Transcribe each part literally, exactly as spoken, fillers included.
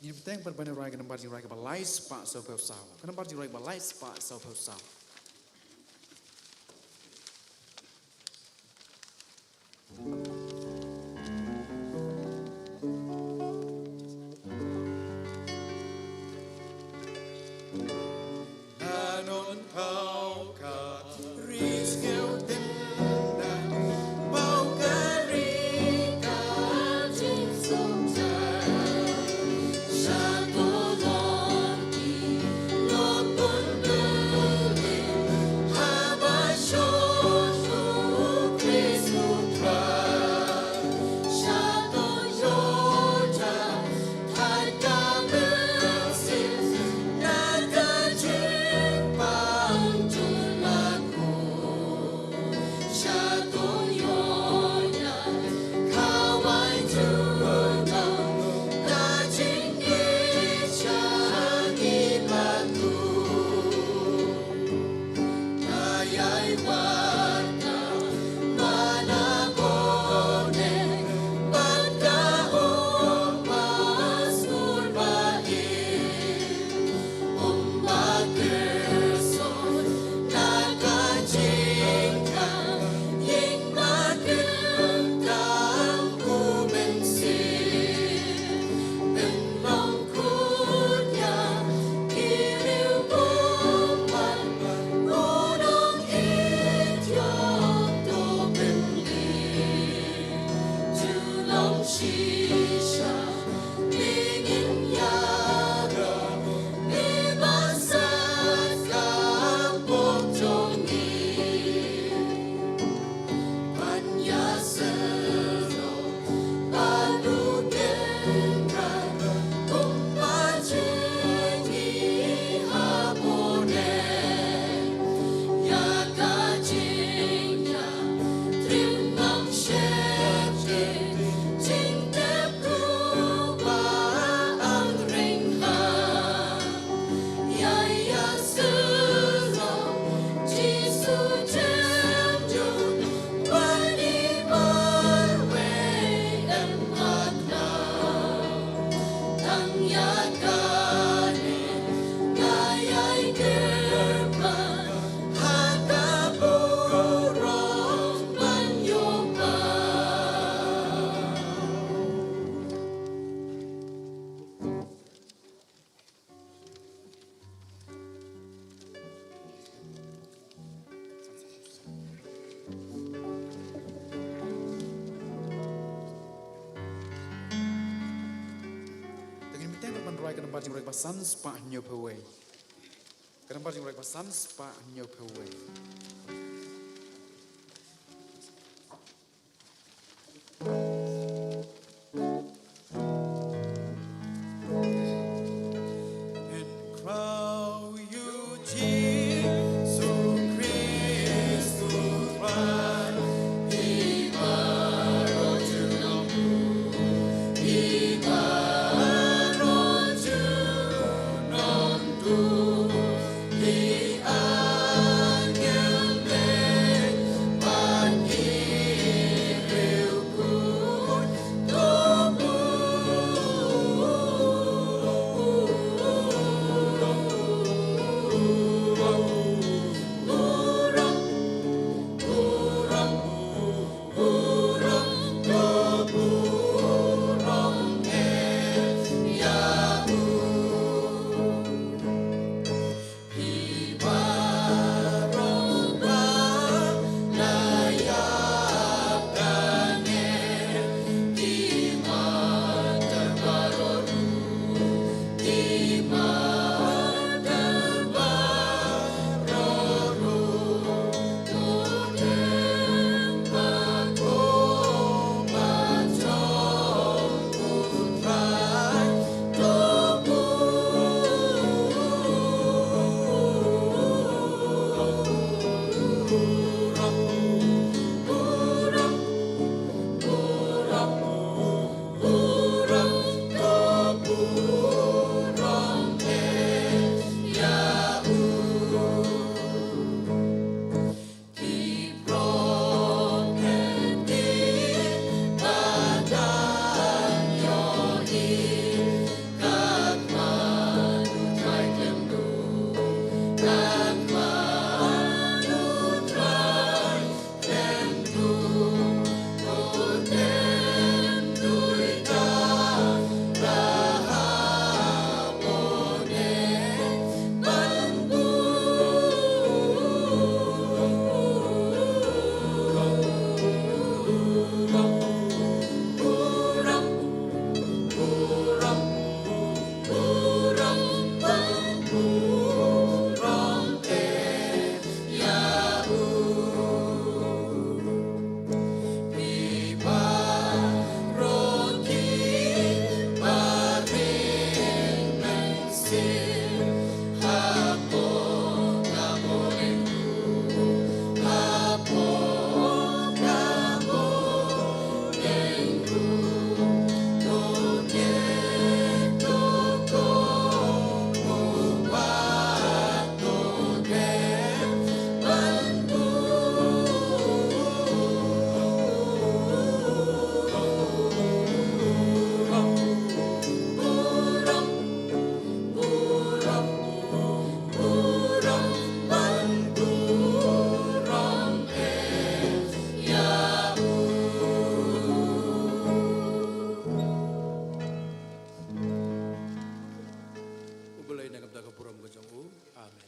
Ngin bteng ban ïa rai ka nambar jingrai kaba lai spah sawphew saw. Ka nambar jingrai kaba lai spah sawphew saw. Ka nambar jingïarap ba san spah hynñiewphew wei. Ka nambar jingïarap ba san spah hynñiewphew wei. Ngan khraw ïa u Jisu Khrist u Trai, i baroh jong u, i baroh jong u, U Blei na ka bynta ka burom ka jong u. Amen.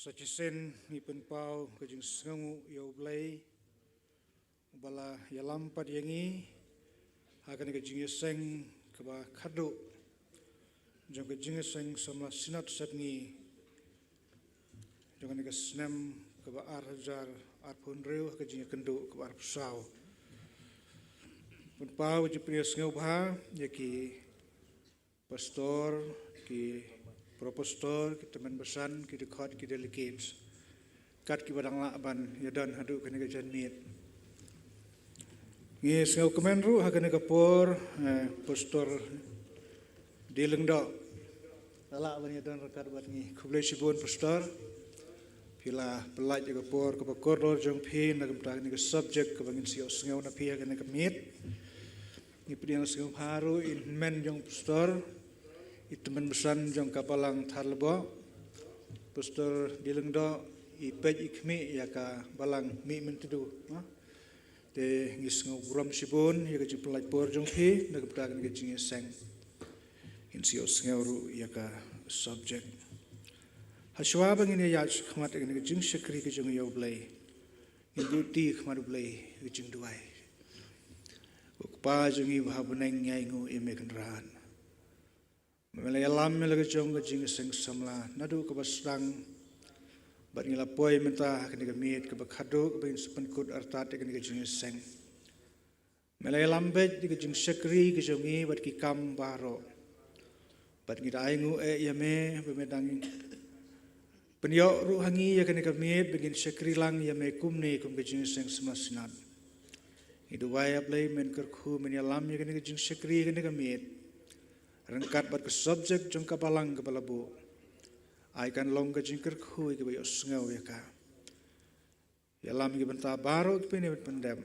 Sa shisien ngi pynpaw ka jingsngewnguh ïa U Blei, uba la ïalam pat ïa ngi ha kane ka jingïaseng kaba khatduh jong ka jingïaseng samla Synod sepngi jong kane ka snem kaba ar hajar arphew hynriew ha ka jingïakynduh kaba arphew saw. Pynpaw ka jingpyni sngewbha ïa ki pastor, ki pro pastor, ki tymmen basan, ki dkhot, ki delegates, kat kiba dang lah ban ïadon haduh kane ka janmiet. Ngi sngewkmen ruh ha kane ka por, eh, Pastor D. Lyngdoh, Lah ban ïa don ryngkat bad ngi. Khublei shibun Pastor. Phi la pyllait ïa ka por kaba kordor jong phi na ka bynta kane ka subject kaba ngin sa ïohsngew na phi ha kane ka miet. Ngi pdiang sngewbha ruh ïa i hynmen jong Pastor, i tymmen basan jong ka Balang Thadlaboh, Pastor D. Lyngdoh, i peit i khmih ïa ka Balang Mihmyntdu, ha? Te ngi sngew burom shibun ïa ka jingpyllait por jong phi na ka bynta kane ka jingïaseng. Ngin sa ïohsngew ruh ïa ka subject. Hashwa ba ngin ïaid shakhmat ïa kane ka jingshakri ka jong ngi ïa U Blei, ngin buh kti ha khmat U Blei ha ka jingduwai. Ko Kpa jong ngi ba ha bneng, ngi ainguh ïa me Kynrad. Me la ïalam ïa la ka jong ka jingïaseng samla naduh kaba sdang bad ngi la poi mynta ha kane ka miet kaba khadduh kaba ngin sa pynkut artat ïa kane ka jingïaseng. Me la ïalam beit ïa ka jingshakri ka jong ngi bad ki kam baroh. Bad ngi da ainguh eh ïa me ba me dang pynïoh ruh ha ngi ïa kane ka miet ba ngin shakri lang ïa me kumne kum ka jingïaseng samla Synod. Ngi duwai, A Blei, men kyrkhu, men ïalam ïa kane ka jingshakri kane ka miet ryngkat bad ka subject jong ka Balang kaba la buh. Ai kan long ka jingkyrkhu ïa kiba ïohsngew ïa ka. Ïalam ïa ki bynta baroh ki pynïaid pyndep.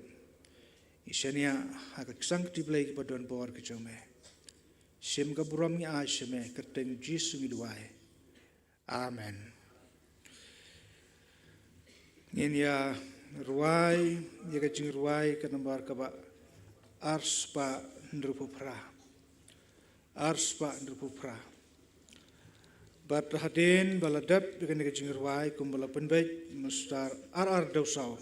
Ngi shaniah ha ka ksangkti Blei kaba don bor ka jong me. Shim ka burom ngi ai sha me, kyrteng Jisu ngi duwai. Amen. Ngin ïa rwai ïa ka jingrwai ka nambar kaba arspah hynriewphew phra. Arspah hynriewphew phra. Bad hadien ba la dep ïa kane ka jingrwai kumba la pynbeit, Master R. R. Dewsaw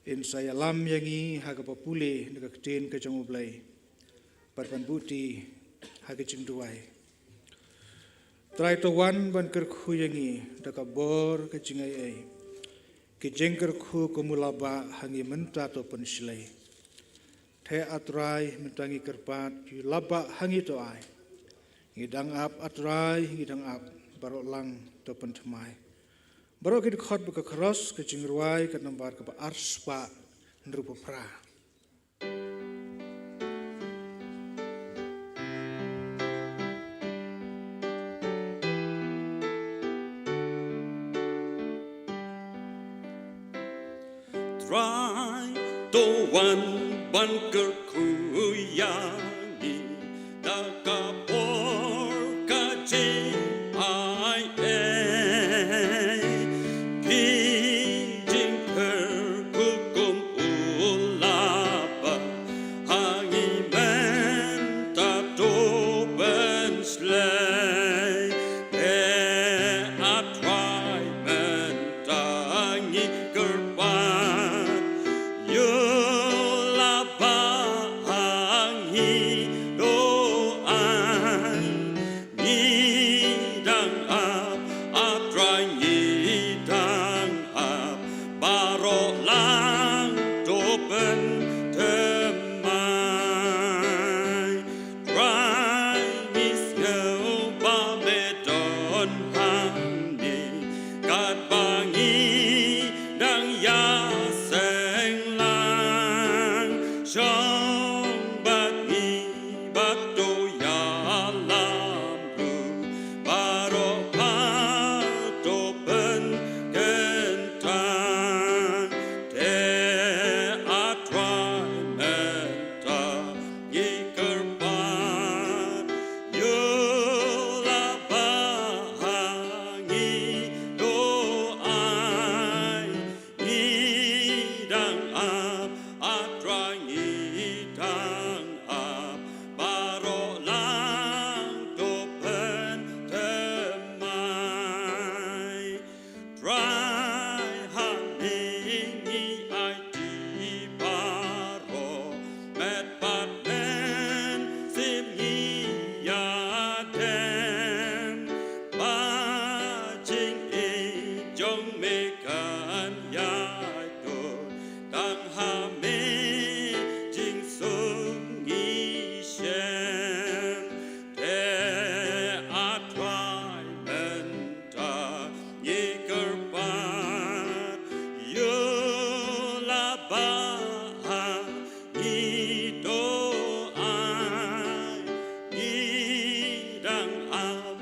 in sa ïalam ïa ngi ha kaba pule na ka ktien ka jong U Blei bad ban buh kti ha ka jingduwai. Trai, to wan ban kyrkhu ïa ngi da ka bor ka jingaiei, ki jingkyrkhu kum u labah ha ngi mynta to pynshlei. Te A Trai, mynta ngi kyrpad, u labah ha ngi to ai. Ngi dang ap A Trai, ngi dang ap, baroh lang to pynthymmai. Baroh ki dkhot ba ka khros, ka jingrwai ka nambar kaba arspah hynriewphew phra. Trai, to wan ban kyrkhu ïa ngi da ka bor ka jingaiei. Ki jingkyrkhu kum u labah ha ngi mynta to pynshlei. Te A Trai, mynta ngi kyrpad, u labah ha ngi to ai. Ngi dang ap, A Trai, ngi dang ap, baroh lang to pynthymmai. Trai, ngi sngew ba me don hangne katba ngi dang ïaseng lang. Shong bad ngi bad to ïalam ruh, baroh pha to pynkyntang. Te A Trai, mynta ngi kyrpad, u labah ha ngi to ai. Ngi dang ap, A Trai, ngi dang ap, baroh lang to pynthymmai. Trai, hangne ngi aiti baroh, met bad mynsiem ngi ïadem, ba jingïeit jong me kan ïai tut tang ha me jingsuk ngi shem. Te A Trai, mynta ngi kyrpad, u labah ha ngi to ai. Ngi dang ap,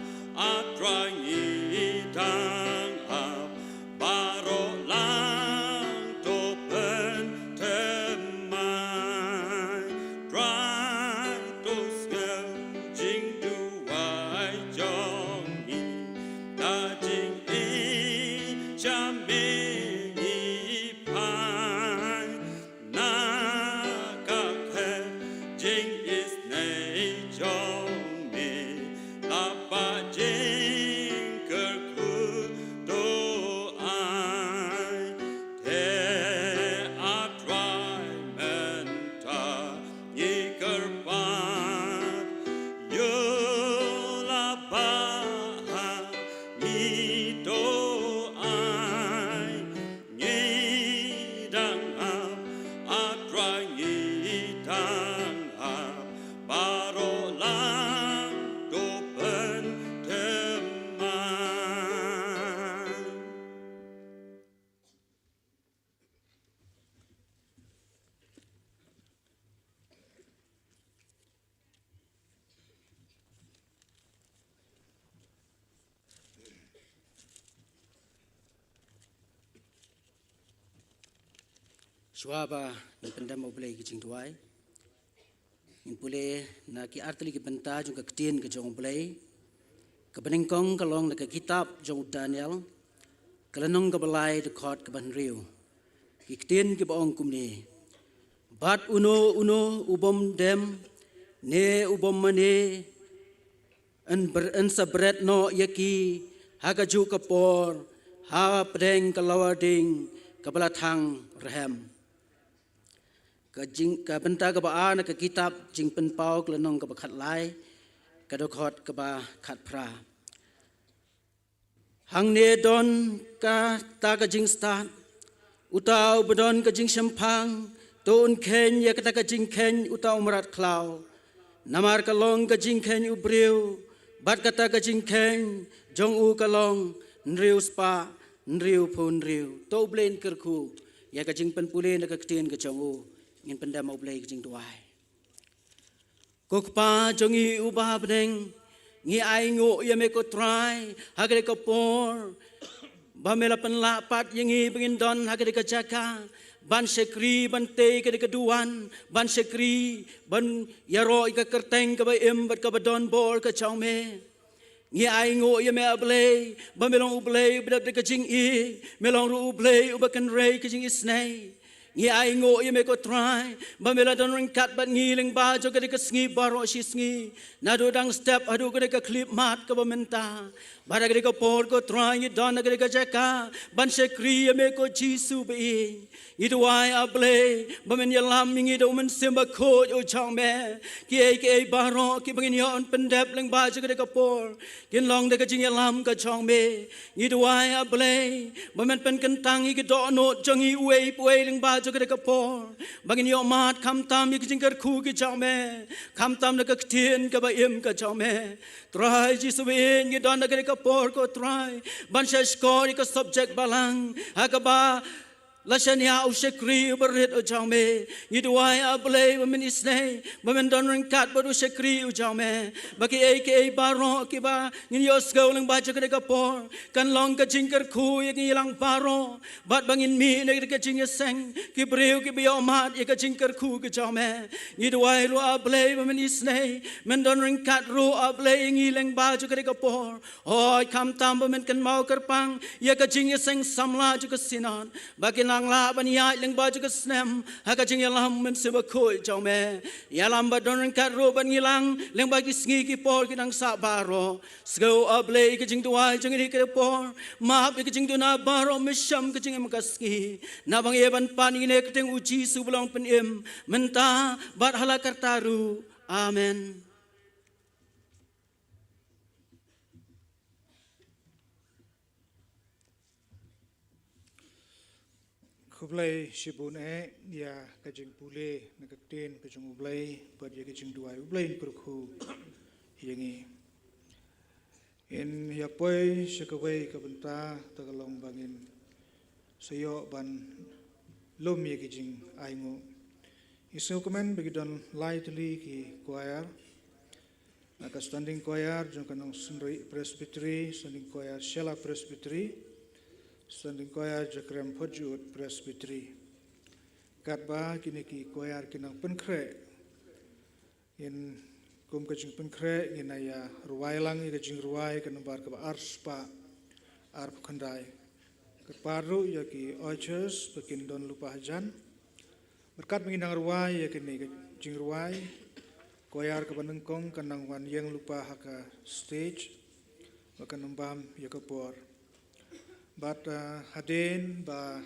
Shuwa ba ngin pyndem ha U Blei ki jingduwai, ngin pule na ki artylli ki bynta jong ka ktien ka jong U Blei. Kaba nyngkong ka long na ka kitab jong u Daniel, ka lynnong kaba lai, dkhot kaba hynriew. Ki ktien kiba ong kumne: Bad uno uno u bym dem ne u bym mane, yn br-, yn sa bret noh ïa ki ha kajuh ka por hapdeng ka lawar ding kaba la thang rhem. Ka jing, ka bynta kaba ar na ka kitab Jingpynpaw, ka lynnong kaba khatlai, ka dkhot kaba khatphra. Hangne don kata ka jingstad, uta uba don ka jingshemphang, to un kheiñ ïa kata ka jingkheiñ uta u mrad khlaw. Namar ka long ka jingkheiñ u briew, bad kata ka jingkheiñ jong u ka long hynriew spah hynriewphew hynriew. To U Blei un kyrkhu ïa ka jingpynpule na ka ktien ka jong u. Ngin pyndem ha U Blei ka jingduwai. Ko Kpa jong ngi uba ha bneng, ngi ainguh ïa me ko Trai, ha kane ka por ba me la pynlah pat ïa ngi ba ngin don ha kane ka jaka ban shakri, ban tei kane ka duwan, ban shakri, ban ïaroh ïa ka kyrteng kaba im bad kaba don bor ka jong me. Ngi ainguh ïa me, A Blei, ba me long U Blei uba dap da ka jingïeit, me long ruh U Blei uba kynrei ka jingisynei. Ngi ainguh ïa me ko Trai ba me la don ryngkat bad ngi lyngba jong kane ka sngi baroh shi sngi, naduh dang step haduh kane ka khyllipmat kaba mynta. Bad ha kane ka por ko Trai ngi don ha kane ka jaka ban shakri ïa me ko Jisu ba ïeit. Ngi duwai, A Blei, ba men ïalam ïa ngi da u Mynsiem Bakhuid u jong me. Kiei kiei baroh kiba ngin ïoh ban pyndep lyngba jong kane ka por, kin long da ka jingïalam ka jong me. Ngi duwai, A Blei, ba men pynkyntang ïa ki dohnud jong ngi uwei pa uwei lyngba jong kane ka por, ba ngin ïoh mad khamtam ïa ki jingkyrkhu ki jong me, khamtam na ka ktien kaba im ka jong me. Trai Jisu ba ïeit, ngi don ha kane ka por ko Trai ban shahshkor ïa ka subject balang ha kaba la shaniah u shakri uba rit u jong me. Ngi duwai, A Blei, ba men isynei, ba men don ryngkat bad u shakri u jong me, ba kiei kiei baroh kiba ngin ïohsngew lyngba jong kane ka por kan long ka jingkyrkhu ïa ngi lang baroh, bad ba ngin mih na ka jingïaseng ki briew kiba ïoh mad ïa ka jingkyrkhu ka jong me. Ngi duwai ruh, A Blei, ba men isynei, men don ryngkat ruh, A Blei, ïa ngi lyngba jong kane ka por. Hooid, khamtam ba men kynmaw kyrpang ïa ka jingïaseng samla jong ka Synod, ba kin nang lah ban ïaid lyngba jong ka snem ha ka jingïalam Mynsiem Bakhuid jong me. Ïalam bad don ryngkat ruh bad ngi lang lyngba ki sngi ki por ki nang sah baroh. Sngew, A Blei, ïa ka jingduwai jong ngi ha kane ka por, map ïa ka jingduna baroh, me shem ka jingim ka sngi. Naba ngi ïa ban pan ïa kine ha ka kyrteng u Jisu ba long Pynim, mynta bad ha la karta ruh. Amen. Khublei shibun eh ïa ka jingpule na ka ktien ka jong U Blei bad ïa ka jingduwai. U Blei un kyrkhu ïa ngi. Ngin ïa poi sha kawei ka bynta, ta ka long ba ngin sa ïoh ban lum ïa ki jingainguh. Ngi sngewkmen ba ki don lai tylli ki choir. Na ka standing choir jong ka Nongsynriah Presbytery, standing choir Shella Presbytery, standing choir Jakrem Photjut Presbytery. Katba kine ki choir ki nang pynkhreh, ngin, kum ka jingpynkhreh, ngin ïa rwai lang ïa ka jingrwai ka nambar kaba arspah arphew khyndai. Kyrpad ruh ïa ki ushers ba kin don lypa hajan. Bad katba ngin nang rwai ïa kane ka jingrwai, choir kaba nyngkong kan nang wan ïeng lypa ha ka stage, ba kan ym bam ïa ka por. Bad, ah, hadien ba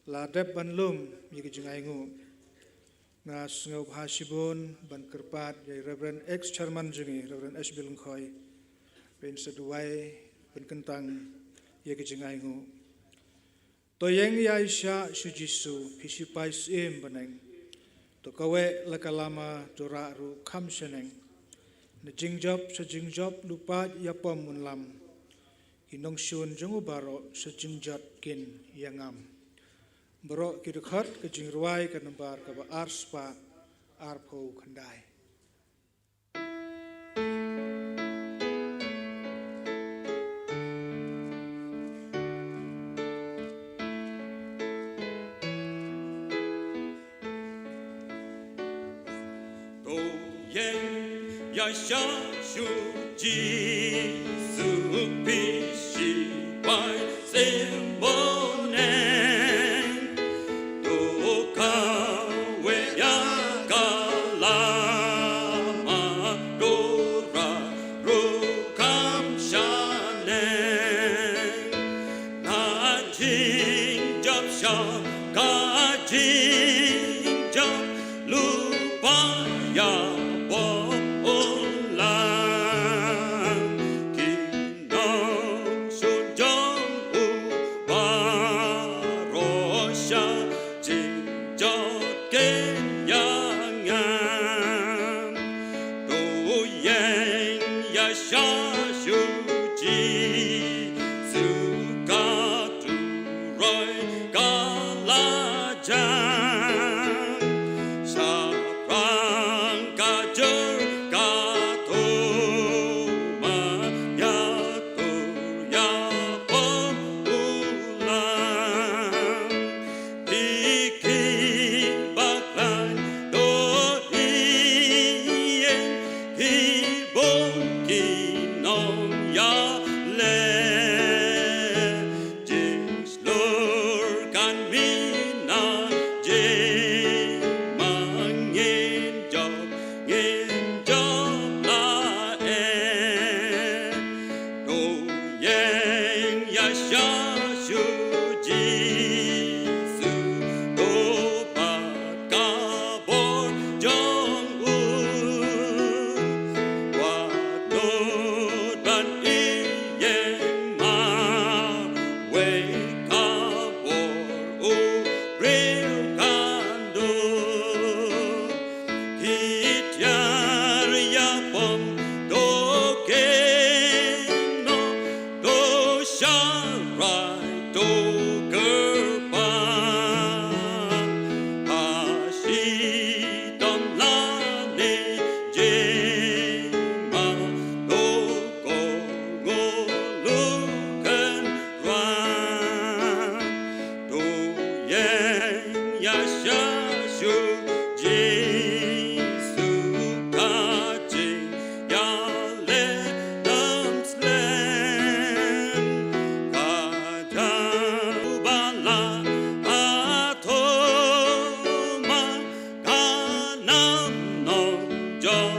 la dep ban lum ïa ka jingainguh, nga sngewbha shibun ban kyrpad ïa i Reverend ex-chairman jong ngi, Reverend H. B. Lyngkhoi, ba in sa duwai pynkyntang ïa ka jingainguh. To ïeng ïaishah sha u Jisu, phi sipai syiem bneng. To kaweh la ka lama, to rah ruh kham shaneng. Na jingjop sha jingjop, lypa ïapom un lam. Ki nongshun jong u baroh sha jingjot kin ïangam. Baroh ki dkhot ka jingrwai ka nambar kaba arspah arphew khyndai. Sha shu Jisu phi shi bai symboh neng. To kawei ïa ka lama, to ruh kham shaneng. Nga jingjop sha ka jingjop lypa ïa bok u Lam. Ki nongshun jong u baroh sha jingjot kin ïa ngam. To ïeng ïa sha shu Jisu, ka turoi ka la jan. Shaphrang ka jur ka thoma, ïa tur ïa bok u Lam. Phi ki bakhlaiñ, to ïeng, ki bun ki nongïaleh. Jingshlur kan mih na jingma, ngin jop, ngin jop la eh. To ïeng ïa sha shu Jisu, to pat ka bor jong u. Wat nud ban ïeng marwei, ka bor u briew kan don. Ki tiar ïa pom, to kynnoh, to sharai, to kyrpad. Ha shitom lane jingma, to kohnguh kynrad. To ïeng ïa sha shu Jisu, ka jingïaleh ym slem. Ka dei ba la hathoma, ka nam nongjop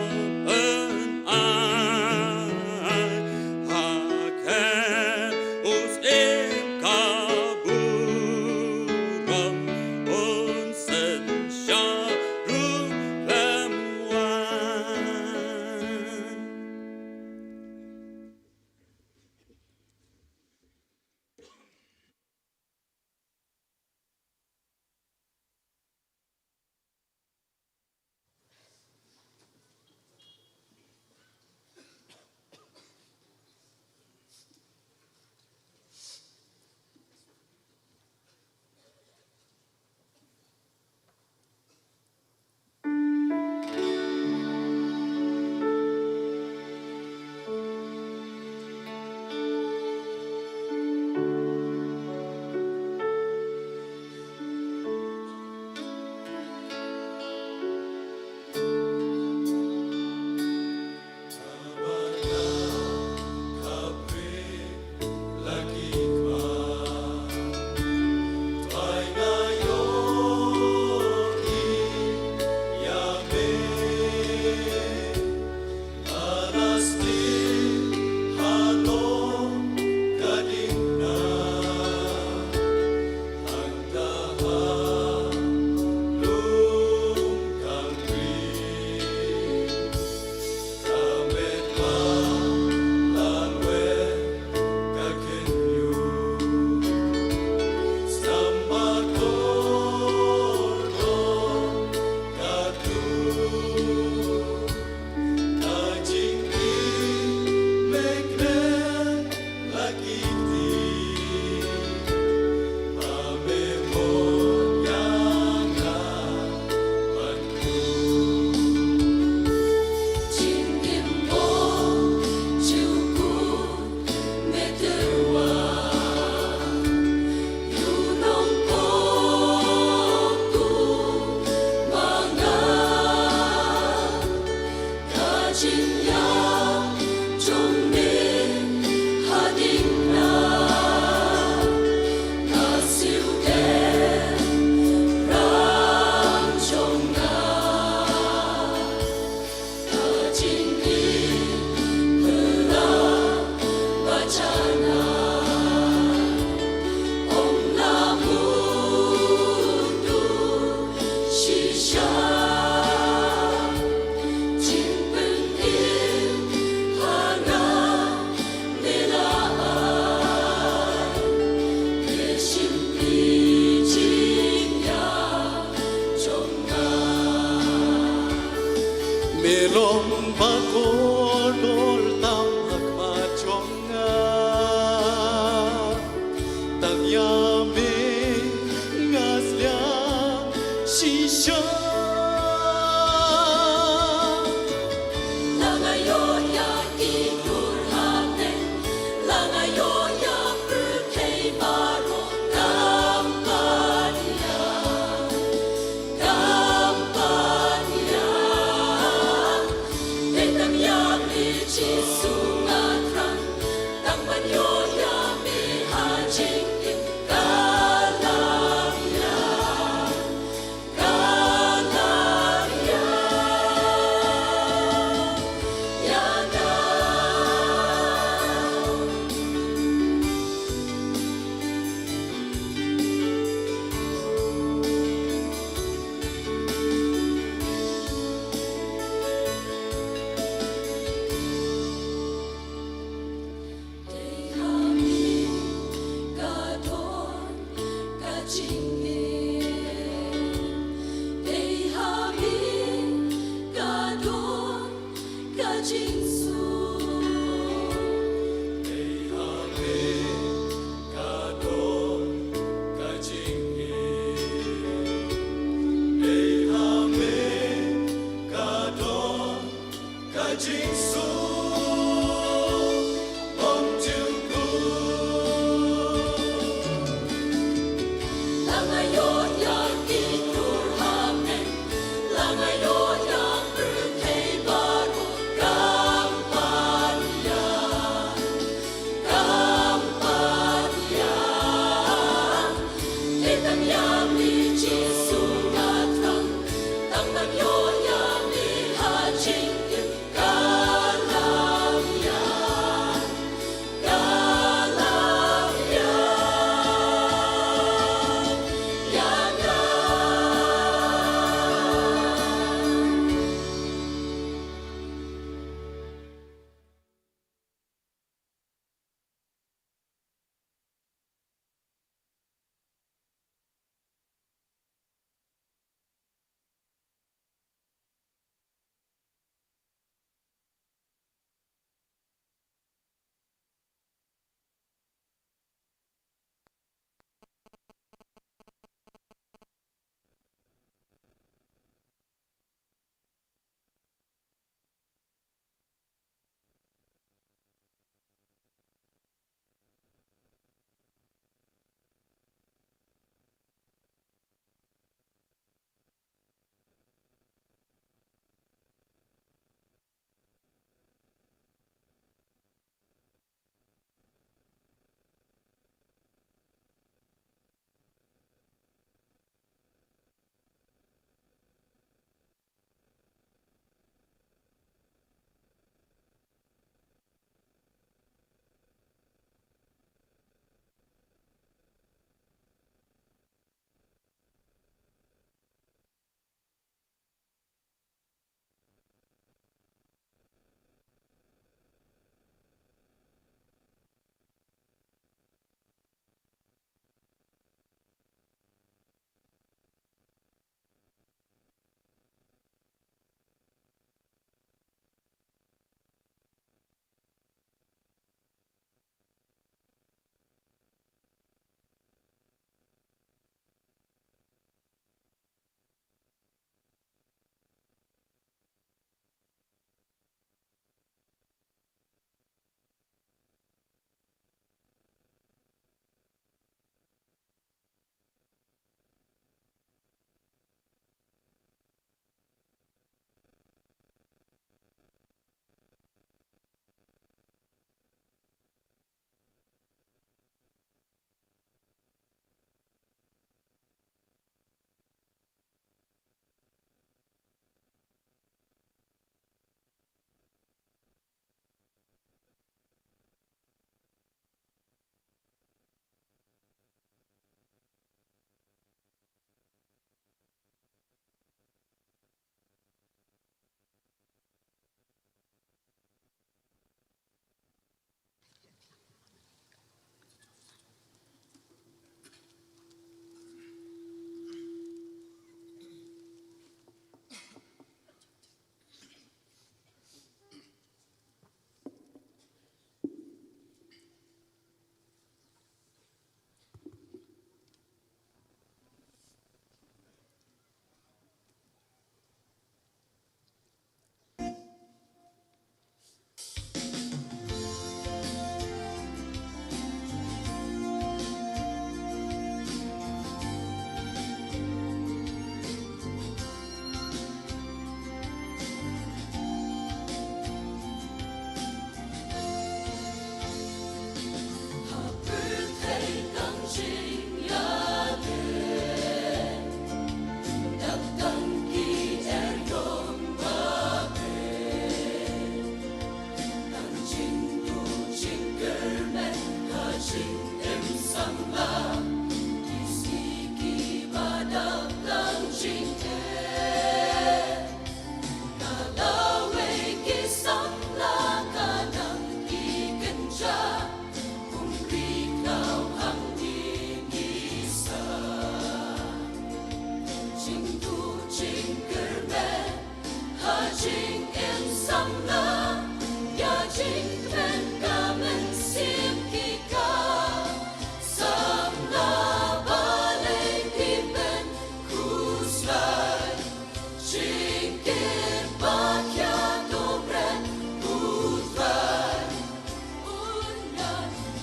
un ai. Ha khmat u syiem ka burom un sa Phi long ba kordor tam ha khmat jong nga. Tang ïa me nga sliang shisha. La nga ïoh ïa ki dur hapdeng, la nga ïoh ïa pyrthei baroh, kam pat ïa, kam pat ïa. Dei tang ïa me Jisu nga thrang, tang ban ïoh ïa me ha jingim, ka lam ïa, ka Jingim samla, ïa jingkmen ka mynsiem ki ka. Samla balei phi pynkhuslai. Jingkit bad ïa to bret U Trai. Un ïa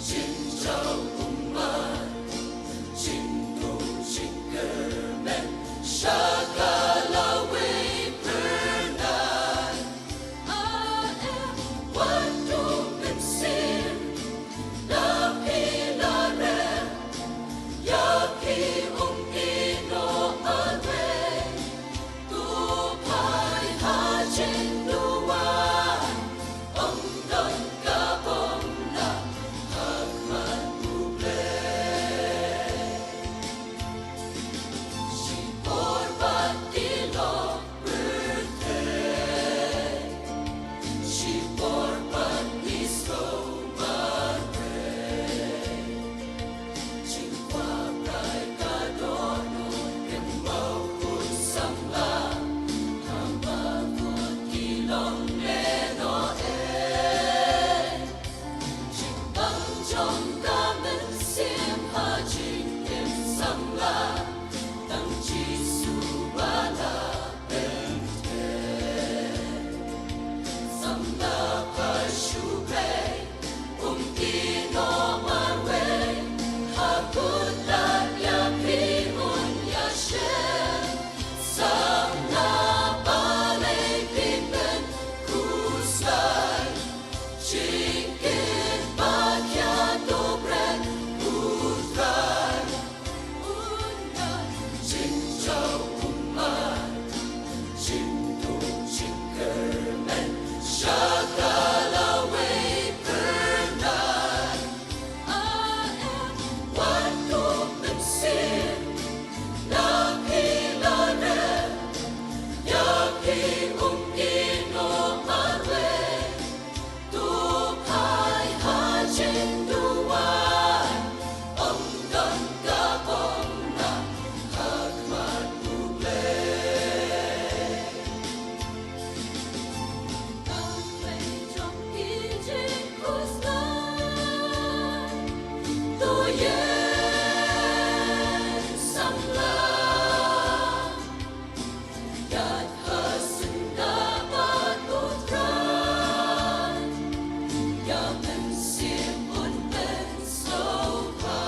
jingjaw ummat. Jingdum jingkyrmen sha ka lawei pyrnai. A em wat u mynsiem, la phi la rem, ïa phi ym ïehnoh marwei. To phai ha jingduwai, ym don kaba ym lah ha khmat U Blei. Shipor bad ki longpyrthei. Shipor bad ki sngewmarwei. Jingkwah brai ka dohnud kynmaw khun samla. Haba khun ki long lehnoh eh. Jingbang jong ka mynsiem ha jingim samla, tang Jisu ba la pynthei. Samla phai shu blei, ym ïehnoh marwei, ha khun lad ïa phi un ïashem. Samla balei phi pynkhuslai. Jingkit bad ïa to bret U Trai. Un ïa jingjaw ummat. Jingdum jingkyrmen sha ka lawei pyrnai. A em wat u mynsiem, la phi la rem, ïa phi ym ïehnoh marwei. To phai ha jingduwai, ym don kaba ym lah ha khmat U Blei. Tang lei jong ki jingkhuslai, to ïeng samla. Ïaid ha syndah bad U Trai, ïa mynsiem un pynsngewbha.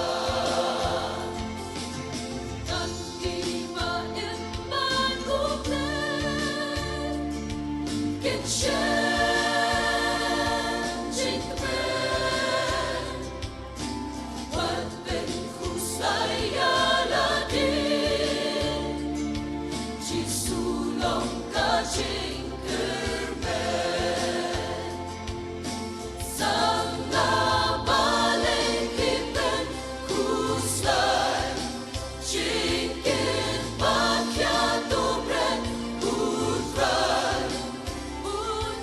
Don kiba im bad U Blei, kin shem jingkmen. Wat pynkhuslai ïa lade. Jisu long ka jingkyrmen. Samla balei phi pynkhuslai. Jingkit bad ïa to bret U Trai. Un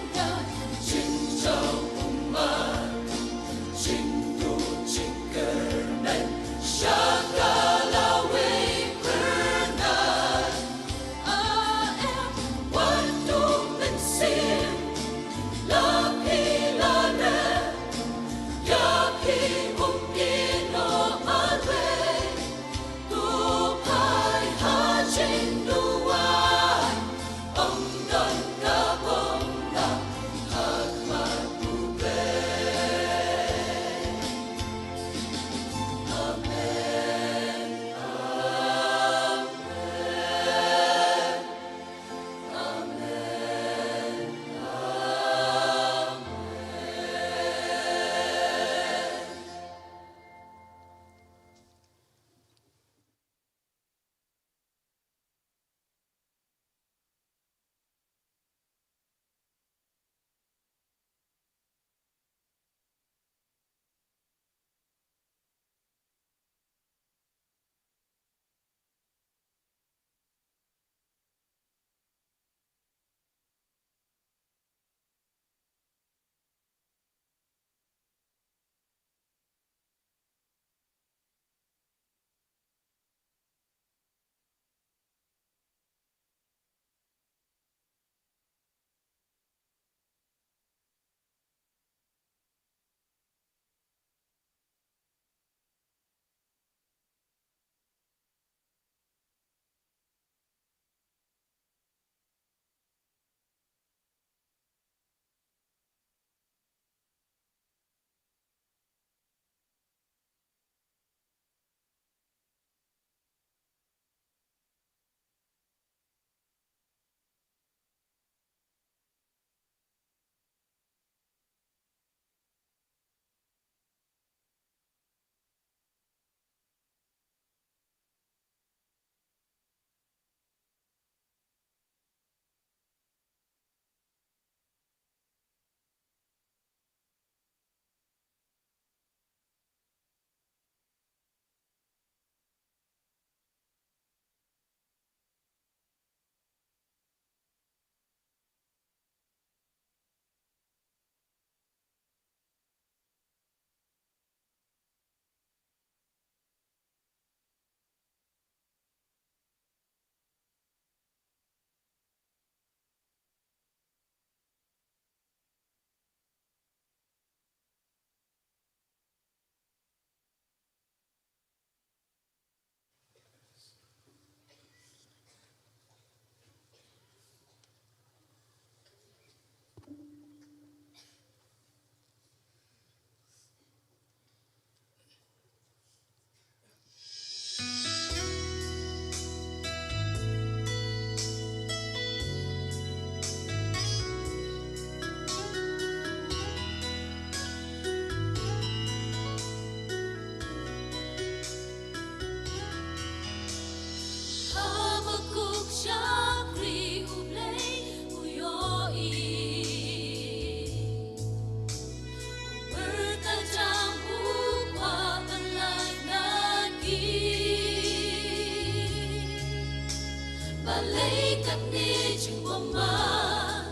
Balei katne jingbymman,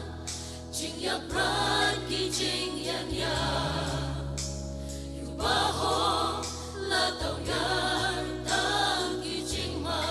jingïapran ki jingïañia, ïa u Bahoh la tawñiar tang ki jingma.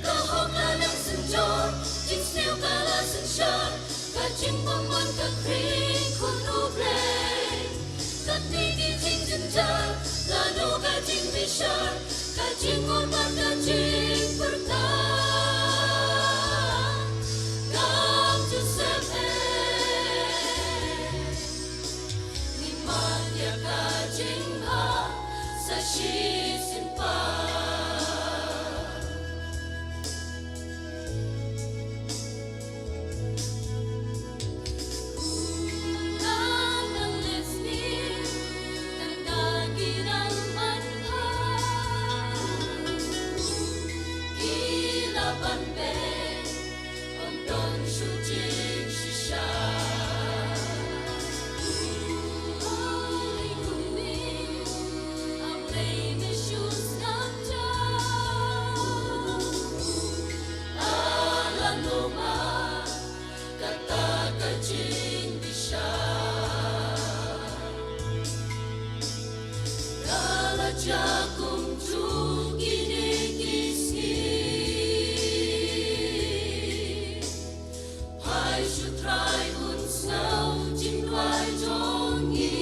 Ka hok la dang synjor, jingsniew ka la synshar, ka jingbymman ka khring khun U Blei. Katne ki jingjynjar, lano ka jingbishar, ka jingmut bad ka jingpyrta. Kam Joseph eh, ngi mad ïa ka jingma sa shisien pat. Kata ka jingbishar ka la jia kumjuh kine ki sngi. Phai sha U Trai un sngew jingduwai jong ngi.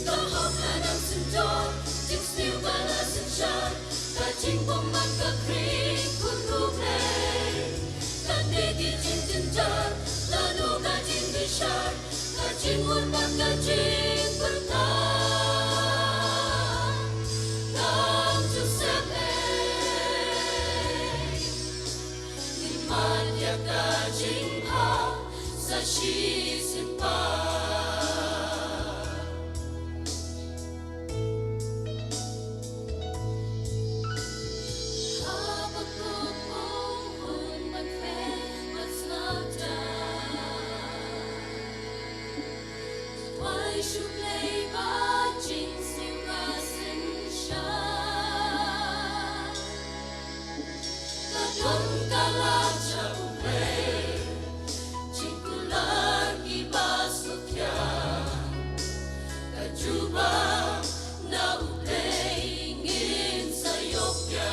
Ka hok ka dang synjor, jingsniew ka la synshar, ka jingbymman ka khring khun U Blei. Katne ki jingjynjar, lano ka jingbishar, ka jingmut bad ka jingpyrta. Kam Joseph eh, ngi mad ïa ka jingma sa shisien pat. Habakkuk bun hun ban phet bad sngewthuh. Wai shu Blei ba jingsngew ka synshar. Ka don ka la jia U Blei, jingkular kiba sngewthuh. Ka jubab na U Blei ngin sa ïoh ïa.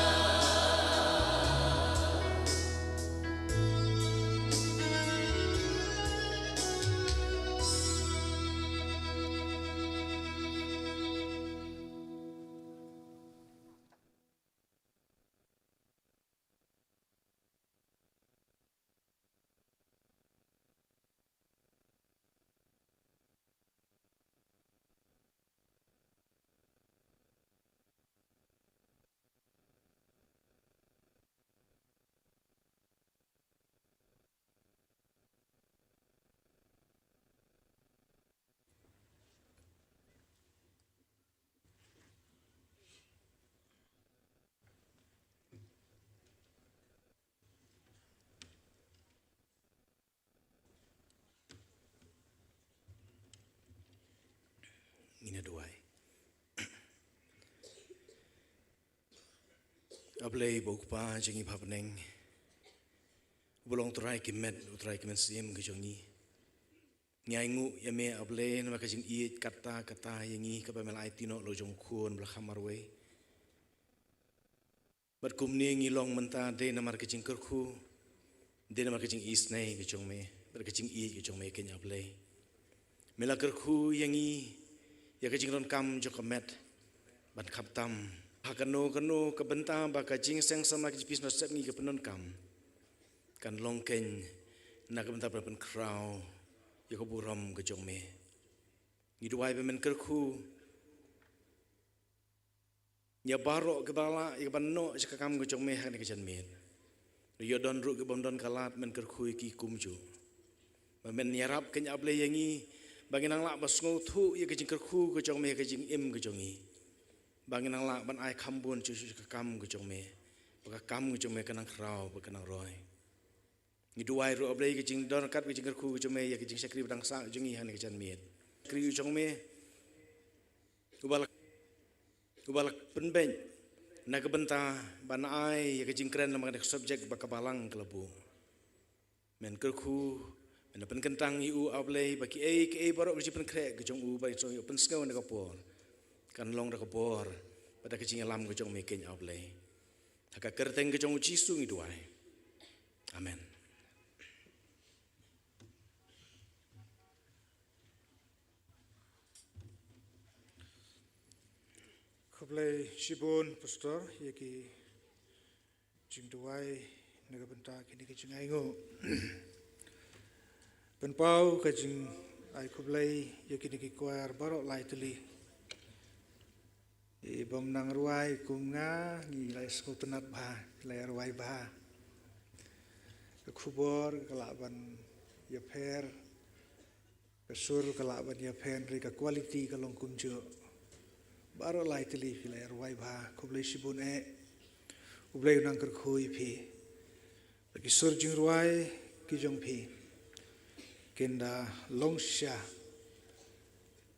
Ngin ïa duwai. A Blei ba u Kpa jong ngi ba ha bneng, uba long Trai ki met, u Trai ki mynsiem ka jong ngi. Ngi ainguh ïa me A Blei namar ka jingïeit katta katta ïa ngi kaba me la aiti noh la u jong u Khun ba la kham marwei. Bad kumne ngi long mynta dei namar ka jingkyrkhu, dei namar ka jingisynei ka jong me, bad ka jingïeit ka jong me keiñ A Blei. Me la kyrkhu ïa ngi ïa ka jingdonkam jong ka met ban kham tam ha kano kano ka bynta ba ka jingseng samla ka jingpynsñiawsep ngi ka pyndonkam kan long keiñ na ka bynta ban pynkhraw ïa ka burom ka jong me. Ngi duwai ba men kyrkhu ïa baroh kiba lah ïa ka ban noh sha ka kam ka jong me ha kane ka janmiet. Ïoh don ruh ki bym don ka lad, men kyrkhu ïa ki kumjuh. Ba men ïarap, ko A Blei, ïa ngi ba ngin nang lah ban sngewthuh ïa ka jingkyrkhu ka jong me, ka jingim ka jong ngi, ba ngin nang lah ban ai kham bun shuh shuh ka kam ka jong me, ba ka kam ka jong me kan nang khraw, ba kan nang roi. Ngi duwai ruh, A Blei, ka jingdon ryngkat ka jingkyrkhu ka jong me ïa ka jingshakri ba dang sah jong ngi ha kane ka janmiet. Shakri ka jong me uba la, uba la pynbeit na ka bynta ban ai ïa ka jingkren namar ka subject ba ka Balang ka la buh. Men kyrkhu, men pynkyntang ïa u, A Blei, ba kiei kiei baroh ka jingpynkhreh ka jong u ba ïoh pynsngew na ka por, kan long da ka bor bad da ka jingïalam ka jong me keiñ, A Blei. Ha ka kyrteng ka jong U Jisu ngi duwai. Amen. Khublei shibun Pastor ïa ki jingduwai na ka bynta kine ki jingainguh. Pynpaw ka jingai khublei ïa kine ki choir baroh lai tylli. I bym nang rwai kum nga, ngi la sngewtynnat bha, la rwai bha. Ka khubor ka lah ban ïapher, ka sur ka lah ban ïapher, hynrei ka quality ka long kumjuh. Baroh lai tylli phi la rwai bha, khublei shibun eh. U Blei un nang kyrkhu ïa phi. Ba ki sur jingrwai ki jong phi kin da long shisha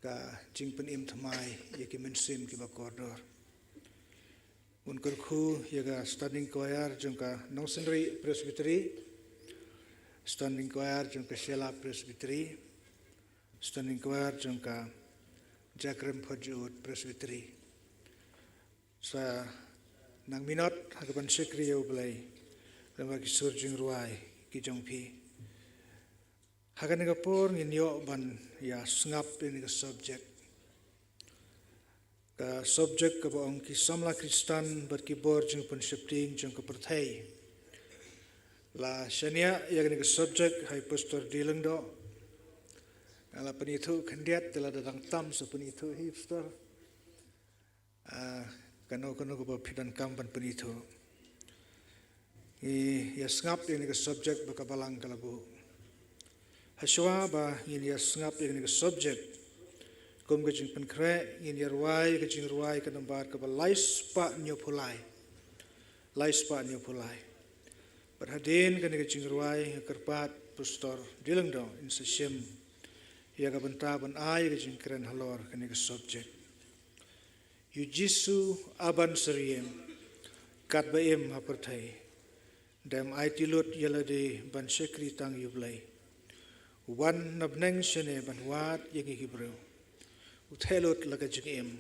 ka jingpynim thymmai ïa ki mynsiem kiba kordor. Un kyrkhu ïa ka Standing Choir jong ka Nongsenri Presbytery, Standing Choir jong ka Shella Presbytery, Standing Choir jong ka Jakrem Phadjut Presbytery. Sa nang minot ha ka ban shakri ïa U Blei lyngba ki sur jingrwai ki jong phi. Ha kane ka por ngin ïoh ban ïa sngap ïa kane ka subject. Ka subject kaba ong ki samla Khristan bad ki bor jingpynsheptieng jong ka pyrthei. La shaniah ïa kane ka subject ha i Pastor D. Lyngdoh. Nga la pynithuh khyndiat, te lada dang tam sa pynithuh hi Pastor. Ah, kano kano kaba phi donkam ban pynithuh. Ngi ïa sngap ïa kane ka subject ba ka Balang ka la buh. Hashwa ba ngin ïa sngap ïa kane ka subject kum ka jingpynkhreh, ngin ïa rwai ka jingrwai ka nambar kaba lai spah hynñiew phew lai. Lai spah hynñiew phew lai. Bad hadien kane ka jingrwai nga kyrpad Pastor D. Lyngdoh in sa shim ïa ka bynta ban ai ka jingkren halor kane ka subject. Ïa U Jisu, A Bansyriem, katba im ha pyrthei, dem aiti lut ïa lade ban shakri tang ïa U Blei. U wan na bneng shane ban wad ïa ngi ki briew. U theh lut la ka jingim,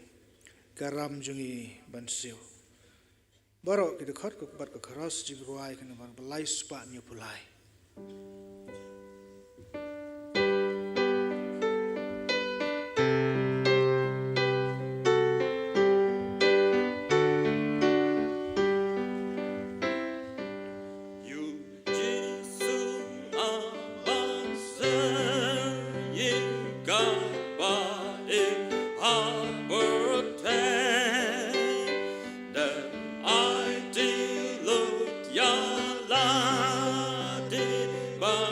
ka ram jong ngi ban siew. Baroh ki dkhot ka bad ka chorus jingrwai ka nambar ba lai spah hynñiew phew lai. Ïa U Jisu, A Bansyriem, katba im ha pyrthei, dem aiti lut ïa lade ban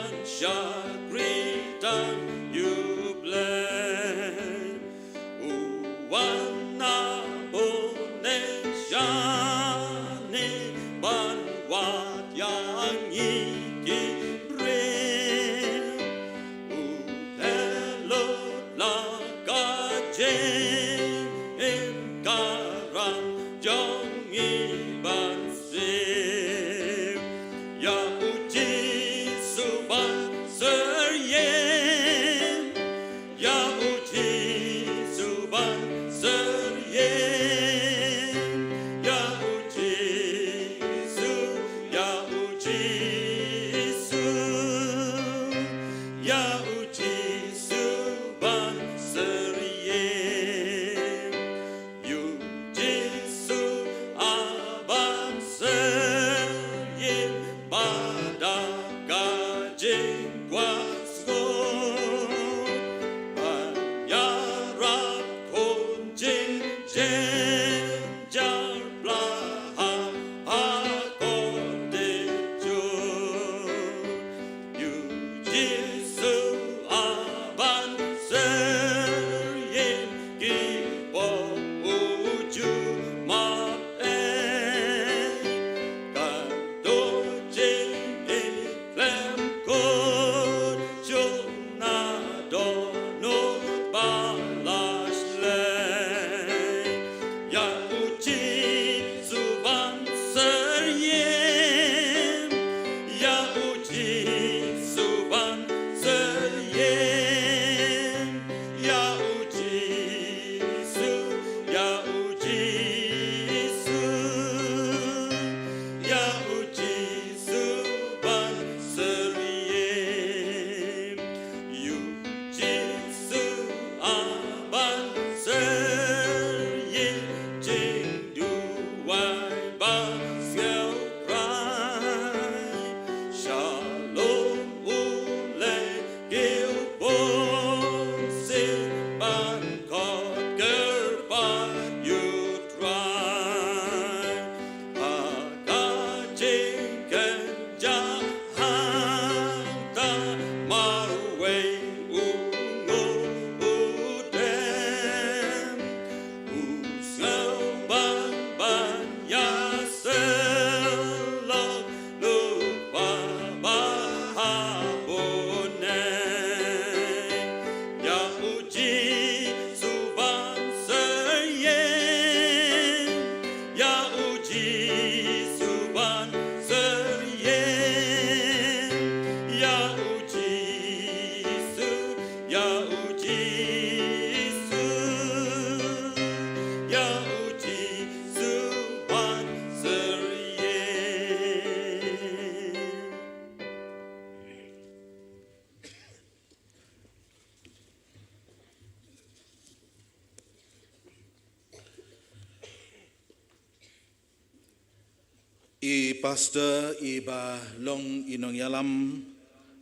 Pastor i ba long i nongïalam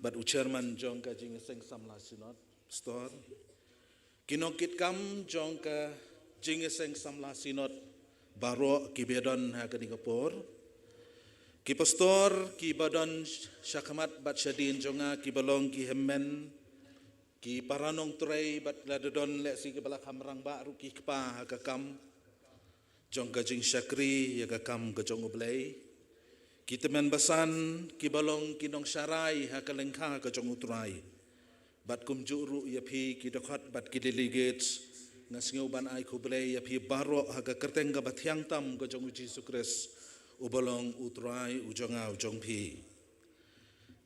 bad u chairman jong ka jingïaseng samla synod, pastor, ki nongkitkam jong ka jingïaseng samla synod baroh ki ba don ha kane ka por, ki pastor ki ba don shakhmat bad shadien jong nga, ki ba long ki hynmen, ki para nongtrei bad lada don lehse ki ba la kham rangbah ruh ki kpa ha ka kam jong ka jingshakri ïa ka kam ka jong U Blei, ki tymmen basan ki ba long ki nongsharai ha ka lyngkha ka jong U Trai, bad kumjuh ruh ïa phi ki dkhot bad ki delegates, nga sngew ban ai khublei ïa phi baroh ha ka kyrteng ka ba thiang tam ka jong U Jisu Khrist, u ba long U Trai u jong nga u jong phi.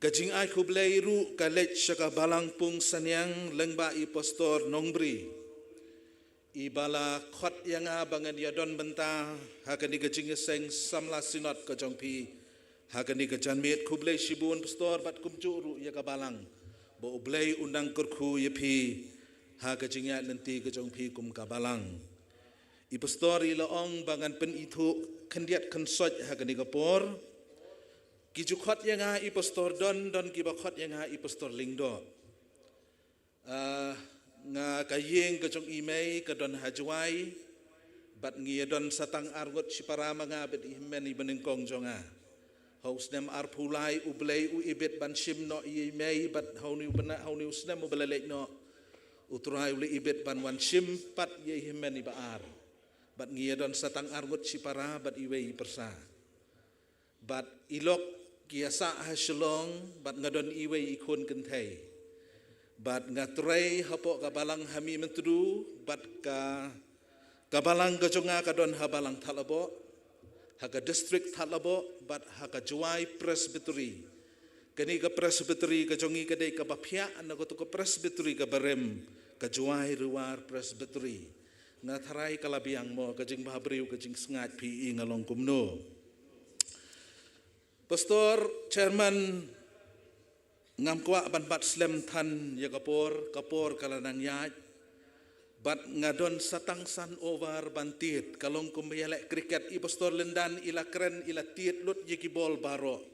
Ka jingai khublei ruh ka leit sha ka balang Pung Saniang lyngba i pastor Nongbri, i ba la khot ïa nga ba ngan ïa don bynta ha kane ka jingïaseng samla synod ka jong phi ha kane ka janmiet. Khublei shibun pastor bad kumjuh ruh ïa ka balang, ba U Blei un nang kyrkhu ïa phi ha ka jingïaid lynti ka jong phi kum ka balang. I pastor i la ong ba ngan pynithuh khyndiat khynsoit ha kane ka por. Ki ju khot ïa nga i pastor Don, don ki ba khot ïa nga i pastor Lyngdoh. Ah, nga ka ïing ka jong i mei ka don ha Jowai, bad ngi ïa don sa tang arngut shipara ma nga bad i hynmen i ba nyngkong jong nga. Ha u snem arphew lai U Blei u ibit ban shim noh ïa i mei, bad ha une u bnai, ha une u snem u ba la leit noh, U Trai u la ibit ban wan shim pat ïa i hynmen i ba ar. Bad ngi ïa don sa tang arngut shipara bad iwei i pyrsa. Bad i lok ki ïa sah ha Shillong, bad nga don iwei i khun kynthei. Bad nga trei hapoh ka balang ha Mihmyntdu, bad ka, ka balang ka jong nga ka don ha balang Thatlabo, ha ka district Thatlabo, bad ha ka Jowai Presbytery. Kane ka Presbytery ka jong ngi ka dei ka ba phiah na katu ka Presbytery ka ba rim, ka Jowai Rewar Presbytery. Nga tharai ka la biang mo ka jingbhabriew ka jingsngaid phi i nga long kumno. Pastor, chairman, ngam kwah ban bat slem than ïa ka por, ka por ka la nang ïaid. Bad nga don sa tang san over ban tied, ka long kum ba ïaleh cricket, i pastor Lyndan i la kren i la tied lut ïa ki bol baroh.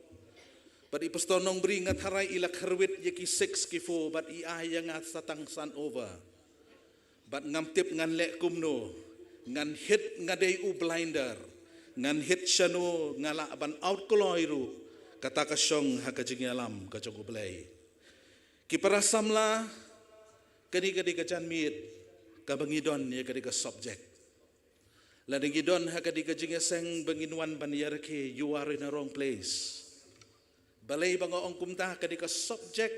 Bad i pastor Nongbri nga tharai i la kharwit ïa ki six ki four, bad i ai ïa nga sa tang san over. Bad ngam tip ngan leh kumno, ngan hit nga dei u blinder, ngan hit shano nga lah ban out kloi ruh, kata ka shong ha ka jingïalam ka jong U Blei. Ki para samla, kane ka dei ka janmiet ka ba ngi don ïa ka dei ka subject. Lada ngi don ha ka dei ka jingïaseng ba ngin wan ban ïa rakhe, you are in a wrong place. Balei ba nga ong kumta? Ka dei ka subject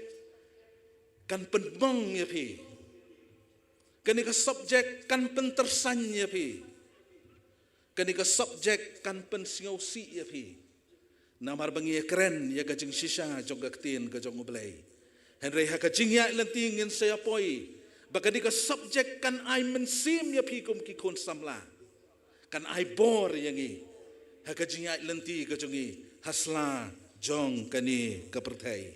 kan pynmong ïa phi. Kane ka subject kan pyntyrsaiñ ïa phi. Kane ka subject kan pynsngewsih ïa phi. Namar ba ngi ïa kren ïa ka jingshisha jong ka ktien ka jong U Blei. Hynrei ha ka jingïaid lynti ngin sa ïa poi ba kane ka subject kan ai mynsiem ïa phi kum ki khun samla. Kan ai bor ïa ngi ha ka jingïaid lynti ka jong ngi ha sla jong kane ka pyrthei.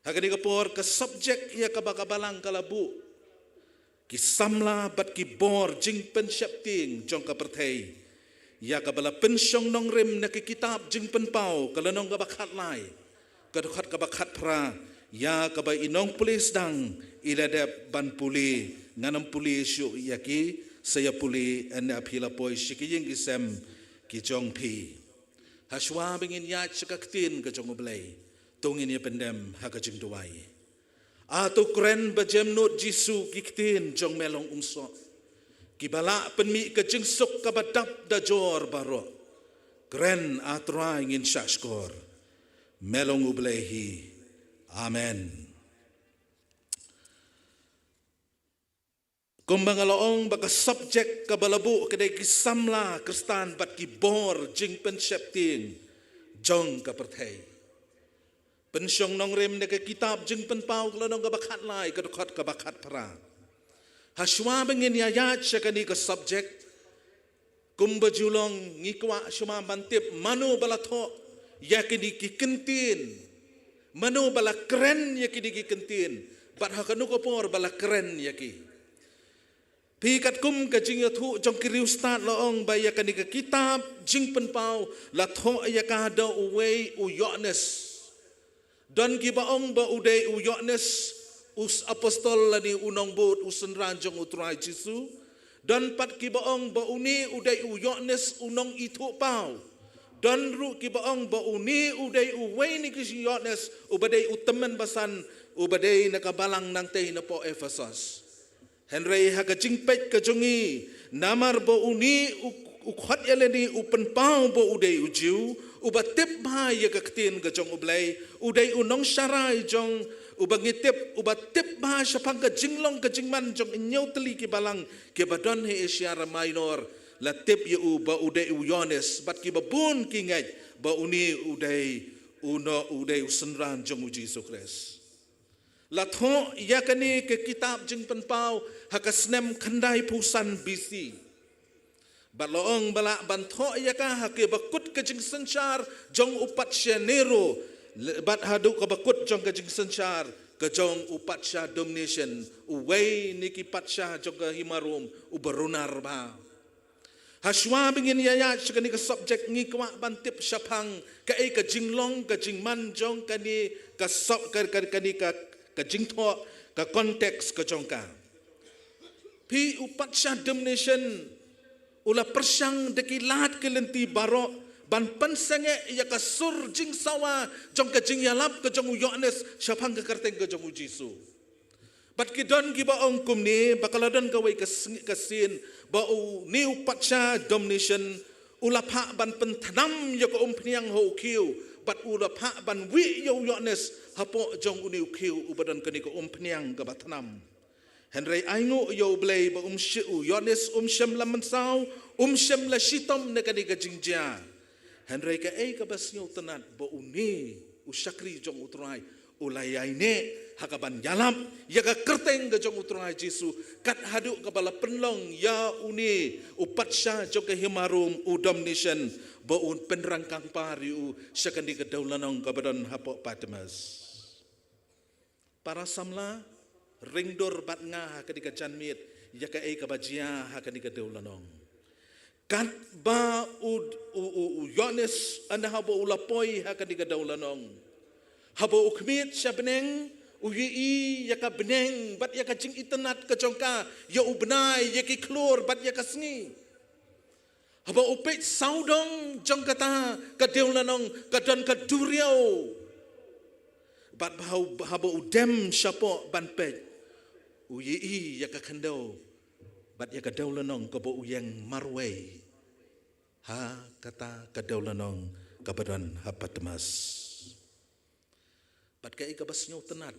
Ha kane ka por ka subject ïa ka ba ka balang ka la buh, ki samla bad ki bor jingpynsheptieng jong ka pyrthei, ïa ka ba la pynshong nongrim na ka kitab Jingpynpaw ka lynnong ka ba khatlai, ka dkhot ka ba khatphra, ïa ka ba i nongpule sdang i la dep ban pule. Ngan ym pule shuh ïa ki, sa ïa pule ynda phi la poi sha ki ïing ki sem ki jong phi. Hashwa ba ngin ïaid sha ka ktien ka jong U Blei, to ngin ïa pyndem ha ka jingduwai. A to kren ba jem nud Jisu ki ktien jong Me Long Umsoh, ki ba lah pynmih ka jingsuk ka ba dap da jor baroh. Kren A Trai, ngin shah shkor. Me long U Blei hi. Amen. Kumba nga la ong ba ka subject ka ba la buh ka dei ki samla Khristan bad ki bor jingpynsheptieng jong ka pyrthei. Pynshong nongrim na ka kitab Jingpynpaw ka lynnong ka ba khatlai, ka dkhot ka ba khatphra. Hashwa ba ngin ïa ïaid sha kane ka subject, kumba ju long, ngi kwah shuwa ban tip mano ba la thoh ïa kine ki kyntien, mano ba la kren ïa kine ki kyntien, bad ha kano ka por ba la kren ïa ki. Phi, katkum ka jingïathuh jong ki riewstad la ong ba ïa kane ka kitab Jingpynpaw la thoh ïa ka da uwei u Ïoannis. Don kiba ong ba u dei u Ïoannis u s-, apostol lane u nongbud, u synran jong u Trai Jisu. Don pat kiba ong ba une u dei u Ïoannis u nongithuhpaw. Don ruh kiba ong ba une u dei uwei na ki Ïoannis uba dei u tymmen basan, uba dei na ka balang nangtei napoh Ephesos. Hynrei ha ka jingpeit ka jong ngi, namar ba une u, u khot ïa lade u pynpaw ba u dei u Jiw, uba tip bha ïa ka ktien ka jong U Blei, u dei u nongsharai jong, uba ngi tip, uba tip bha shaphang ka jinglong ka jingman jong hynñiew tylli ki balang kiba don ha Asia Minor, la tip ïa u ba u dei u Ïoannis, bad kiba bun ki ngeit ba une u dei u no, u dei u synran jong u Jisu Khrist. La thoh ïa kane ka kitab Jingpynpaw ha ka snem khyndaiphew san B C. Bad la ong ba lah ban thoh ïa ka ha kaba kut ka jingsynshar jong u patsha Nero, le-, bad haduh kaba kut jong ka jingsynshar ka jong u patsha Domitian, uwei na ki patsha jong ka hima Rom, uba runar bha. Hashwa ba ngin ïa ïaid sha kane ka subject, ngi kwah ban tip shaphang kaei ka jinglong ka jingman jong kane ka sub-, ka, ka, kane ka, ka jingthoh, ka context ka jong ka. Phi, u patsha Domitian u la pyrshang da ki lad ki lynti baroh ban pynsangeh ïa ka sur jingsawa jong ka jingïalap ka jong u Ïoannis shaphang ka kyrteng ka jong u Jisu. Bad ki don kiba ong kumne ba ka la don kawei ka sien, ka sien ba une u patsha Domitian u la phah ban pynthnam ïa ka umphniang ha u khiew, bad u la phah ban wieh ïa u Ïoannis hapoh jong une u khiew uba don kane ka umphniang kaba thnam. Hynrei ainguh ïa U Blei ba um shi-, u Ïoannis um shym la mynsaw, um shym la shitom na kane ka jingjia. Hynrei kaei kaba sngewtynnat ba une u shakri jong u Trai u la ïaineh ha kaban ïalap ïa ka kyrteng ka jong u Trai Jisu, kat haduh kaba la pynlong ïa une u patsha jong ka hima Rom, u Domitian, ba un pynrangkang par ïa u sha kane ka dewlynnong kaba don hapoh Patmos. Para samla, ring dur bad nga ha kane ka janmiet ïa kaei kaba jia ha kane ka dewlynnong. Katba u, u, u, u Ïoannis, ynda haba u la poi ha kane ka dewlynnong, haba u khmied sha bneng, u ïohi ïa ka bneng bad ïa ka jingitynnad ka jong ka, ïa u bnai, ïa ki khlur bad ïa ka sngi. Haba u peit sawdong jong kata ka dewlynnong ka don ka duriaw. Bad haba u, haba u dem shapoh ban peit, u ïohi ïa ka khyndew bad ïa ka dewlynnong kaba u ïeng marwei ha kata ka dewlynnong kaba don ha Patmos. Bad kaei kaba sngewtynnat,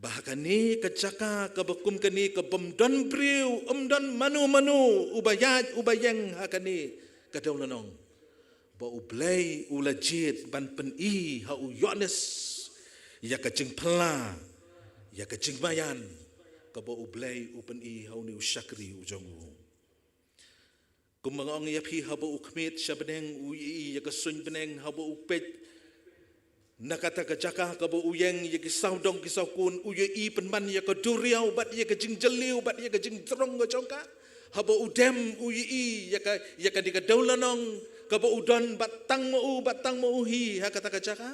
ba ha kane ka jaka kaba kum kane, ka bym don briew, ym don mano mano uba ïaid uba ïeng ha kane ka dewlynnong, ba U Blei u la jied ban pyni ha u Ïoannis ïa ka jingphylla, ïa ka jingmaïan kaba U Blei u pyni ha une u shakri u jong u. Kumba nga ong ïa phi, haba u khmied sha bneng, u ïohi ïa ka suiñ bneng, haba u peit na kata ka jaka kaba u ïeng, ïa ki sawdong ki sawkun, u ïohi pynban ïa ka duriaw bad ïa ka jingjylliew bad ïa ka jingjrong ka jong ka. Haba u dem, u ïohi ïa ka, ïa ka dei ka dewlynnong kaba u don bad tang ma u, bad tang ma u hi ha kata ka jaka.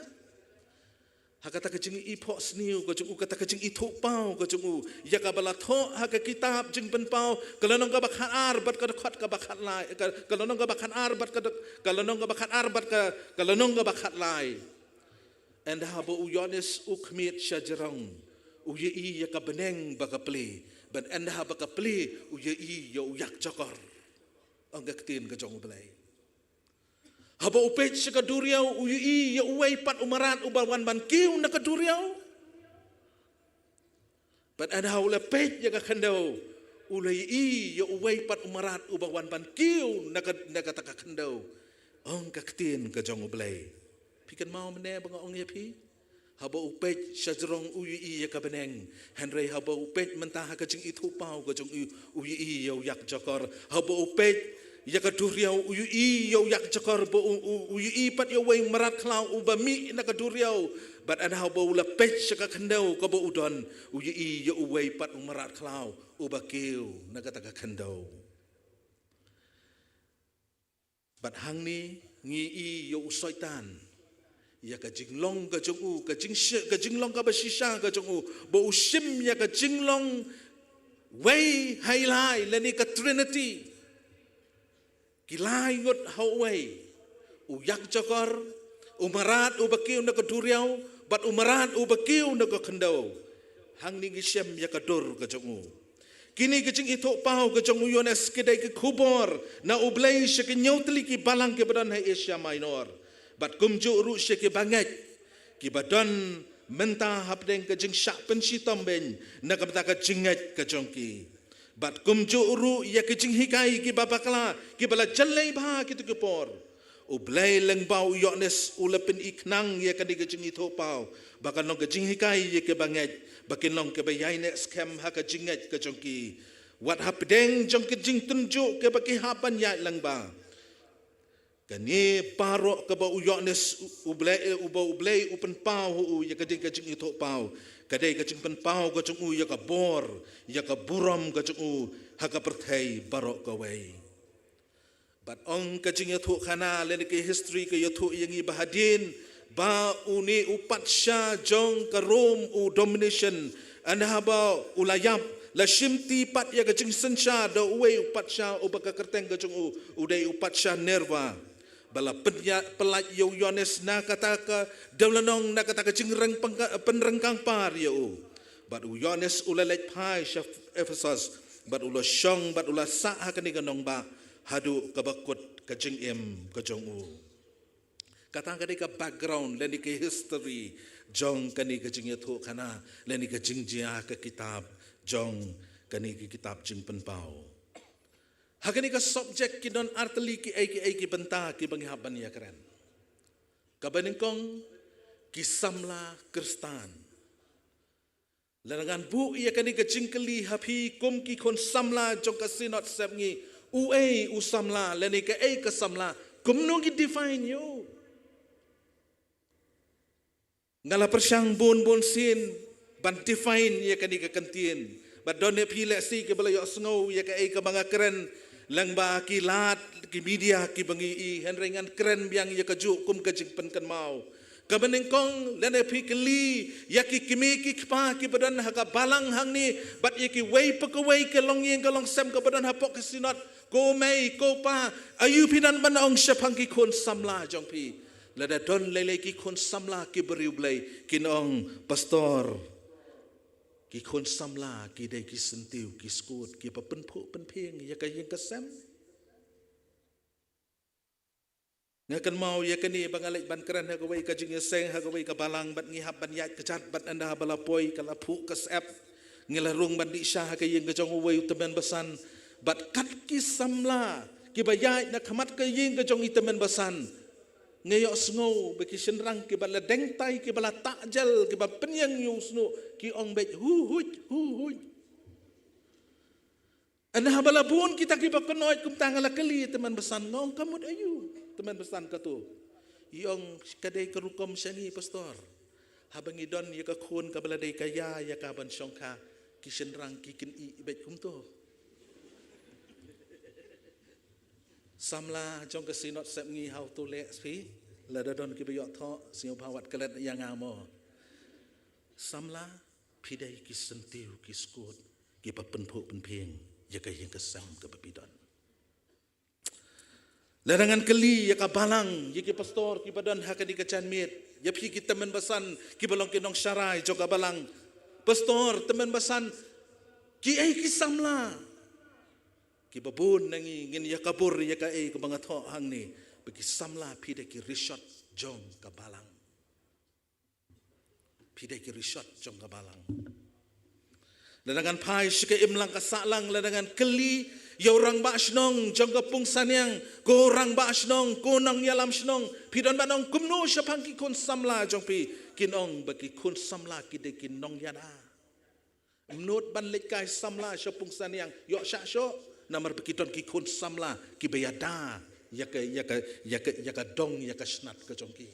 Ha kata ka jingiphohsniew ka jong u, kata ka jingithuhpaw ka jong u ïa kaba la thoh ha ka kitab Jingpynpaw, ka lynnong kaba khatar bad ka dkhot kaba khatlai, ka, ka lynnong kaba khatar bad ka dk-, ka lynnong kaba khatar bad ka, ka lynnong kaba khatlai. Ynda haba u Ïoannis u khmied shajrong, u ïohi ïa ka bneng ba ka plie, bad ynda haba ka plie, u ïohi ïa u ïakjakor. Ong ka ktien ka jong U Blei. Haba u peit sha ka duriaw, u ïohi ïa uwei pat u mrad uba wan ban kiew na ka duriaw. Bad ynda haba u la peit ïa ka khyndew, u la ïohi ïa uwei pat u mrad uba wan ban kiew na ka, na kata ka khyndew. Ong ka ktien ka jong U Blei. Phi kynmaw mynne ba nga ong ïa phi? Haba u peit shajrong, u ïohi ïa ka bneng. Hynrei haba u peit mynta ha ka jingithuhpaw ka jong u, u ïohi ïa u ïakjakor. Haba u peit ïa ka duriaw, u ïohi ïa u ïakjakor, ba u, u, u ïohi pat ïa uwei u mrad khlaw uba mih na ka duriaw. Bad ynda ba u la peit sha ka khyndew kaba u don, u ïohi ïa uwei pat u mrad khlaw uba kiew na kata ka khyndew. Bad hangne ngi ïohi ïa u Soitan, ïa ka jinglong ka jong u, ka jingshi-, ka jinglong kaba shisha ka jong u, ba u shim ïa ka jinglong wei ha lai lane ka Trinity. Ki lai ngut ha uwei, u ïakjakor, u mrad uba kiew na ka duriaw, bad u mrad uba kiew na ka khyndew. Hangne ngi shem ïa ka dur ka jong u. Kine ki jingithuhpaw ka jong u Ïoannis ki dei ki khubor na U Blei sha ki hynñiew tylli ki balang kiba don ha Asia Minor. Bad kumjuh ruh sha kiba ngeit, kiba don mynta hapdeng ka jingshah pynshitom beiñ na ka bynta ka jingngeit ka jong ki. Bad kumjuh ruh ïa ki jinghikai kiba bakla kiba la jyllei bha kito ki por. U Blei lyngba u Ïoannis u la pyni khnang ïa kane ka jingithuhpaw ba kan long ka jinghikai ïa kiba ngeit, ba kin long kiba ïaineh skhem ha ka jingngeit ka jong ki, wat hapdeng jong ki jingtynjuh kiba ki hap ban ïaid lyngba. Kane baroh kaba u Ïoannis u Blei, uba U Blei u pynpaw ha u ïa kane ka jingithuhpaw, ka dei ka jingpynpaw ka jong u ïa ka bor, ïa ka burom ka jong u ha ka pyrthei baroh kawei. Bad ong ka jingïathuhkhana lane ka history ka ïathuh ïa ngi ba hadien ba une u patsha jong ka Rom u Domitian, ynda ba u la ïap, la shimti pat ïa ka jingsynshar da uwei u patsha uba ka kyrteng ka jong u u dei u patsha Nerva, ba la pynïa-, pyllait ïa u Ïoannis na kata ka dewlynnong, na kata ka jingreng pynka-, pynryngkang par ïa u. Bad u Ïoannis u la leit phai sha Ephesus, bad u la shong, bad u la sah ha kane ka nongbah haduh kaba kut ka jingim ka jong u. Kata ka dei ka background lane ka history jong kane ka jingïathuhkhana lane ka jingjia ka kitab jong kane ka kitab Jingpynpaw. Ha kane ka subject ki don artylli kiei kiei ki bynta kiba ngi hap ban ïakren. Kaba nyngkong, ki samla Khristan. Lada ngan buh ïa kane ka jingkylli ha phi kum ki khun samla jong ka Synod Sepngi, uei u samla lane kaei ka samla, kumno ngi define ïa u? Nga la pyrshang bun bun sien ban define ïa kane ka kyntien. Bad don ïa phi lehse kiba la ïohsngew ïa kaei kaba nga kren lyngba ki lad ki media kiba ngi ïohi, hynrei ngan kren biang ïa kajuh kum ka jingpynkynmaw. Kaba nyngkong, lada phi kylli ïa ki kmie ki kpa kiba don ha ka balang hangne, bad ïa kiwei pa kawei ka longïing ka longsem kaba don hapoh ka Synod, ko mei ko pa, aïu phi nang ban ong shaphang ki khun samla jong phi? Lada don lei lei ki khun samla ki briew Blei, kin ong, Pastor, ki khun samla ki dei ki syntiew ki skud kiba pynphuh pynphieng ïa ka ïing ka sem. Nga kynmaw ïa kane ba nga leit ban kren ha kawei ka jingïaseng, ha kawei ka balang, bad ngi hap ban ïaid kjat, bad ynda ba la poi ka la phuh ka syep, ngi la rung ban dih sha ha ka ïing ka jong uwei u tymmen basan, bad kat ki samla kiba ïaid na khmat ka ïing ka jong i tymmen basan, nga ïohsngew ba ki shynrang kiba la dengtai, kiba la tahjel, kiba pynïeng ïa u snuh, ki ong beit, "Hu huit, hu huit." Ynda ba la bun kita kiba kynnoh kumta, nga la kylli tymmen basan, nga ong, "Ka mut aïu tymmen basan kato?" I ong, "Ka dei ka rukom sha ngi, Pastor. Haba ngi don ïa ka khun kaba la dei ka ïa, ïa ka ban shongkha, ki shynrang ki kynnoh beit kumto." Samla jong ka Synod Sepngi, hato leh phi? Lada don kiba ïoh thoh, sngewbha wat klet ïa nga mo. Samla, phi dei ki syntiew ki skud kiba pynphuh pynphieng ïa ka ïing ka sem kaba phi don. Lada ngan kylli ïa ka balang, ïa ki pastor kiba don ha kane ka janmiet, ïa phi ki tymmen basan kiba long ki nongsharai jong ka balang, pastor, tymmen basan, kiei ki samla? Kiba bun na ngi ngin ïa kabur ïa kaei kaba nga thoh hangne, ba ki samla phi dei ki rishot jong ka balang. Phi dei ki rishot jong ka balang. Lada ngan phai sha ka imlang ka sahlang, lada ngan kylli ïa u rangbah shnong jong ka Pungsaniang, ko rangbah shnong, ko nongïalam shnong, phi don ban ong kumno shaphang ki khun samla jong phi? Kin ong ba ki khun samla ki dei ki nongïada. Ym nud ban leit kai samla sha Pungsaniang, ïoh shah shuh. namar ba ki don ki khun samla kiba ïada ïa ka, ïa ka, ïa ka, ïa ka dong, ïa ka snat ka jong ki.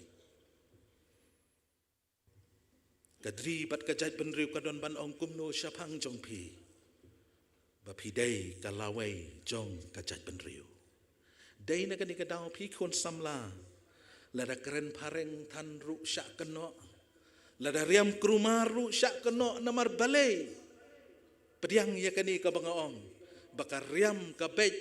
Ka dri bad ka jaitbynriew ka don ban ong kumno shaphang jong phi? Ba phi dei ka lawei jong ka jaitbynriew. Dei na kane ka daw phi khun samla, lada kren phareng than ruh shah kynnoh, lada riam krumar ruh shah kynnoh, namar balei? Pdiang ïa kane kaba nga ong, ba ka riam ka beit,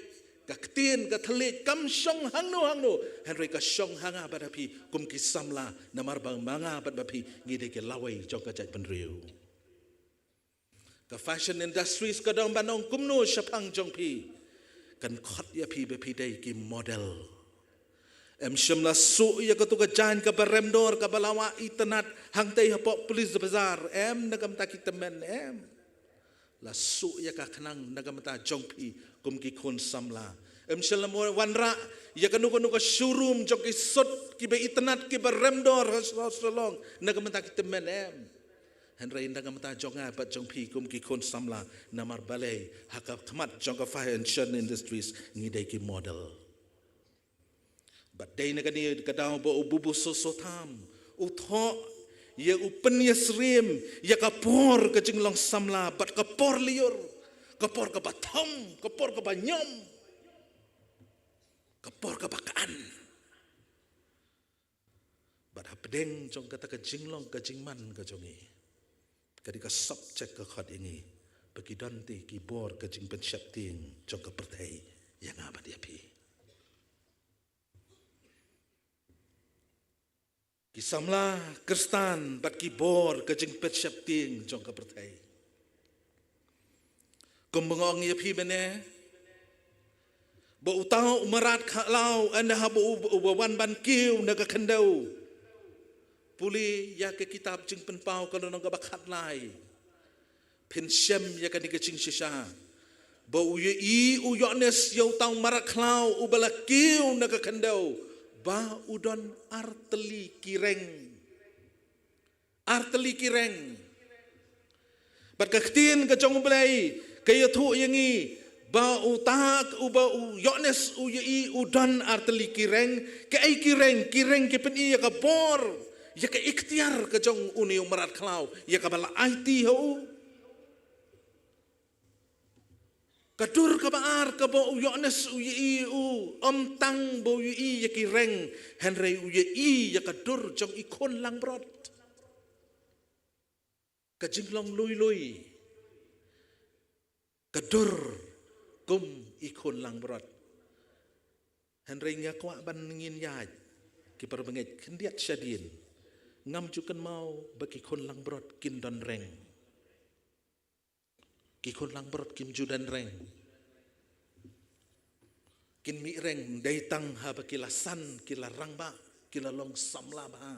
ka ktien ka thylliej kam shong hangno hangno, hynrei ka shong ha nga bad ha phi kum ki samla, namar ba ma nga bad ma phi ngi dei ki lawei jong ka jaitbynriew. Ka fashion industries ka dang ban ong kumno shaphang jong phi? Kan khot ïa phi ba phi dei ki model. Em shym la suh ïa katu ka jaiñ kaba rem dor kaba la wah itynnad hangtei hapoh Police Bazar, em, na ka bynta ki tymmen, em. La suh ïa ka khnang na ka bynta jong phi kum ki khun samla. Em shym la wanrah ïa kano kano ka showroom jong ki suit kiba itynnad kiba rem dor ha Shillong na ka bynta ki tymmen, em. Hynrei na ka bynta jong nga bad jong phi kum ki khun samla, namar balei? Ha ka khmat jong ka fashion industries ngi dei ki model. Bad dei na kane ka daw ba u Bubu Soso Tham u thoh ïa, u pynïasyriem ïa ka por ka jinglong samla bad ka por lyiur, ka por kaba thong, ka por kaba ñiom, ka por kaba kan. Bad hapdeng jong kata ka jinglong ka jingman ka jong ngi, ka dei ka subject ka khot ïa ngi ba ki don te ki bor ka jingpynsheptieng jong ka pyrthei ïa nga bad ïa phi. Ki samla Khristan bad ki bor ka jingpynsheptieng jong ka pyrthei. Kumba nga ong ïa phi mynne, ba uta u mrad khlaw ynda haba u, uba wan ban kiew na ka khyndew. Pule ïa ka kitab Jingpynpaw ka lynnong kaba khatlai. Phin shem ïa kane ka jingshisha. Ba u ïohi u Ïoannis ïa uta u mrad khlaw uba la kiew na ka khyndew, ba u don artylli ki reng. Artylli ki reng. Bad ka ktien ka jong U Blei ka ïathuh ïa ngi ba uta, uba u Ïoannis u ïohi u don artylli ki reng. Kaei ki reng? Ki reng ki pyni ïa ka bor, ïa ka iktiar ka jong une u mrad khlaw, ïa kaba la aiti ha u. Ka dur kaba ar kaba u Ïoannis u ïohi, u ym tang ba u ïohi ïa ki reng, hynrei u ïohi ïa ka dur jong i khun langbrot. Ka jinglong lui lui, ka dur kum i khun langbrot. Hynrei nga kwah ban ngin ïaid, ki para bangeit, khyndiat shadien. Ngam ju kynmaw ba ki khun langbrot kin don reng. Ki khun langbrot kim ju don reng. Kin mih reng dei tang haba ki la san, ki la rangbah, ki la long samla bha.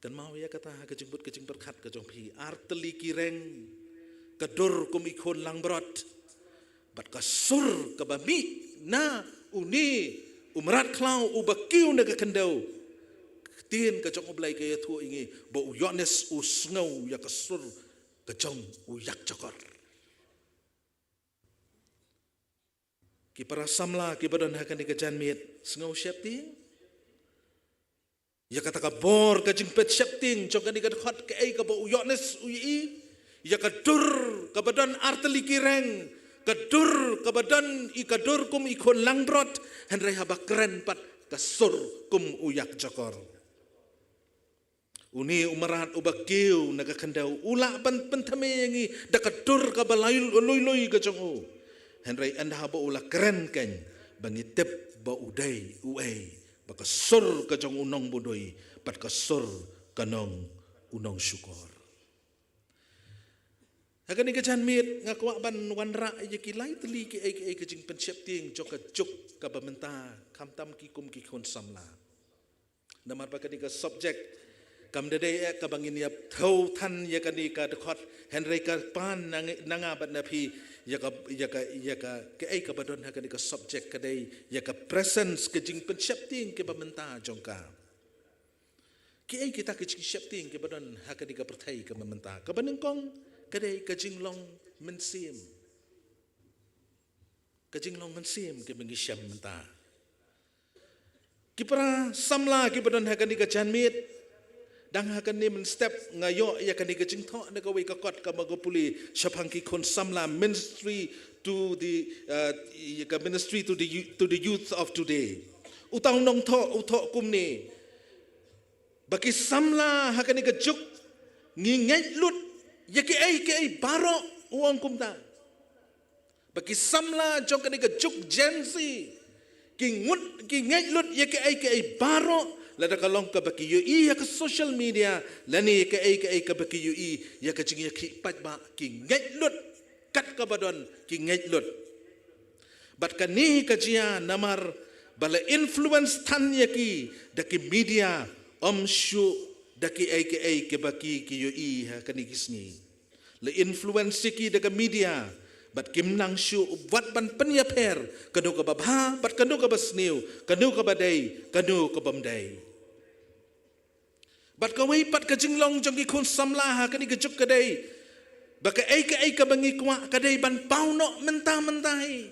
Kynmaw ïa kata ha ka jingbud ka jingpyrkhat ka jong phi. Artylli ki reng, ka dur kum i khun langbrot, bad ka sur kaba mih na une u mrad khlaw uba kiew na ka khyndew. Ktien ka jong U Blei ka ïathuh ïa ngi ba u Ïoannis u sngew ïa ka sur ka jong u ïakjakor. Ki para samla kiba don ha kane ka janmiet, sngew sheptieng ïa kata ka bor ka jingpynsheptieng jong kane ka dkhot, kaei kaba u Ïoannis u ïohi, ïa ka dur kaba don artylli ki reng, ka dur kaba don i, ka dur kum i khun langbrot, hynrei haba kren pat ka sur kum u ïakjakor. Une u mrad uba kiew na ka khyndew u lah ban pynthame ïa ngi da ka dur kaba lai, lui lui ka jong u. Hynrei ynda haba u la kren keiñ, ba ngi tip ba u dei uei, ba ka sur ka jong u nongbudui bad ka sur ka nong u nongshukor. Ha kane ka janmiet nga kwah ban wanrah ïa ki lai tylli kiei kiei ka jingpynsheptieng jong ka juk kaba mynta, khamtam ki kum ki khun samla. Namar ba kane ka subject kam da dei eh kaba ngin ïa thew than ïa kane ka dkhot, hynrei ka pan na ngi, na nga bad na phi, ïa ka, ïa ka, ïa ka, kaei kaba don ha kane ka subject ka dei ïa ka presence, ka jingpynsheptieng kaba mynta jong ka. Kiei kita ki jingsheptieng kiba don ha kane ka pyrthei kaba mynta? Kaba nyngkong ka dei ka jinglong mynsiem. Ka jinglong mynsiem kiba ngi shem mynta. Ki para samla kiba don ha kane ka janmiet, dang ha kane mynstep nga ïoh ïa kane ka jingthoh na kawei ka kot kaba nga pule shaphang ki khun samla, ministry to the, uh, ka ministry to the, to the youth of today. Uta u nongthoh u thoh kumne, ba ki samla ha kane ka juk ngi ngeit lut ïa kiei kiei baroh, u ong kumta. Ba ki samla jong kane ka juk Gen Z ki ngut, ki ngeit lut ïa kiei kiei baroh, lada ka long kaba ki ïohi ïa ka social media, lane ïa kiei kiei kaba ki ïohi ïa ka jingïakhih paidbah, ki ngeit lut kat kaba don, ki ngeit lut. Bad kane ka jia namar ba la influence than ïa ki da ki media, ym shuh da kiei kiei kiba ki, ki ïohi ha kine ki sngi. La influence ïa ki da ka media, bad kim nang shuh wat ban pynïapher kano kaba bha bad kano kaba sniew, kano kaba dei, kano kaba ym dei. Bad kawei pat ka jinglong jong ki khun samla ha kane ka juk ka dei ba kaei kaei kaba ngi kwah ka dei ban paw noh mynta mynta hi.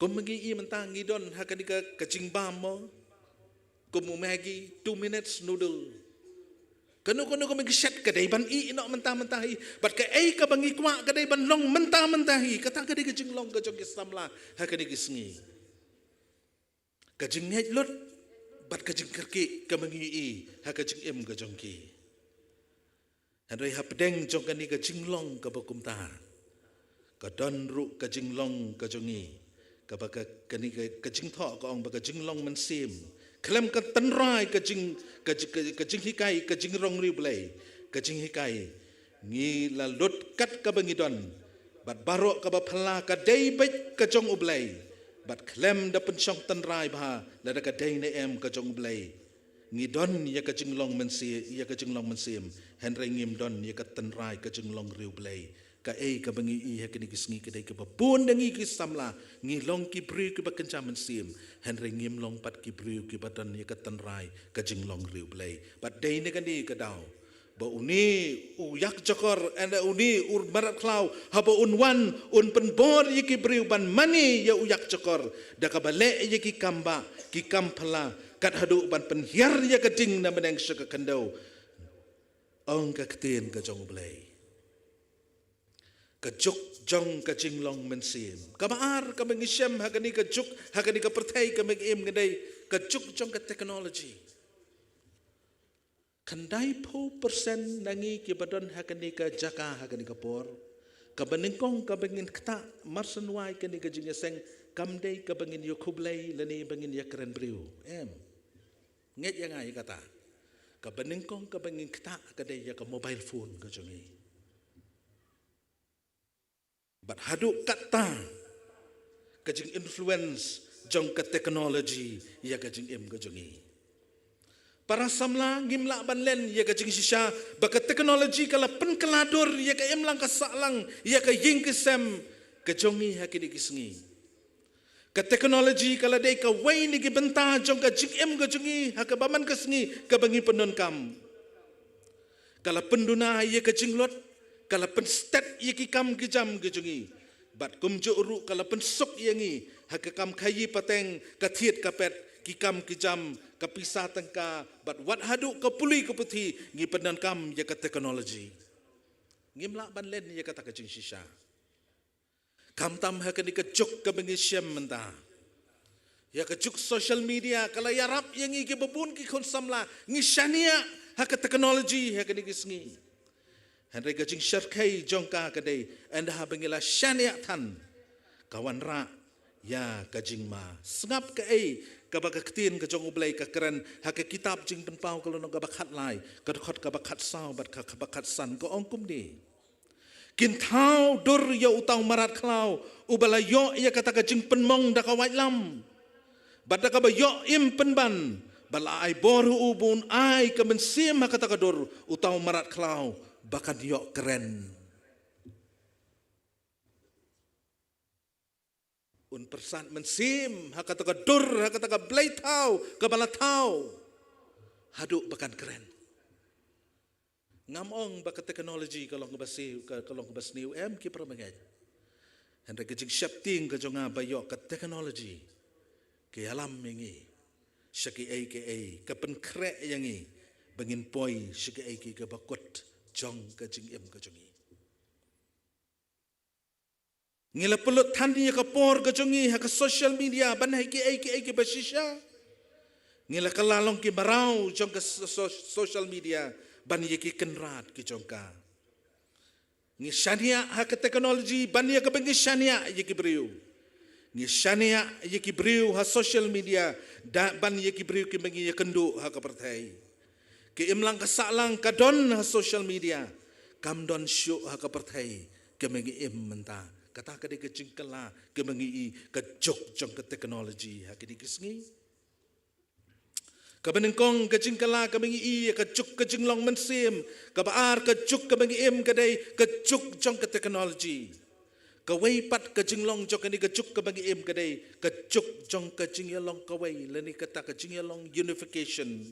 Kum ma ngi i mynta ngi don ha kane ka, ka jingbam mo. Kum u Maggi, two minutes noodle. Kano kano kaba ngi shet ka dei ban i noh mynta mynta hi. Bad kaei kaba ngi kwah ka dei ban long mynta mynta hi. Kata ka dei ka jinglong ka jong ki samla ha kane ki sngi. Ka jingngeit lut bad ka jingkyrkieh kaba ngi i ha ka jingim ka jong ki. Hynrei hapdeng jong kane ka jinglong kaba kumta, ka don ruh ka jinglong ka jong ngi, kaba ka, kane ka, ka jingthoh ka ong ba ka jinglong mynsiem khlem ka tynrai, ka jing, ka, ka, ka jinghikai, ka jingrong riewblei, ka jinghikai. Ngi la lut kat kaba ngi don, bad baroh kaba phylla ka dei beit ka jong U Blei. Bad khlem da pynshong tynrai bha lada ka dei ne em ka jong U Blei. Ngi don ïa ka jinglong mynsiem, ïa ka jinglong mynsiem, hynrei ngim don ïa ka tynrai ka jinglong riewblei. Kaei kaba ngi i ha kine ki sngi ka dei kaba bun na ngi ki samla ngi long ki briew kiba kynja mynsiem, hynrei ngim long pat ki briew kiba don ïa ka tynrai ka jinglong riewblei. Bad dei na kane ka daw ba une u ïakjakor, ynda une u mrad khlaw haba un wan, un pynbor ïa ki briew ban mane ïa u ïakjakor da kaba leh ïa ki kam bah, ki kam phylla, kat haduh ban pynhiar ïa ka ding na bneng sha ka khyndew. Ong ka ktien ka jong U Blei, ka juk jong ka jinglong mynsiem. Kaba ar kaba ngi shem ha kane ka juk, ha kane ka pyrthei kaba ngi im, ka dei ka juk jong ka technology. Khyndaiphew percent na ngi kiba don ha kane ka jaka, ha kane ka por, kaba nyngkong kaba ngin ktah mar shen wai kane ka jingïaseng kam dei kaba ngin ïakhublei lane ba ngin ïakren briew. Em. Ngeit ïa nga ïa kata. Kaba nyngkong kaba ngin ktah ka dei ïa ka mobile phone ka jong ngi. Bad haduh katta ka jing-influence jong ka technology ïa ka jingim ka jong ngi. Para samla, ngim lah ban len ïa ka jingshisha ba ka technology ka la pynkylla dur ïa ka imlang ka sahlang, ïa ka ïing ka sem ka jong ngi ha kine ki sngi. Ka technology ka la dei kawei na ki bynta jong ka jingim ka jong ngi ha kaba man ka sngi kaba ngi pyndonkam. Ka la pynduna ïa ka jinglut, ka la pynstet ïa ki kam ki jam ki jong ngi. Bad kumjuh ruh ka la pynsuk ïa ngi ha ka kam khaïi pateng, ka thied ka pet, ki kam ki jam, ka pisa tyngka, bad wat haduh ka pule ka puthi ngi pyndonkam ïa ka technology. Ngim lah ban len ïa kata ka jingshisha. Khamtam ha kane ka juk kaba ngi shem mynta. Ïa ka juk social media ka la ïarap ïa ngi kiba bun ki khun samla, ngi shaniah ha ka technology ha kane ki sngi. Hynrei ka jingshyrkhei jong ka ka dei, ynda haba ngi la shaniah than, ka wanrah ïa ka jingma. Sngap kaei kaba ka ktien ka jong U Blei ka kren ha ka kitab Jingpynpaw ka lynnong kaba khatlai, ka dkhot kaba khatsaw bad ka kaba khatsan, ka ong kumne. Kin thaw dur ïa uta u mrad khlaw uba la ïoh ïa kata ka jingpynmong da ka waitlam, bad da kaba ïoh im pynban, bad la ai bor ha u ba un ai ka mynsiem ha kata ka dur, uta u mrad khlaw ba kan ïoh kren. Un pyrsad mynsiem ha kata ka dur, ha kata ka blei thaw kaba la thaw, haduh ba kan kren. Ngam ong ba ka technology ka long kaba sniew, ka, ka long kaba sniew, em ki para bangeit. Hynrei ka jingsheptieng ka jong nga ba ïoh ka technology ka ïalam ïa ngi sha kiei kiei, ka pynkhreh ïa ngi ba ngin poi sha kiei kiei kiba kut jong ka jingim ka jong ngi. Ngi la pynlut than ïa ka por ka jong ngi ha ka social media ban ha kiei kiei kiba shisha. Ngi la kylla long ki mraw jong ka so-, so-, social media ban ïa ki kynrad ki jong ka. Ngi shaniah ha ka technology ban ïa kaba ngi shaniah ïa ki briew. Ngi shaniah ïa ki briew ha social media da ban ïa ki briew kiba ngi ïakynduh ha ka pyrthei. Ka imlang ka sahlang ka don ha social media, kam don shuh ha ka pyrthei kaba ngi im mynta. Kata ka dei ka jingkylla kaba ngi i ka juk jong ka technology ha kine ki sngi. Kaba nyngkong ka jingkylla kaba ngi i ka juk ka jinglong mynsiem, kaba ar ka juk kaba ngi im ka dei ka juk jong ka technology. Kawei pat ka jinglong jong kane ka juk kaba ngi im ka dei ka juk jong ka jingïalong kawei, lane kata ka jingïalong unification.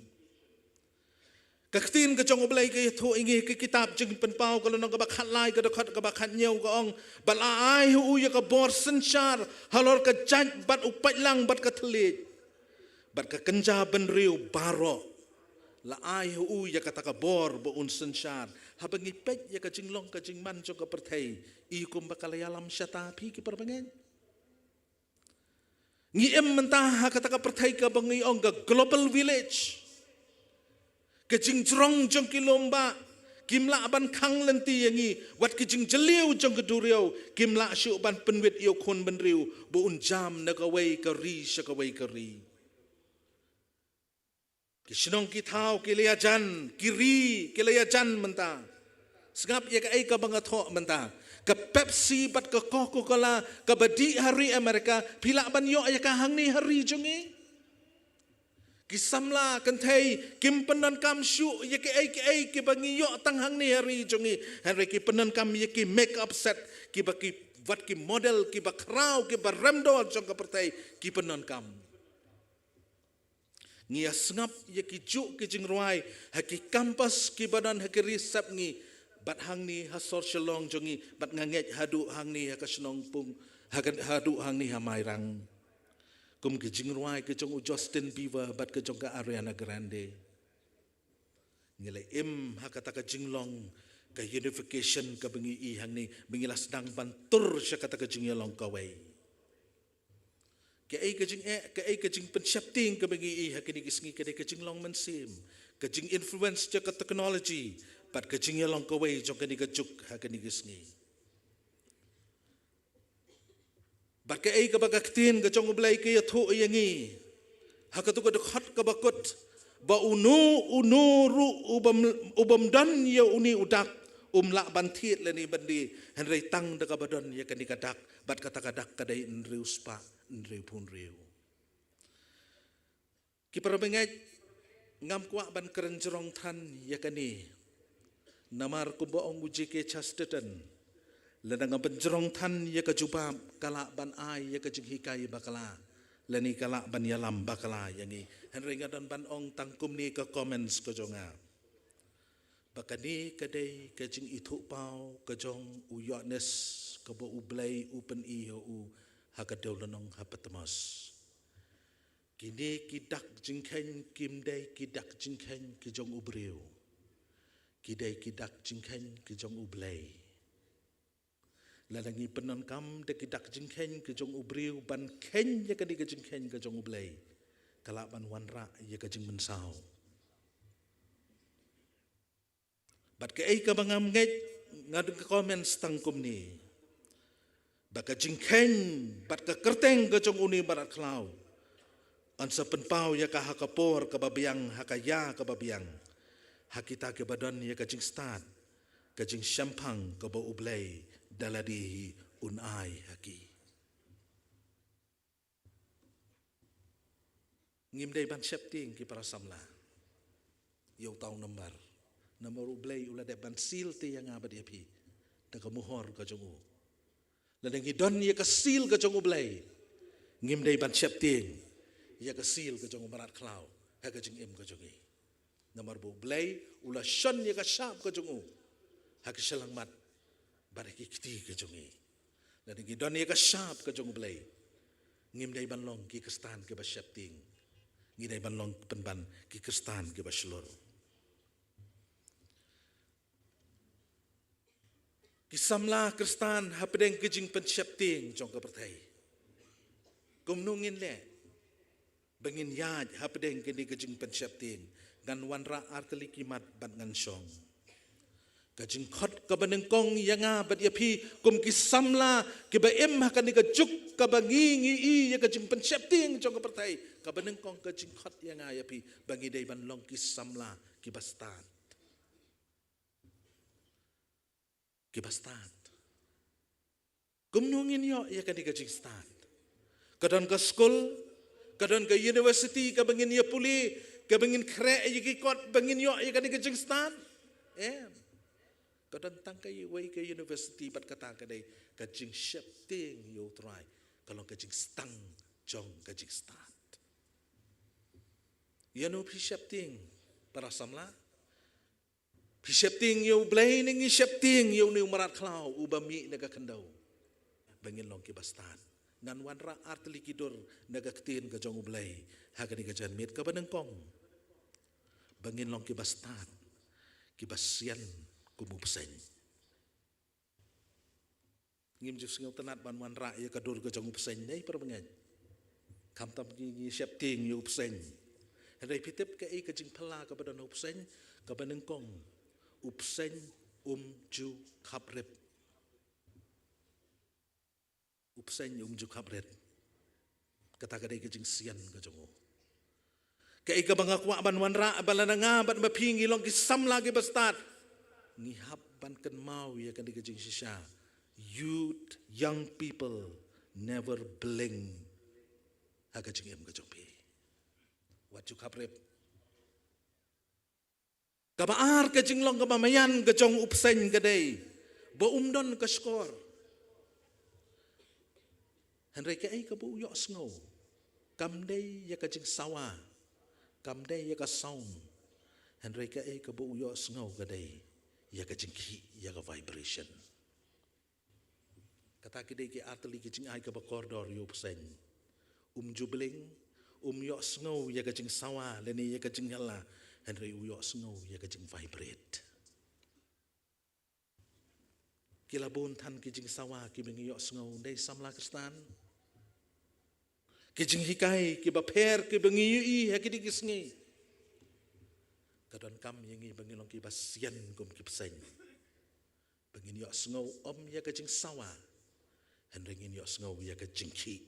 Ka ktien ka jong U Blei ka ïathuh ïa ngi ha ka kitab Jingpynpaw ka lynnong kaba khatlai ka dkhot kaba khathynñiew ka ong, ba la ai ha u ïa ka bor synshar halor ka jait bad u paidlang bad ka thylliej. Bad ka kynja bynriew baroh la ai ha u ïa kata ka bor ba un synshar. Haba ngi peit ïa ka jinglong ka jingman jong ka pyrthei, i kumba ka la ïalam shata phi ki parabangeit. Ngi im mynta ha kata ka pyrthei kaba ngi ong ka global village. Ka jingjrong jong ki lum bah kim lah ban khang lynti ïa ngi, wat ki jingjylliew jong ka duriaw kim lah shuh ban pynwit ïa u khun bynriew ba un jam na kawei ka ri sha kawei ka ri. Ki shnong ki thaw ki la ïajan, ki ri ki la ïajan mynta. Sngap ïa kaei kaba nga thoh mynta. Ka Pepsi bad ka Coca-Cola kaba dih ha ri America, phi lah ban ïoh ïa ka hangne ha ri jong ngi? Ki samla kynthei kim pyndonkam shuh ïa kaei kaei kiba ngi ïoh tang hangne ha ri jong ngi. Hynrei ki pyndonkam ïa ki make-up set kiba ki, wat ki model kiba khraw kiba remdor jong ka pyrthei ki pyndonkam. Ngi ïa sngap ïa ki juk ki jingrwai ha ki campus kiba don ha ki ri sep ngi, bad hangne ha sor Shillong jong ngi, bad nga ngeit haduh hangne ha ka shnong Pung, ha ka, haduh hangne ha Mairang. Kum ki jingrwai ki jong u Justin Bieber bad ki jong ka Ariana Grande. Ngi la im ha kata ka jinglong ka unification kaba ngi i hangne, ba ngi la sdang ban tur sha kata ka jingïalong kawei. Kaei ka jingeh, kaei ka jingpynsheptieng kaba ngi i ha kine ki sngi ka dei ka jinglong mynsiem, ka jinginfluence jong ka technology bad ka jingïalong kawei jong kane ka juk ha kine ki sngi. Bad kaei kaba ka ktien ka jong U Blei ka ïathuh ïa ngi ha katu ka dkhot kaba kut, ba uno uno ruh u bym, u bym don ïa une u dak um lah ban thied lane ban die, hynrei tang da kaba don ïa kane ka dak, bad kata ka dak ka dei hynriew spah hynriewphew hynriew. Ki parabangeit, ngam kwah ban kren jrong than ïa kane. Namar kumba ong u G K Chesterton, lada nga pynjrong than ïa ka jubab ka lah ban ai ïa ka jinghikai bakla, lane ka lah ban ïalam bakla ïa ngi. Hynrei nga don ban ong tang kumne ka comments ka jong nga. Ba kane ka dei ka jingithuhpaw ka jong u Ïoannis kaba U Blei u pyni ha u ha ka dewlynnong ha Patmos. Kine ki dak jingkheiñ kim dei ki dak jingkheiñ ki jong u briew. Ki dei ki dak jingkheiñ ki jong U Blei. Lada ngi pyndonkam da ki dak jingkheiñ ki jong u briew ban kheiñ ïa kane ka jingkheiñ ka jong U Blei, ka lah ban wanrah ïa ka jingmynsaw. Bad kaei kaba ngam ngeit, nga don ka comments tang kumne. Ba ka jingkheiñ bad ka kyrteng ka jong une u mrad khlaw yn sa pynpaw ïa ka ha ka por kaba biang, ha ka ïa kaba biang, ha kita kiba don ïa ka jingstad, ka jingshemphang kaba U Blei da lade hi un ai ha ki. Ngim dei ban sheptieng ki para samla ïa uta u nambar. Namar U Blei u la dep ban seal te ïa nga bad ïa phi da ka muhor ka jong u. Lada ngi don ïa ka seal ka jong U Blei, ngim dei ban sheptieng ïa ka seal ka jong u mrad khlaw ha ka jingim ka jong ngi. Namar ba U Blei u la shon ïa ka shap ka jong u ha ki shyllangmat bad ha ki kti ka jong ngi. Lada ngi don ïa ka shap ka jong U Blei, ngim dei ban long ki Khristan kiba sheptieng. Ngi dei ban long pynban ki Khristan kiba shlur. Ki samla Khristan hapdeng ka jingpynsheptieng jong ka pyrthei. Kumno ngin leh ba ngin ïaid hapdeng kane ka jingpynsheptieng? Ngan wanrah artylli ki mat bad ngan shong. Ka jingkhot kaba nyngkong ïa nga bad ïa phi kum ki samla kiba im ha kane ka juk kaba ngi ngi i ïa ka jingpynsheptieng jong ka pyrthei. Kaba nyngkong ka jingkhot ïa nga ïa phi ba ngi dei ban long ki samla kiba stad. Kiba stad. Kumno ngin ïoh ïa kane ka jingstad? Ka don ka skul, ka don ka university kaba ngin ïa pule, kaba ngin khreh ïa ki kot ba ngin ïoh ïa kane ka jingstad? Em. Ka don tang kawei ka university bad kata ka dei ka jingsheptieng ïa U Trai. Ka long ka jingstad jong ka jingstad. Ïa no phi sheptieng, para samla? Phi sheptieng ïa U Blei ne ngi sheptieng ïa une u mrad khlaw uba mih na ka khyndew? Ba ngin long kiba stad. Ngan wanrah artylli ki dur na ka ktien ka jong U Blei ha kane ka janmiet. Kaba nyngkong, ba ngin long kiba stad, kiba sian kum u bseiñ. Ngim ju sngewtynnat ban wanrah ïa ka dur ka jong u bseiñ, ne para bangeit? Khamtam ngi, ngi sheptieng ïa u bseiñ. Hynrei phi tip kaei ka jingphylla kaba don ha u bseiñ? Kaba nyngkong, u bseiñ um ju khap rit. U bseiñ um ju khap rit. Kata ka dei ka jingsian ka jong u. Kaei kaba nga kwah ban wanrah ba lada nga bad ma phi ngi long ki samla kiba stad, ngi hap ban kynmaw ïa kane ka jingshisha. Youth, young people, never blink ha ka jingim ka jong phi. Wat ju khap rit. Kaba ar ka jinglong kaba maïan ka jong u bseiñ ka dei ba um don ka shkor. Hynrei kaei kaba u ïohsngew? Kam dei ïa ka jingsawa, kam dei ïa ka sound. Hynrei kaei kaba u ïohsngew ka dei ïa ka jingkhih, ïa ka vibration. Kata ki dei ki artylli ki jingai kaba kordor ïa u bseiñ. Um ju blink, um ïohsngew ïa ka jingsawa lane ïa ka jingïalla, hynrei u ïohsngew ïa ka jingvibrate. Ki la bun than ki jingsawa kiba ngi ïohsngew, dei samla Khristan. Ki jinghikai kiba pher kiba ngi ïohi ha kine ki sngi. Ka donkam ïa ngi ba ngin long kiba sian kum ki bseiñ. Ba ngin ïohsngew ym ïa ka jingsawa, hynrei ngin ïohsngew ïa ka jingkhih.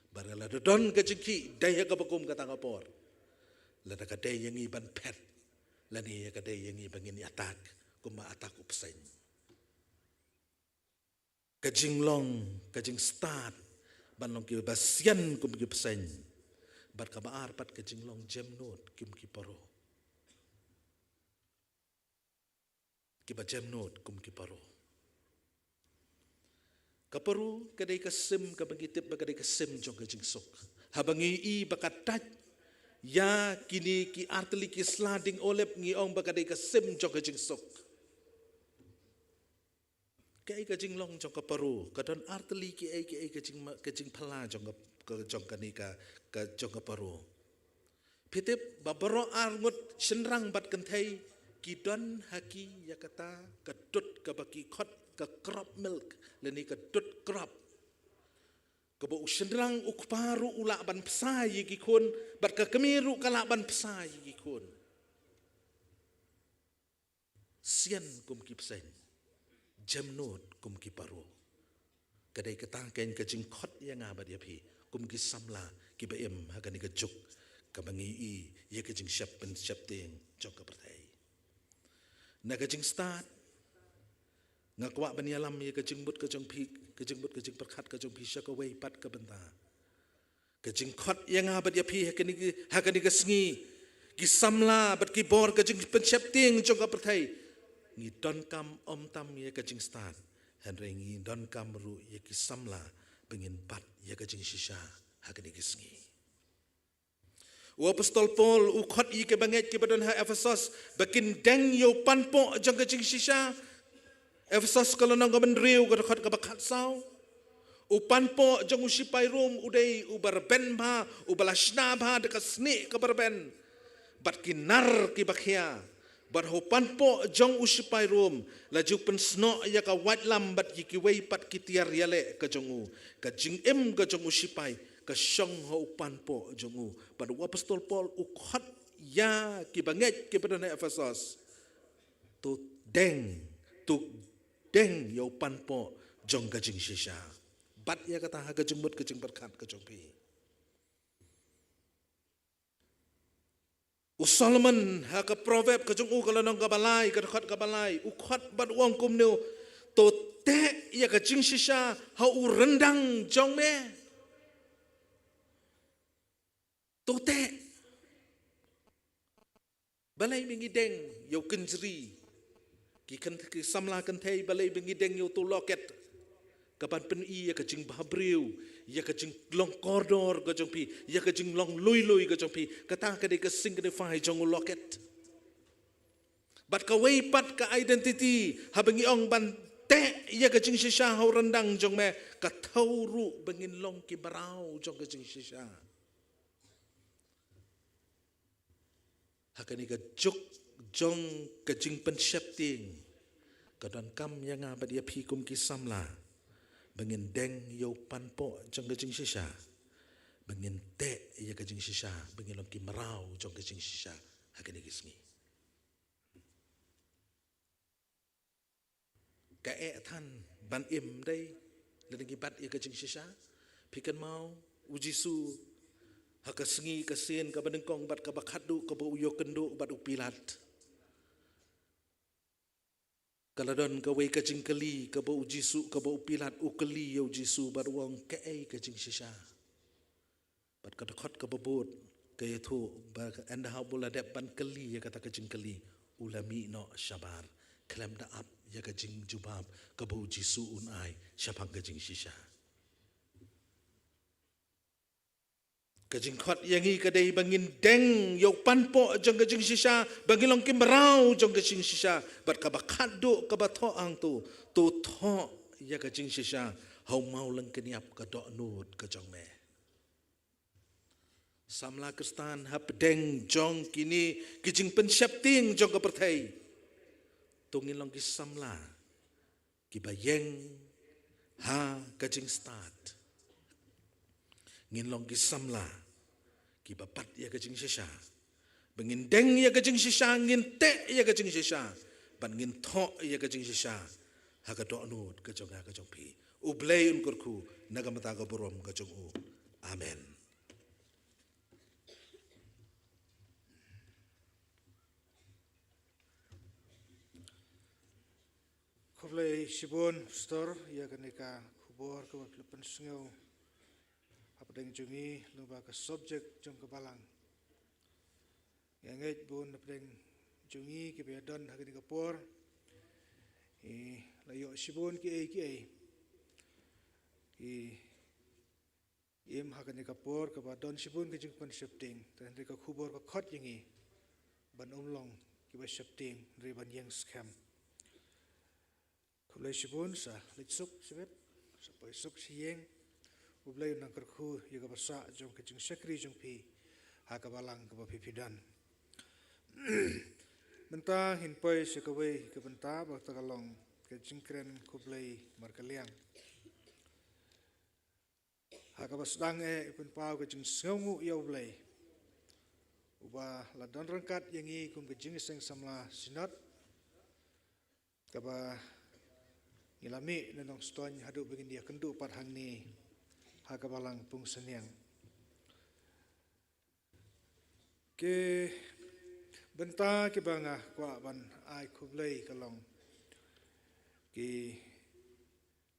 Ba lada don ka jingkhih, dei ha kaba kum kata ka por, lada ka dei ïa ngi ban phet, lane ïa ka dei ïa ngi ba ngin attack kumba attack u bseiñ. Ka jinglong, ka jingstad ban long kiba sian kum ki bseiñ. Bad kaba ar pat ka jinglong jemnud kum ki paro. Kiba jemnud kum ki paro. Ka paro ka dei ka sim kaba ngi tip ba ka dei ka sim jong ka jingsuk. Haba ngi i ba ka dait ïa kine ki artylli ki sla dieng olib ngi ong ba ka dei ka sim jong ka jingsuk. Kaei ka jinglong jong ka paro? Ka don artylli kiei kiei ka jing, ka jingphylla jong ka, ka jong kane ka, ka jong ka paro. Phi tip ba baroh arngut shynrang bad kynthei ki don ha ki ïa kata ka dud kaba ki khot ka crop milk lane ka dud crop. Kaba u shynrang u kpa ruh u lah ban bsa ïa ki khun, bad ka kmie ruh ka lah ban bsa ïa ki khun. Sian kum ki bseiñ, jemnud kum ki paro. Ka dei kata kein ka jingkhot ïa nga bad ïa phi kum ki samla kiba im ha kane ka juk kaba ngi i ïa ka jingshep pynsheptieng jong ka pyrthei. Na ka jingstad, nga kwah ban ïalam ïa ka jingmut ka jong phi, ka jingmut ka jingpyrkhat ka jong phi sha kawei pat ka bynta. Ka jingkhot ïa nga bad ïa phi ha kane ki, ha kane ka sngi, ki samla bad ki bor ka jingpynsheptieng jong ka pyrthei. Ngi donkam ym tam ïa ka jingstad, hynrei ngi donkam ruh ïa ki samla ba ngin bat ïa ka jingshisha ha kane ka sngi. U apostol Paul u khot ïa ki bangeit kiba don ha Ephesos ba kin deng ïa u panpoh jong ka jingshisha. Ephesos ka lynnong kaba hynriew ka dkhot kaba khatsaw. U panpoh jong u sipai Rom u dei uba rben bha, uba la shna bha da ka snieh kaba rben. Bad ki nar kiba khia. Bad ha u panpoh jong u sipai Rom la ju pynsnoh ïa ka waitlam bad ïa kiwei pat ki tiar ïaleh ka jong u. Ka jingim ka jong u sipai ka shong ha u panpoh jong u. Bad u apostol Paul u khot ïa kiba ngeit kiba don ha Ephesos. To deng, to deng ïa u panpoh jong ka jingshisha. Bat ïa kata ha ka jingmut ka jingpyrkhat ka jong phi. U Solomon ha ka Proverb ka jong u ka lynnong kaba lai, ka dkhot kaba lai, u khot bad u ong kumne: To teh ïa ka jingshisha ha u ryndang jong me. To teh. Balei ba ngi deng ïa u kynjri? Ki kyn-, ki samla kynthei, balei ba ngi deng ïa uto u loket? Kaban pyni ïa ka jingbhabriew, ïa ka jinglong kordor ka jong phi, ïa ka jinglong lui lui ka jong phi. Kata ka dei ka signify jong u loket. Bad kawei pat ka identity, haba ngi ong ban teh ïa ka jingshisha ha u ryndang jong me, ka thew ruh ba ngin long ki mraw jong ka jingshisha. Ha kane ka juk jong ka jingpynsheptieng, ka donkam ïa nga bad ïa phi kum ki samla ba ngin deng ïa u panpoh jong ka jingshisha, ba ngin teh ïa ka jingshisha, ba ngin long ki mraw jong ka jingshisha ha kane ka sngi. Ka eh than ban im dei lada ngi bat ïa ka jingshisha. Phi kynmaw u Jisu ha ka sngi ka sien kaba nyngkong bad kaba khatduh kaba u ïakynduh bad u Pilat. Ka la don kawei ka jingkylli kaba u Jisu, kaba u Pilat u kylli ïa u Jisu bad u ong, kaei ka jingshisha? Bad ka dkhot kaba bud ka ïathuh ba ynda haba u la dep ban kylli ïa kata ka jingkylli, u la mih noh shabar khlem da ap ïa ka jingjubab kaba u Jisu un ai shaphang ka jingshisha. Ka jingkhot ïa ngi ka dei ba ngin deng ïa u panpoh jong ka jingshisha, ba ngin long ki mraw jong ka jingshisha. Bad kaba khatduh kaba thoh hangto, to thoh ïa ka jingshisha ha u mawlyngkniap ka dohnud ka jong me. Samla Khristan, hapdeng jong kine ki jingpynsheptieng jong ka pyrthei, to ngin long ki samla kiba ïeng ha ka jingstad. Ngin long ki samla kiba bat ïa ka jingshisha. Ba ngin deng ïa ka jingshisha, ngin teh ïa ka jingshisha, bad ngin thoh ïa ka jingshisha ha ka dohnud ka jong nga ka jong phi. U Blei un kyrkhu na ka bynta ka burom ka jong u. Amen. Khublei shibun Pastor ïa kane ka khubor kaba phi la pynsngew hapdeng jong ngi lyngba ka subject jong ka balang. Nga ngeit bun hapdeng jong ngi kiba ïadon ha kane ka por, i la ïoh shibun kiei kiei, i im ha kane ka por kaba don shibun ka jingpynsheptieng. Te hynrei ka khubor ka khot ïa ngi ban ym long kiba sheptieng, hynrei ban ïeng skhem. Khublei shibun, sa leit suk shibit, sa poi suk sha ïing. U Blei un nang kyrkhu ïa kaba sah jong ka jingshakri jong phi ha ka balang kaba phi phi don. Mynta ngin poi sha kawei ka bynta ba kata ka long ka jingkren khublei markylliang. Ha kaba sdang eh u pynpaw ka jingsngewnguh ïa U Blei uba la don ryngkat ïa ngi kum ka Jingïaseng Samla Synod, kaba ngi la mih na Nongstoiñ haduh ba ngin ïakynduh pat hangne ha ka Balang Pungsaniang. Ki bynta kiba nga kwah ban ai khublei ka long ki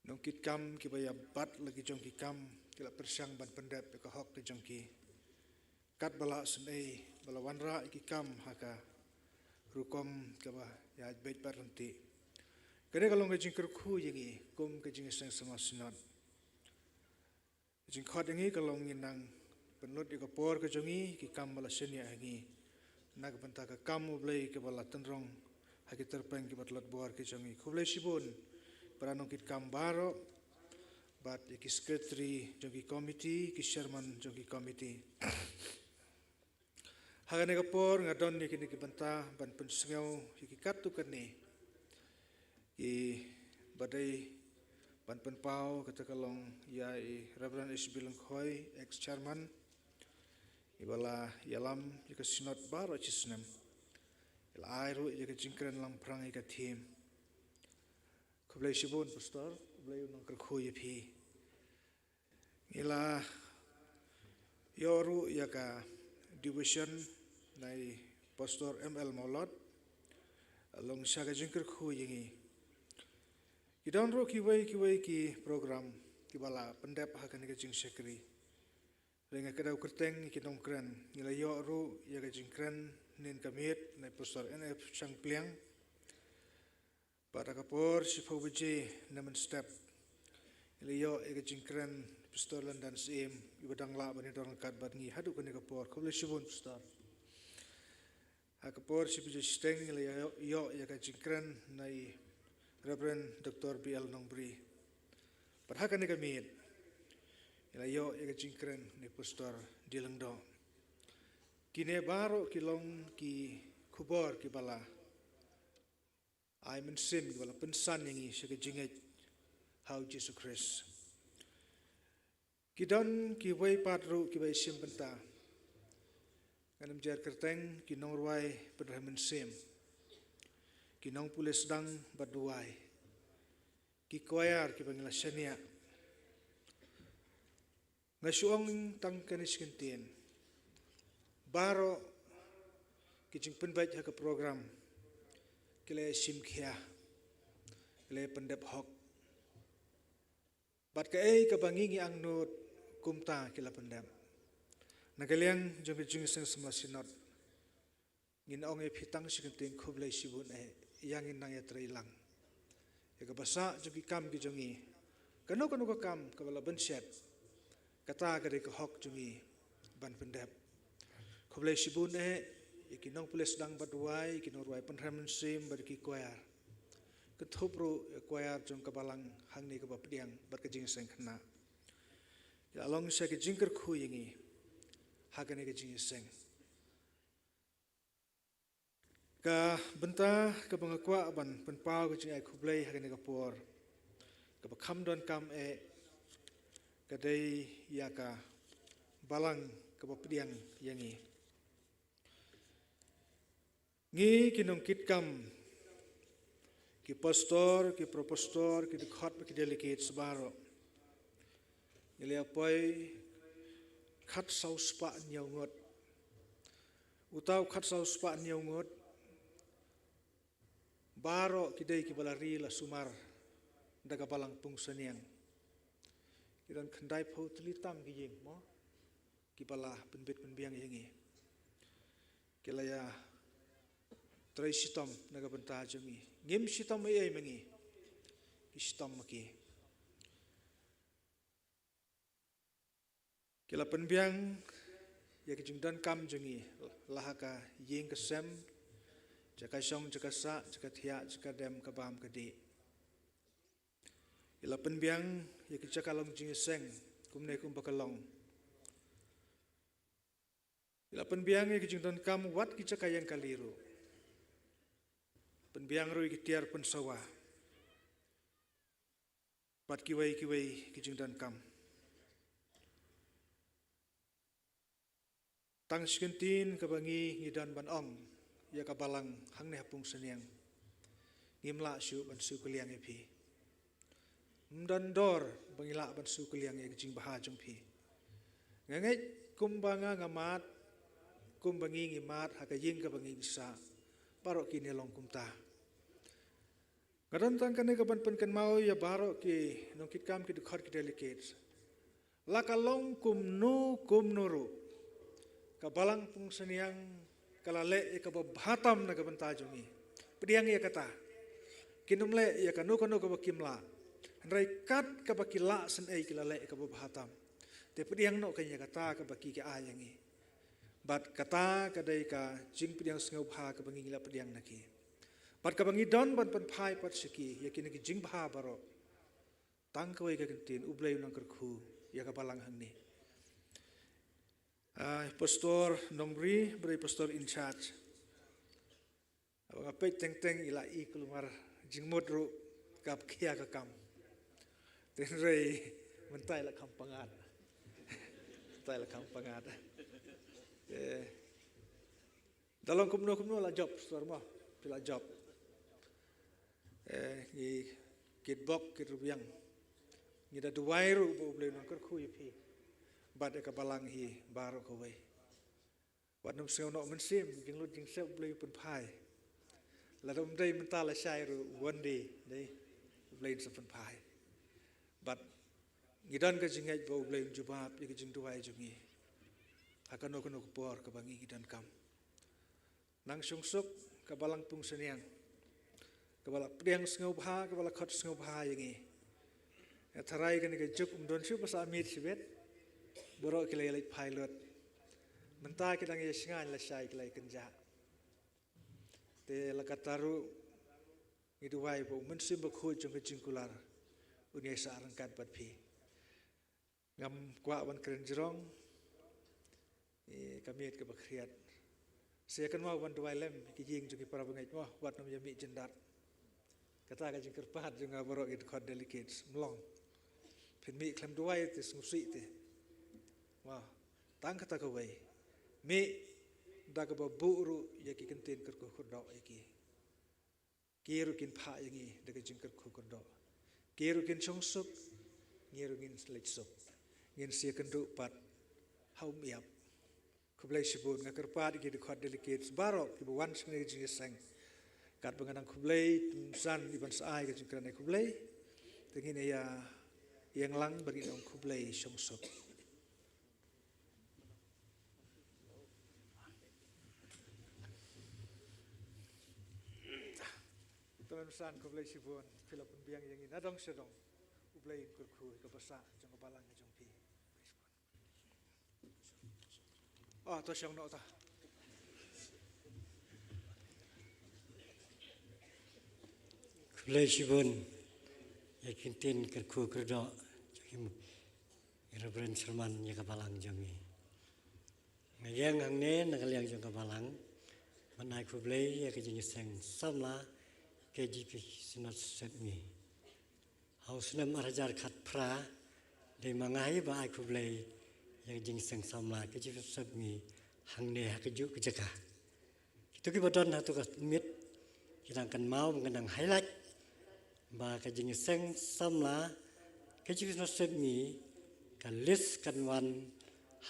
nongkitkam kiba ïa bat la ki jong ki kam, ki la pyrshang ban pyndep ïa ka hok ka jong ki. Katba la sngewthuh ba la wanrah ïa ki kam ha ka rukom kaba ïa beit bad ryntih. Kane ka long ka jingkyrkhu ïa ngi kum ka Jingïaseng Samla Synod. Jingkhot ïa ngi ka long ngin nang pynlut ïa ka por ka jong ngi, ki kam ba la shaniah ha ngi na ka bynta ka kam U Blei kaba la tynrong ha ki tyrpeng kiba tlot bor ki jong ngi. Khublei shibun para nongkitkam baroh, bad ïa ki secretary jong ki committee, ki chairman jong ki committee. Ha kane ka por nga don ïa kine ki bynta ban pynsngew ïa ki katto katne kiba dei ban pynpaw, kata ka long ïa i Reverend H B Lyngkhoi, ex chairman, iba la ïalam ïa ka synod baroh shi snem. I la ai ruh ïa ka jingkren lamphrang ïa ka theme. Khublei shibun Pastor, khublei u nongkyrkhu ïa phi. Ngi la ïoh ruh ïa ka devotion na i Pastor M L Mawlot, long sha ka jingkyrkhu ïa ngi. Ki don ruh kiwei kiwei ki program kiba la pyndep ha kane ka jingshakri. Hynrei nga kdew kyrteng ïa ki nongkren. Ngi la ïoh ruh ïa ka jingkren hynnin ka miet na i Pastor N F Shangpliang. Bad ha ka por shiphew baje na mynstep ngi la ïoh ïa ka jingkren Pastor London Syiem, iba dang lah ban ïadon ryngkat bad ngi haduh kane ka por. Khublei shibun Pastor. Ha ka por shi baje shiteng ngi la ïoh, ïoh ïa ka jingkren na i Reverend Doctor B L Nongbri. Bad ha kane ka miet ngi la ïoh ïa ka jingkren na i Pastor D Lyngdoh. Kine baroh ki long ki khubor kiba la ai mynsiem, kiba la pynsan ïa ngi sha ka jingngeit ha u Jisu Khrist. Ki don kiwei pat ruh kiba ïashim bynta. Ngan ym jer kyrteng, ki nongrwai pynrem mynsiem, ki nongpule sdang bad duwai, ki choir kiba ngi la shaniah. Nga shu ong tang kane shi kyntien. Baroh ki jingpynbeit ha ka program ki la ïashim khia, ki la ïapyndep hok. Bad kaei kaba ngi ngi angnud kumta ki la pyndep. Na ka liang jong ka Jingïaseng Samla Synod, ngin ong ïa phi tang shi kyntien khublei shibun eh, ïa ngin nang ïatrei lang ïa kaba sah jong ki kam ki jong ngi. Kano kano ka kam kaba la bynshet, kata ka dei ka hok jong ngi ban pyndep. Khublei shibun eh ïa ki nongpule sdang bad duwai, ki nongrwai pynrem mynsiem bad ki choir. Kynthup ruh ïa choir jong ka balang hangne kaba pdiang bad ka jingïaseng khynnah. Ki la long sha ka jingkyrkhu ïa ngi ha kane ka jingïaseng. Ka bynta kaba nga kwah ban pynpaw ka jingai khublei ha kane ka por, kaba kham donkam eh, ka dei ïa ka balang kaba pdiang ïa ngi. Ngi ki nongkitkam, ki pastor, ki pro pastor, ki dkhot, ki delegates baroh, ngi la ïa poi khatsaw spah hynñiew ngut. Uta u khatsaw spah hynñiew ngut, baroh ki dei kiba la ri la sumar da ka balang Pungsaniang. Ki don khyndaiphew tylli tam ki ïing mo, kiba la pynbit pynbiang ïa ngi. Ki la ïatrei shitom na ka bynta jong ngi. Ngim shitom ei ei ma ngi, ki shitom ma ki. Ki la pynbiang ïa ki jingdonkam jong ngi, la ha ka ïing ka sem, jaka shong jaka sah, jaka thiah jaka dem, ka bam ka dih. Ki la pynbiang ïa ki jaka long jingïaseng kumne kumba ka long. Ki la pynbiang ïa ki jingdonkam wat ki jaka ïeng kali ruh. Pynbiang ruh ïa ki tiar pynsawa bad kiwei kiwei ki jingdonkam. Tang shi kyntien kaba ngi ngi don ban ong ïa ka balang hangne ha Pungsaniang, ngim lah shuh ban shu kylliang ïa phi. Ym don dor ba ngi lah ban shu kylliang ïa ka jingbha jong phi. Nga ngeit kumba nga nga mad, kumba ngi ngi mad ha ka ïing kaba ngi ngi sah, baroh kine long kumta. Nga don tang kane ka ban pynkynmaw ïa baroh ki nongkitkam, ki dkhot, ki delegates. La ka long kumno kumno ruh, ka balang Pungsaniang ka la leh ïa kaba bha tam na ka bynta jong ngi. Pdiang ïa kata. Kin ym leh ïa kano kano kaba kim lah. Hynrei kat kaba ki lah shen ei ki la leh ïa kaba bha tam. Te pdiang noh ka ïa kata kaba ki ki ai ïa ngi. Bad kata ka dei ka jingpdiang sngewbha kaba ngi ngi la pdiang na ki. Bad kaba ngi don ban pynphai pat sha ki ïa kine ki jingbha baroh. Tang kawei ka kyntien, U Blei u nang kyrkhu ïa ka balang hangne. Ah, Pastor Nongri, ba dei Pastor in charge. Haba nga peit teng teng i la i kulmar jingmut ruh kaba khia ka kam. Hynrei mynta i la kham pyngngad. Mynta i la kham pyngngad. Eh. Da long kumno kumno la jop, Pastor mo, phi la jop. Eh, ngi kit bok, kit rubiang. Ngi da duwai ruh ba U Blei u nang kyrkhu ïa phi. Bad ïa ka balang hi baroh kawei. Wat nym sngew noh mynsiem, jinglut jingsep U Blei u pynphai. Lada ym dei mynta lashai ruh one day, dei, U Blei un sa pynphai. Bad ngi don ka jingngeit ba U Blei un jubab ïa ka jingduwai jong ngi. Ha kano kano ka por kaba ngi ngi donkam. Nang shong suk ka balang Pungseniang. Kaba la pdiang sngewbha, kaba la khot sngewbha ïa ngi. Nga tharai kane ka juk ym don shuh ba sah miet shibit. Baroh ki la ïaleit phai lut. Mynta ki dang ïa shngaiñ lashai ki la ïa kynjah. Te la katta ruh ngi duwai ba U Mynsiem Bakhuid jong ka jingkular un ïa sah ryngkat bad phi. Ngam kwah ban kren jrong, eh, ka miet kaba khriat. Sa ïa kynmaw ban duwai lem ki ïing jong ki para bangeit mo, wat nym ïa mih jyndat. Kata ka jingkyrpad jong nga baroh ki dkhot delegates, ym long. Phin mih khlem duwai te sngewsih te. Mo, tang kata kawei. Mih da kaba buh ruh ïa ki kyntien kyrkhu kyrdoh ïa ki. Ki ruh kin phah ïa ngi da ka jingkyrkhu kyrdoh. Ki ruh kin shong suk, ngi ruh ngin leit suk. Ngin sa ïakynduh pat ha u miap. Khublei shibun, nga kyrpad ïa ki dkhot delegates baroh kiba wan sha kane ka jingïaseng. Katba nga dang khublei, to san i ban sa ai ka jingkren ai khublei. Te ngin ïa ïeng lang bad ngin ong khublei shong suk. To ngin san, khublei shibun, phi la pynbiang ïa ngi na dong sha dong. U Blei un kyrkhu ïa ka basa jong ka balang ka jong phi. Ah, to shong noh ta. Khublei shibun ïa ki ktien kyrkhu kyrdoh jong i Reverend Sherman ïa ka balang jong ngi. Nga ïeng hangne na ka liang jong ka balang ban ai khublei ïa ka jingïaseng samla K J P Synod Sepngi. Ha u snem ar hajar khatphra, dei ma nga hi ba ai khublei ïa ka jingïaseng samla K J P Synod Sepngi hangne ha kajuh ka jaka. Kito kiba don hato ka miet ki dang kynmaw, ba nga dang highlight ba ka jingïaseng samla K J P Synod Sepngi, ka list kan wan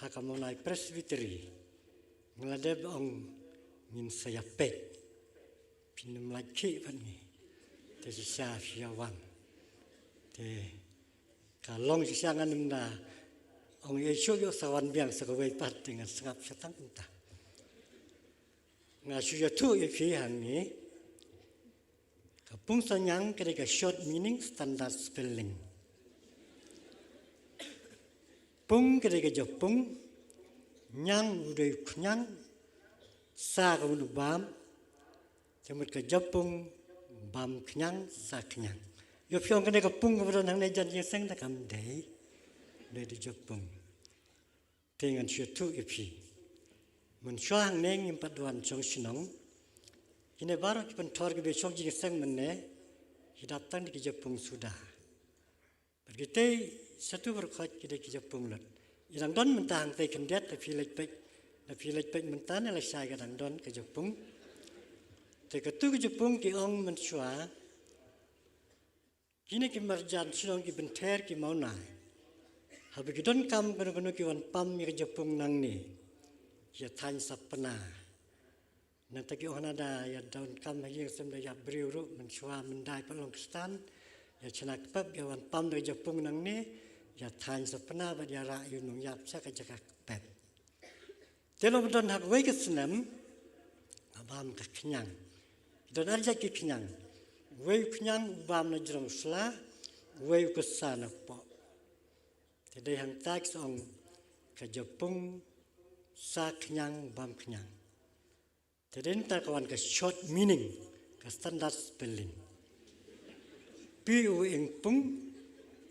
ha ka Mawnai Presbytery. Nga la dep ong ngin sa ïa peit. Phin ym lait khih bad ngi. Te shisha phi ïa wan. Te ka long shisha, ngan ym da ong ïa shuh ïoh sa wan biang sa kawei pat, te ngan sngap sha tang kumta. Nga shu ïathuh ïa phi hangne. Ka Pungsaniang ka dei ka short meaning standard spelling. Pung ka dei ka japung, niang u dei u khñiang, sa ka mut u bam, te mut ka japung, bam khñiang, sa khñiang. Ïoh phi ong kane ka pung kaba don hangne jan jingïaseng, da kam dei. Dei da japung. Te ngan shu ïathuh ïa phi. Mynshuwa hangne ngim pat wan shong shnong. Kine baroh ki pynthor kiba shong jingïaseng mynne, ki dap tang da ki japung suda. Bad kitei shatu baroh khoit ki dei ki japung lut. I dang don mynta hangtei khyndiat, da phi leit peit, da phi leit peit mynta ne lashai ka dang don ka japung. Te katu ka japung ki ong mynshuwa, kine ki marjan shnong, ki bynthei, ki mawnai, haba ki donkam kano kano ki wan pam ïa ka japung nangne, ki ïa thaiñ sapna. Nangta ki ong hana da ïa donkam ha ïing sem da ïap briew ruh, mynshuwa myndai pat long Khristan, ïa shna kpep, ïa wan pam da ka japung nangne, ïa thaiñ sapna bad ïa rah ïa u nongïap sha ka jaka kpep. Te long ba don ha kawei ka snem, nga bam ka khñiang. Don ar jait ki khñiang. Uwei u khñiang u bam na jrong sla, uwei u kysa na poh. Te dei hangta ki sa ong ka japung, sa khñiang, bam khñiang. Te dei nangta ka wan ka short meaning, ka standard spelling. P U ing pung,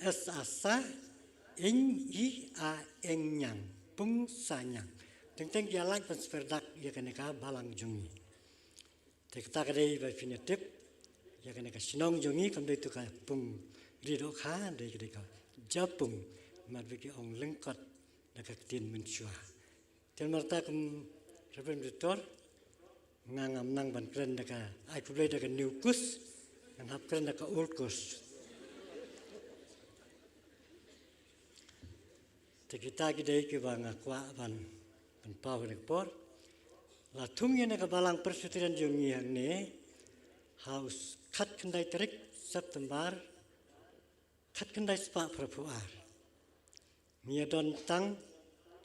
S A sa, ing i a eng nyang, pung sa nyang. Teng teng ki ïa lait ban sper dak ïa kane ka balang jong ngi. Te kata ka dei ba phin ïa tip ïa kane ka shnong jong ngi kam dei tu ka pung ri dohkha, dei ka dei ka japung, mat ba ki ong lyngkot da ka ktien mynshuwa. Te namar kata kum Reverend Doctor, nga ngam nang ban kren da ka ai khublei da ka new kus, ngan hap kren da ka old kus. Te kita ki dei kiba nga kwah ban, ban paw ha kane ka por. La thung ïa kane ka balang Presbyterian jong ngi hangne ha u khatkhyndai tarik September, khatkhyndai spah phraphew ar. Ngi ïa don tang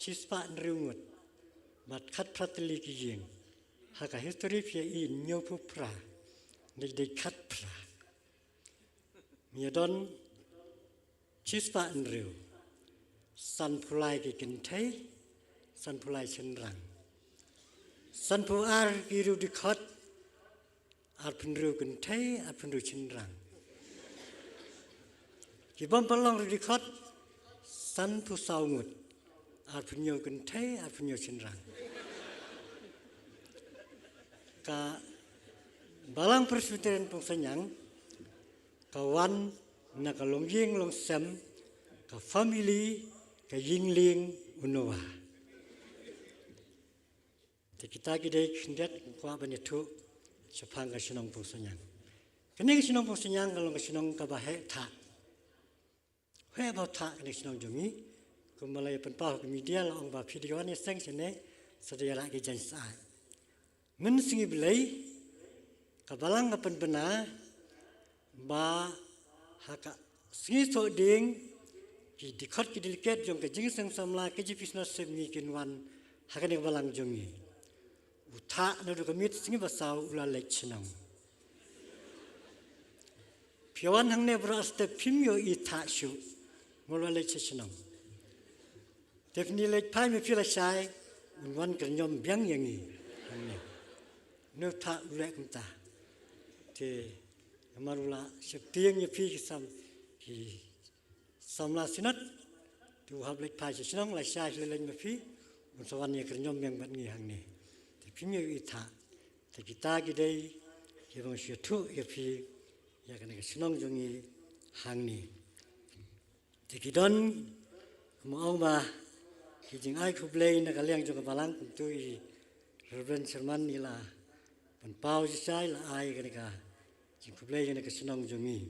shispah hynriew ngut bad khatphra tylli ki ïing. Ha ka history phi ïa i hynñiewphew phra, dei dei khatphra. Ngi ïa don shispah hynriew, sanphew lai ki kynthei, sanphew lai shynrang, sanphew ar ki riew dkhot, arphew hynriew kynthei, arphew hynriew shynrang. Ki bym pat long riew dkhot, sanphew saw ngut, arphew hynñiew kynthei, arphew hynñiew shynrang. Ka balang Presbyterian Pongsanjang ka wan na ka longïing longsem ka family ka Yingling u Noah. Te kita ki dei khyndiat kwah ban ïathuh shaphang ka shnong Pongsanjang. Kane ka shnong Pongsanjang ka long ka shnong kaba heh thah. Heh ba thah kane ka shnong jong ngi. Kumba la ïa pynpaw ha ka media la ong ba phi dei wan ïaseng shane sa dei ïa la ki jaiñ syaid. Mynsngi Blei ka balang ka pynbna ba ha ka sngi Thohdieng ki dkhot ki delegate jong ka Jingïaseng Samla K J P Synod Sepngi kin wan ha kane ka balang jong ngi. U thah naduh ka miet sngi ba saw u la leit shnong. Phi wan hangne baroh step phim ïohi thah shuh. Mo la leit sha shnong. Te phin leit phai me phi lashai un wan kyrñiom biang ïa ngi hangne. Une u thah u leh kumta. Te namar u la sheptieng ïa phi ki sam, ki samla Synod. Te u hap leit phai sha shnong, lashai leit leit me phi un sa wan ïa kyrñiom biang bad ngi hangne. Te phim ïohi thah. Te kita ki dei kiba nga shu ïathuh ïa phi ïa kane ka shnong jong ngi hangne. Te ki don, kumba ong ba ki jingai khublei na ka liang jong ka balang, kumtu i Reverend Sherman i la pynpaw shisha, i la ai kane ka jingkhublei ïa kane ka shnong jong ngi.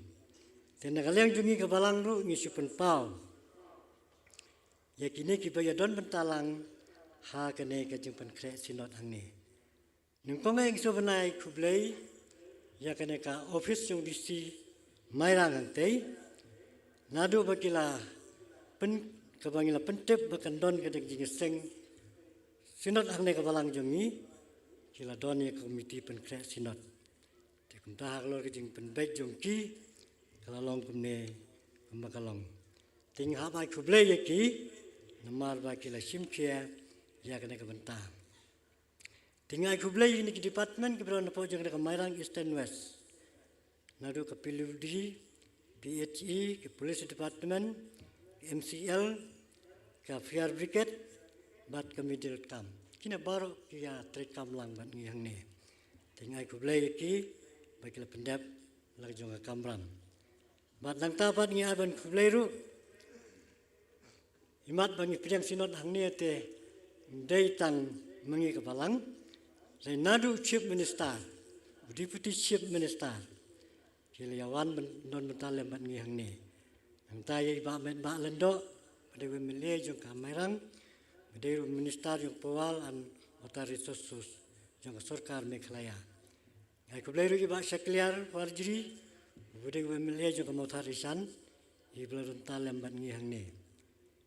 Te na ka liang jong ngi ka balang ruh ngi shu pynpaw ïa kine kiba ïa don bynta lang ha kane ka jingpynkhreh Synod hangne. Nyngkong eh nga sngewbha ban ai khublei ïa kane ka office jong D C Mairang hangtei. Naduh ba ki la pyn, kaba ngi la pyntip ba kan don kane ka jingïaseng Synod hangne ka balang jong ngi, ki la don ïa ka komiti pynkhreh Synod. Te kumta halor ka jingpynbeit jong ki ka la long kumne kumba ka long. Te nga hap ai khublei ïa ki namar ba ki la shim khia ïa kane ka bynta. Te nga ai khublei ïa kine ki department kiba don hapoh jong kane ka Mairang East and West. Naduh ka P W D, P H E, ka Police Department, ka M C L, ka Fire Brigade bad ka Middle Camp. Kine baroh ki ïa treikam lang bad ngi hangne. Te nga ai khublei ïa ki ba ki la pyndep la ka jong ka kamram. Bad nangta pat ngi ai ban khublei ruh, imat ba ngi pdiang Synod hangne te ym dei tang ma ngi ka balang, hynrei naduh u Chief Minister, u Deputy Chief Minister, ki la ïa wan ban don bynta lem bad ngi hangne. Nangta ïa i Bah Metbah Lyngdoh ba dei u M L A jong ka Mairang, ba dei ruh u Minister jong Powal and Water Resources jong ka sorkar Meghalaya. Nga ai khublei ruh ïa i Bah Shakliar Warjri, uba dei u M L A jong ka Mawthadraishan, iba la don bynta lem bad ngi hangne.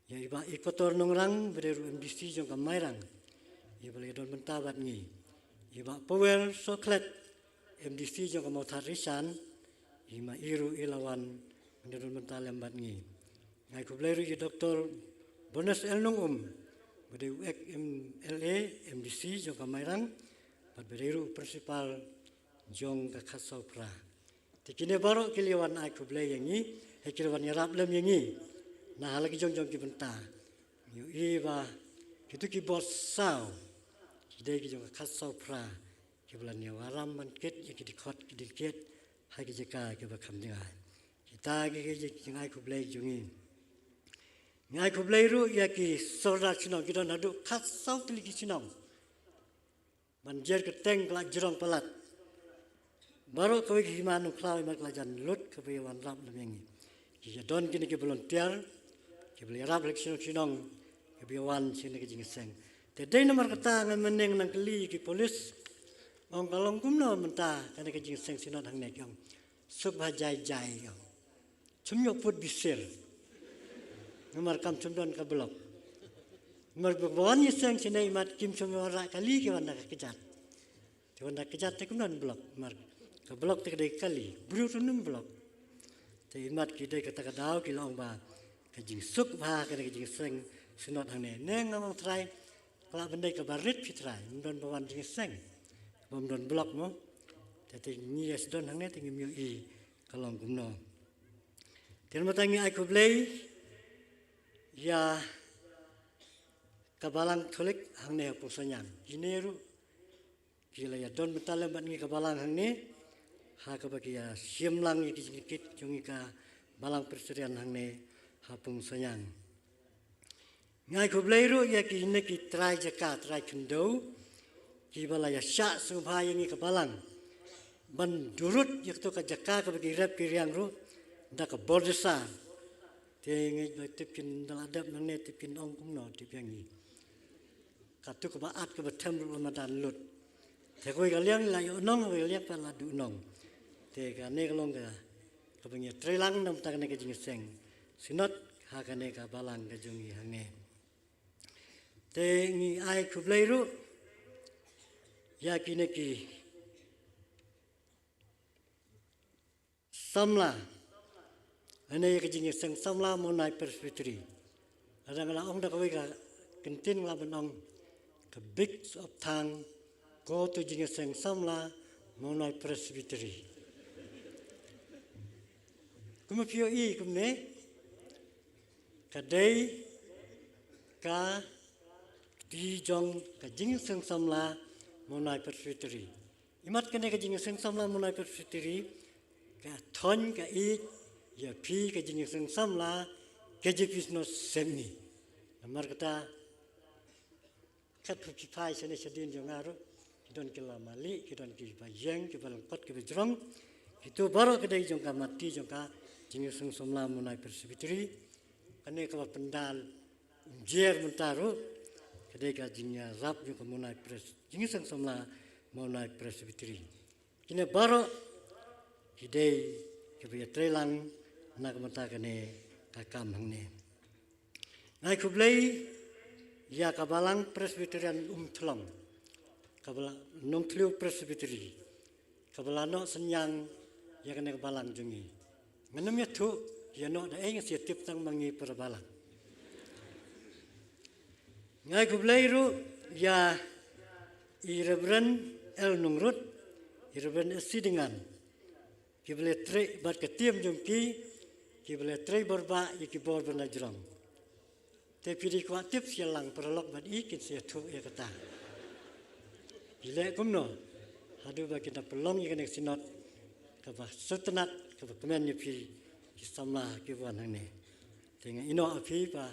Ïa i Bah Ikotor Nongrang, uba dei ruh u M D C jong ka Mairang, iba la don bynta bad ngi. I Bah Powel Sohkhlet, M D C jong ka Mawthadraishan, i ma i ruh i la wan ban don bynta lem bad ngi. Nga ai khublei ruh ïa i Doctor Bernice L Nongum, ba dei u ex M L A, M D C jong ka Mairang, bad ba dei ruh u principal jong ka Khatsawphra. Te kine baroh ki la wan ai khublei ïa ngi, ha ki la wan ïarap lem ïa ngi na ha la ki jong jong ki bynta. Ngi ïohi ba kito ki bor saw ki dei ki jong ka khatsaw phra kiba la ïawaram ban kit ïa ki dkhot ki dkhot ha ki jaka kiba kham jngai. Kita ki, ki jingai khublei jong ngi. Ngi ai khublei ruh ïa ki sordar shnong, ki don haduh khatsaw tylli ki shnong ban jer kyrteng ka la jrong palat. Baroh kawei ka hima nongkhlaw imat ka la jan lut kaba ïa wanrap lem ïa ngi. Ki ïa don kine ki volunteer kiba la ïarap ha ki shnong shnong kiba ïa wan sha kane ka jingïaseng. Te dei namar kata nga mynne nang kylli ki pulit, ong ka long kumno mynta kane ka jingïaseng Synod hangne, ki ong suk bha jai jai, ki ong. Chum ïoh put bisir. Namar kam chum don ka block. Namar ba wan ïaseng shane imat kim chum ïoh rah kali, ki wan da ka kjat. Te wan da ka kjat te kim don block. Namar ka block te ka dei kali. Briew ruh nym block. Te imat ki dei kata ka daw ki la ong ba ka jingsuk bha kane ka jingïaseng Synod hangne. Ne nga ong Trai, ka lah ban dei kaba rit phi Trai. Ym don ba wan jingïaseng. Ba ym don block mo. Te te ngi ïa sdang hangne te ngim ïohi ka long kumno. Te namar kata ngi ai khublei ïa ka Balang Katholik hangne ha Pungsanyang. Kine ruh ki la ïa don bynta lem bad ngi ka Balang hangne, ha kaba ki ïa shim lang ïa ki jingkit jong ngi ka Balang Presbyterian hangne ha Pungsanyang. Ngi ai khublei ruh ïa kine ki trai jaka, trai khyndew, kiba la ïa shah sngewbha ïa ngi ka Balang ban durut ïa kato ka jaka kaba ki rep ki riang ruh da ka bordesa. Te ngi ba tip kin da la dep nangne, tip kin ong kumno tip ïa ngi. Kato kaba at kaba them ruh la madan lut. Te kawei ka liang la ïoh nong, kawei ka liang pat la duh nong. Te kane ka long ka, kaba ngi ïa trei lang namar kane ka jingïaseng Synod ha kane ka Balang ka jong ngi hangne. Te ngi ai khublei ruh ïa kine ki samla. Hangne ïa ka jingïaseng samla Mawnai Presbytery. Lada nga la ong da kawei ka kyntien nga lah ban ong ka big up thank ko to jingïaseng samla Mawnai Presbytery. Kumno phi ïohi kumne? Ka dei ka kti jong ka jingïaseng samla Mawnai Presbytery. Imat kane ka jingïaseng samla Mawnai Presbytery ka thon ka ïeit ïa phi ka jingïaseng samla K J P Synod Sepngi. Namar kata kat phi phai shane shadien jong nga ruh, ki don ki la mali, ki don kiba ïeng, kiba lyngkot, kiba jrong. Kito baroh ka dei jong ka mati jong ka jingïaseng samla Mawnai Presbytery. Kane kaba pyndal ym jer mynta ruh ka dei ka jingïarap jong ka Mawnai Pres, jingïaseng samla Mawnai Presbytery. Kine baroh ki dei kiba ïa trei lang na ka bynta kane ka kam hangne. Nga ai khublei ïa ka Balang Presbyterian Umthlong, ka Balang Nongthliew Presbytery, kaba la noh synñiang ïa kane ka Balang jong ngi. Ngan ym ïathuh ïa noh da ei, nga sa ïa tip tang ma ngi para Balang. Nga ai khublei ruh ïa i Reverend L Nongrut, i Reverend S C Dyngan, kiba la trei bad ka team jong ki, kiba la trei bor bha ïa ki bor ban la jrong. Te phi dei kwah tip, sa ïalang paralok bad i, kin sa ïathuh ïa kata. Ki leh kumno haduh ba kin da pynlong ïa kane ka Synod kaba sngewtynnat, kaba kmen ïa phi ki samla kiba wan hangne. Te nga ïehnoh ïa phi ba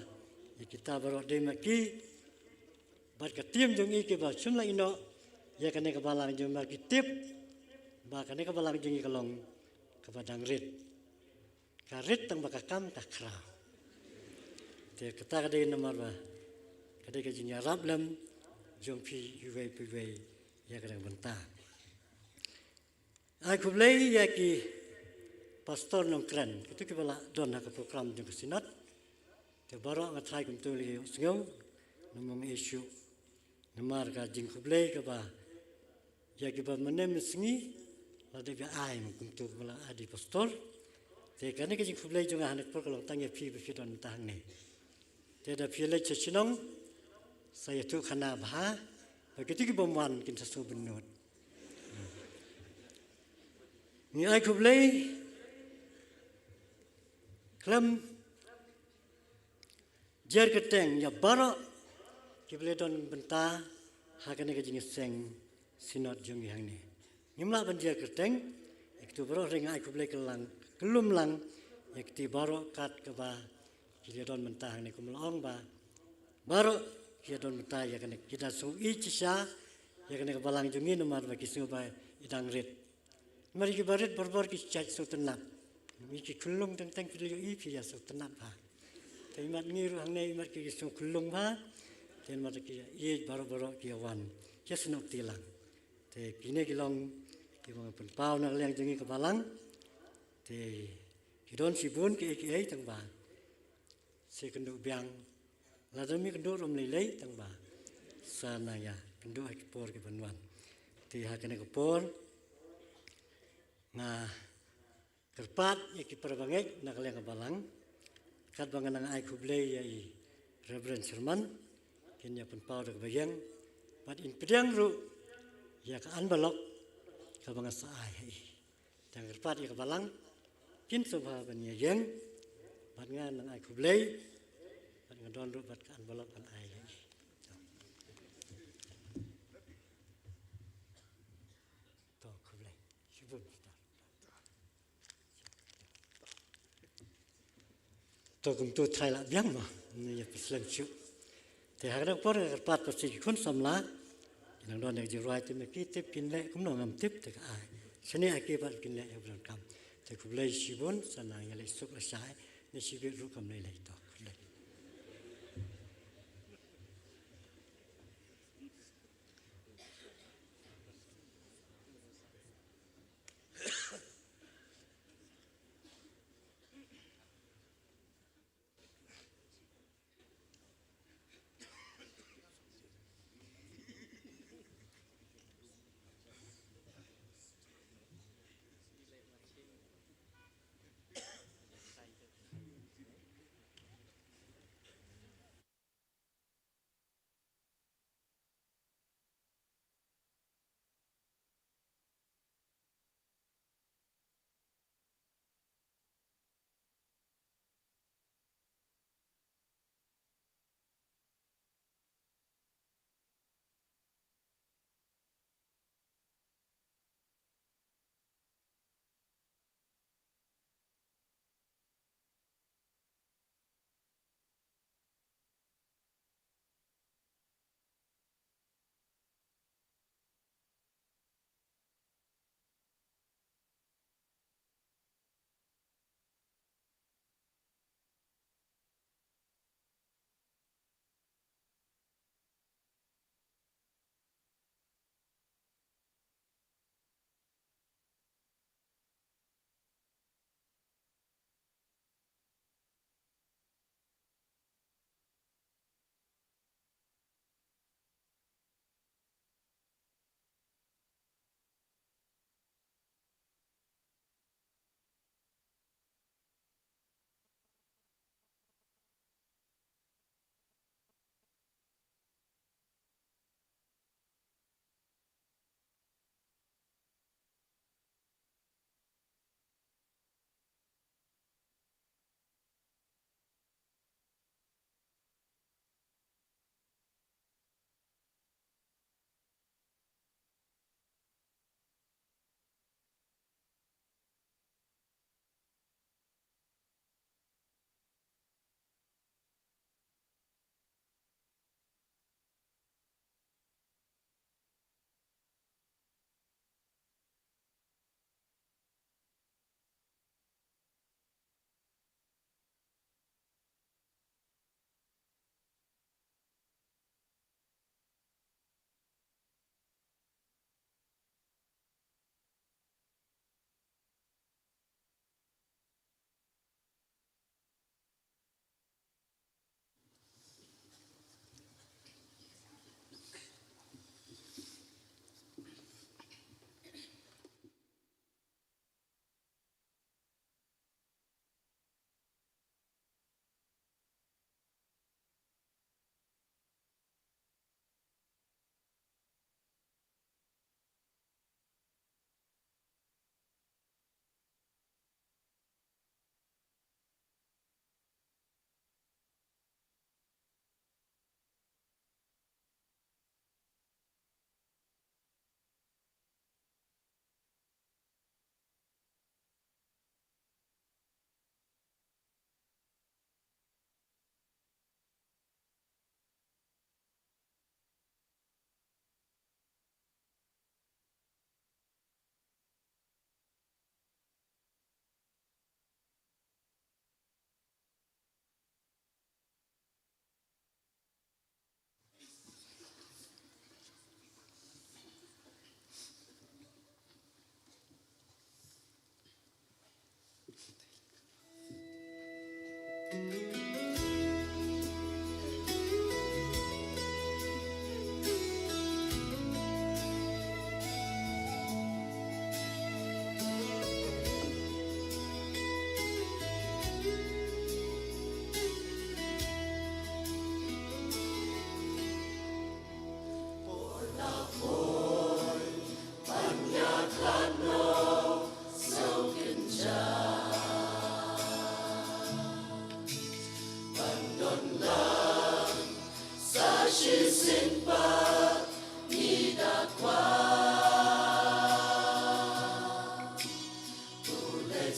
ïa kita baroh dei ma ki bad ka team jong i kiba shym la ïehnoh ïa kane ka Balang jong ngi, namar ki tip ba kane ka Balang jong ngi ka long kaba dang rit. Ka rit tang ba ka kam ka khraw. Te kata ka dei namar ba ka dei ka jingïarap lem jong phi iwei pa iwei ïa kane ka bynta. Ai khublei ïa ki pastor nongkren, kito kiba la don ha ka program jong ka Synod. Te baroh nga tharai kumto la ïohsngew, namar nga ïashu namar ka jingkhublei kaba ïa kiba mynne mynsngi la dep ïa ai, kumto ba la ai da i pastor. Te kane ka jingkhublei jong nga ha kane ka por ka long tang ïa phi ba phi don mynta hangne. Te da phi leit sha shnong, sa ïathuh khana bha ba kito ki bym wan kin sa sngewbynnud. Ngi ai khublei khlem jer kyrteng ïa baroh kiba la don bynta ha kane ka jingïaseng Synod jong ngi hangne. Ngim lah ban jer kyrteng ïa kito baroh, hynrei nga ai khublei kyllang, kyllum lang ïa kito baroh kat kaba ki la don bynta hangne. Kumba la ong ba baroh ki la don bynta ïa kane, ki da sngew ïeit shisha ïa kane ka balang jong ngi namar ba ki sngew ba i dang rit. Namar ki barit barabor ki jait sngewtynnat. Ngi ki khyllung teng teng, phi la ïohi phi ïa sngewtynnat bha. Te imat ngi ruh hangne imat ki sngewkhyllung bha. Te namar ki ïa ïeit baroh baroh ki ïa wan, ki ïa snoh kti lang. Te kine ki long kiba nga pynpaw na ka liang jong ngi ka balang. Te ki don shibun kiei kiei tang ba sa kynduh biang. Lada ym kynduh ruh ym lei lei tang ba sa nang ïa kynduh ha ki por ki ban wan. Te ha kane ka por nga kyrpad ïa ki para bangeit na ka liang ka balang, katba nga nang ai khublei ïa i Reverend Sherman, kin ïa pynpaw da kaba ïeng, bad in pdiang ruh ïa ka envelope kaba nga sa ai ha i. Te nga kyrpad ïa ka balang, kin sngewbha ban ïa ïeng, bad nga nang ai khublei, bad nga don ruh bad ka envelope ban ai ïa i. To khublei shibun. To kumto thai lah biang mo. Ngi ïa pynslem shuh. Te ha kane ka por nga kyrpad pat sa ki khun samla ki nang don ïa ka jingrwai, te ma ki tip kin leh, kumno ngam tip te ka ai. Shane ha ki pat kin leh ïa ka donkam. Te khublei shibun, sa nang ïa leit suk lashai. Ne shibit ruh kam lei lei. To khublei.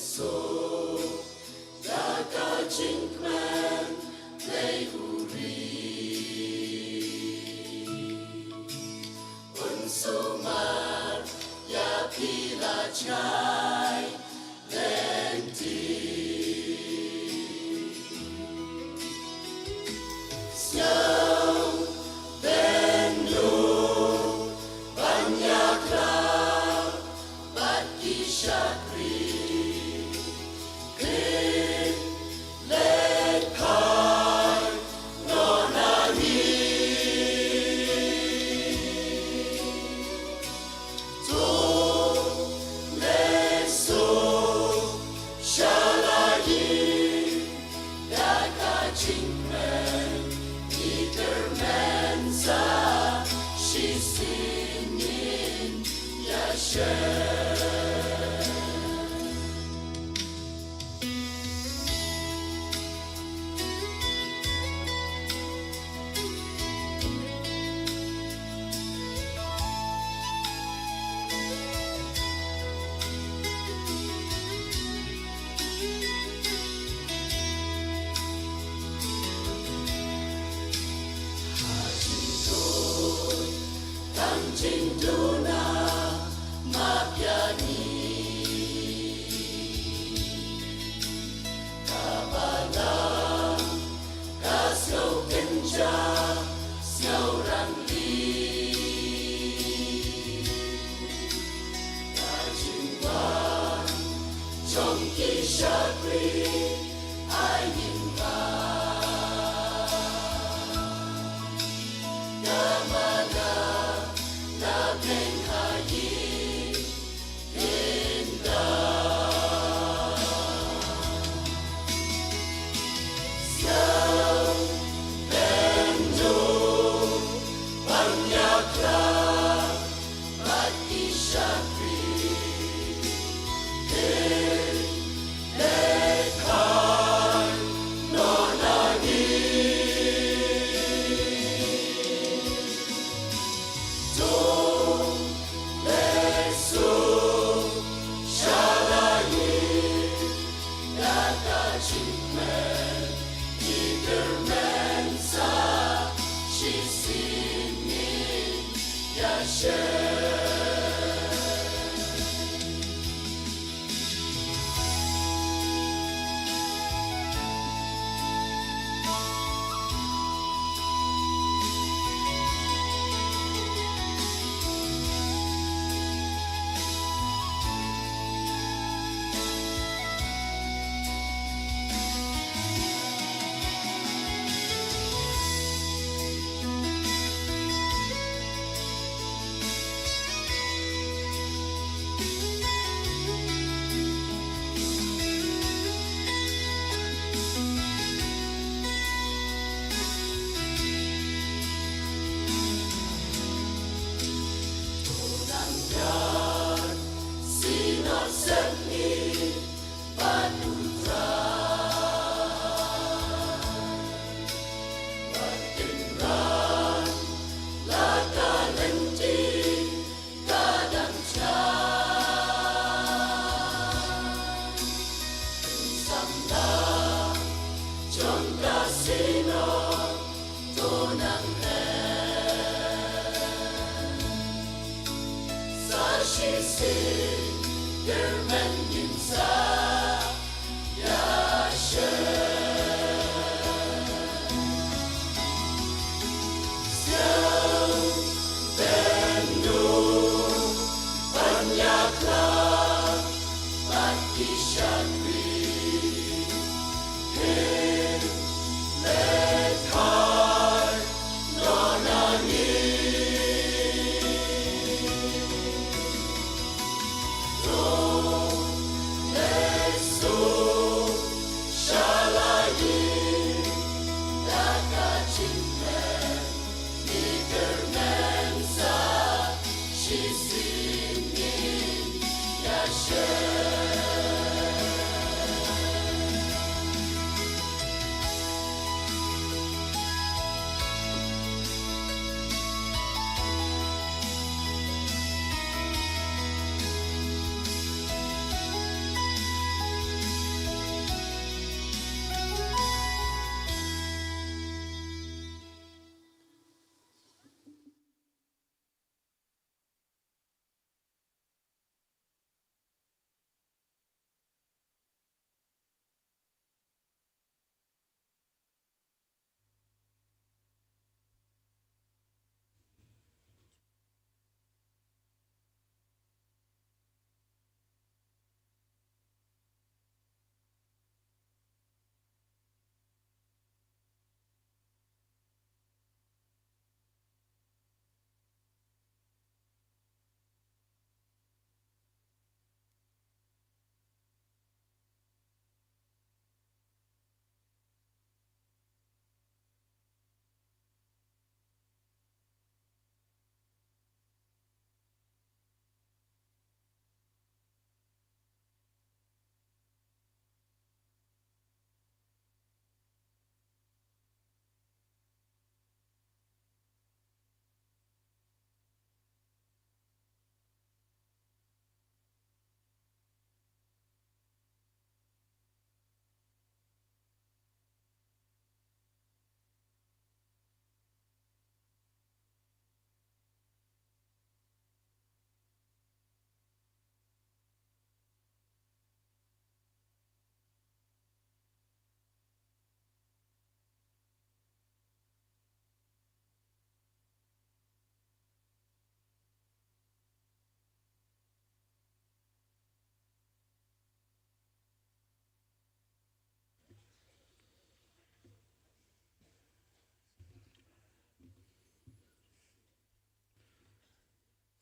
So da ka jingkmen lei u ri, un sumar ïa phi la jngai lynti. Sngewbha ban ïakhlad bad ki shakri, phin leit phai noh na ngi. To leit suk sha la ïing da ka jingkmen, ngi kyrmen sa shisien ngin ïa shem. Tang jingduna ma pia ni. Ka balang ka sngewkynjah sngewrangli. Ka jingwan jong ki shakri ai ngin ba. Ka mana na peng ha ïing.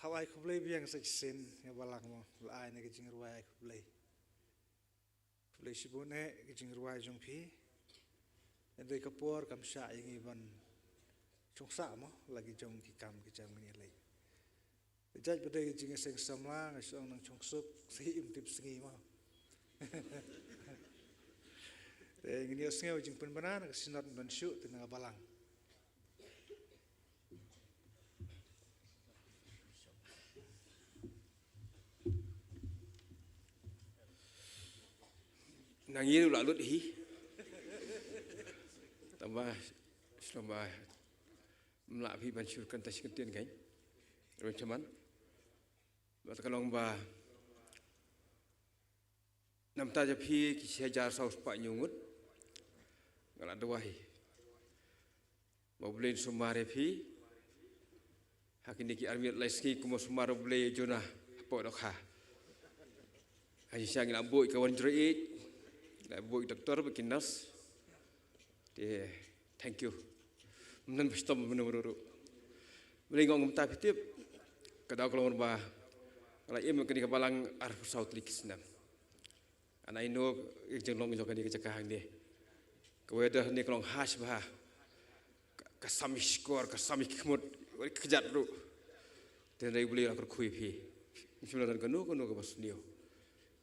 Hap ai khublei biang sa shisien ïa balang mo, la ai ne ka jingrwai ai khublei. Khublei shibun eh ka jingrwai jong phi. Hynrei ka por kam shah ïa ngi ban shong sah mo la ki jong ki kam ki jam ngi lei. Jait ba dei ka jingïaseng samla nga shong nang shong suk sa hi im tip sngi mo. Te ngin ïohsngew jingpynbna na ka synod ban shu te na ka balang. Nang ïa u la lut hi. Tamba shlom ba mla phi ban shur kan ta shi kan tien kan. Ron chaman. Ba ta ka long ba namta ja phi ki shi hajar saw spah hynñiew ngut. Nga la duwai. Ba U Blei un sumar ïa phi. Ha kine ki ar miet lai sngi kumba sumar U Blei ïa Jonah hapoh dohkha. Ha shisha ngi la buh ïa ka wan jroi, ngi la buh ïa doktor bad ki nurse. Te thank you. Mynta ba shitom mynta ruh ruh. Mynta ngong mynta phi tip. Ka daw ka long ba nga la im kane ka balang arphew saw tylli ki snem. And I know ka jinglong jong kane ka jaka hangne. Ka weather hangne ka long harsh bha. Ka, ka sam ïa shkor, ka sam ïa ki khmut, ka kjat ruh. Te hynrei U Blei u la kyrkhu ïa phi. Phim shym la don kano kano kaba sniew.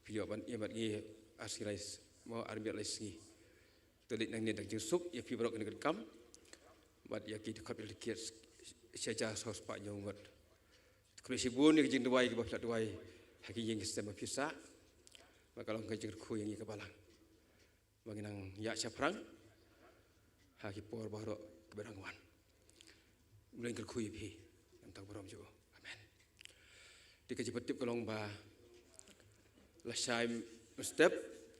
Phi ïoh ban ïa mat ngi ar sngi lai s-, mo ar miet lai sngi. Te leit nangne da ka jingsuk ïa phi baroh kane ka kam. Bad ïa ki dkhot ïa ki kiad shi hajar saw spah hynñiew ngut. Khublei shibun ïa ka jingduwai kaba phi la duwai ha ki ïing ki sem ba phi sah. Ba ka long ka jingkyrkhu ïa ngi ka balang. Ba ngin nang ïaid shaphrang ha ki por baroh kiba dang wan. U Blei un kyrkhu ïa phi. Nangta ka burom jong u. Amen. Te ka jingpyntip ka long ba la shai mynstep,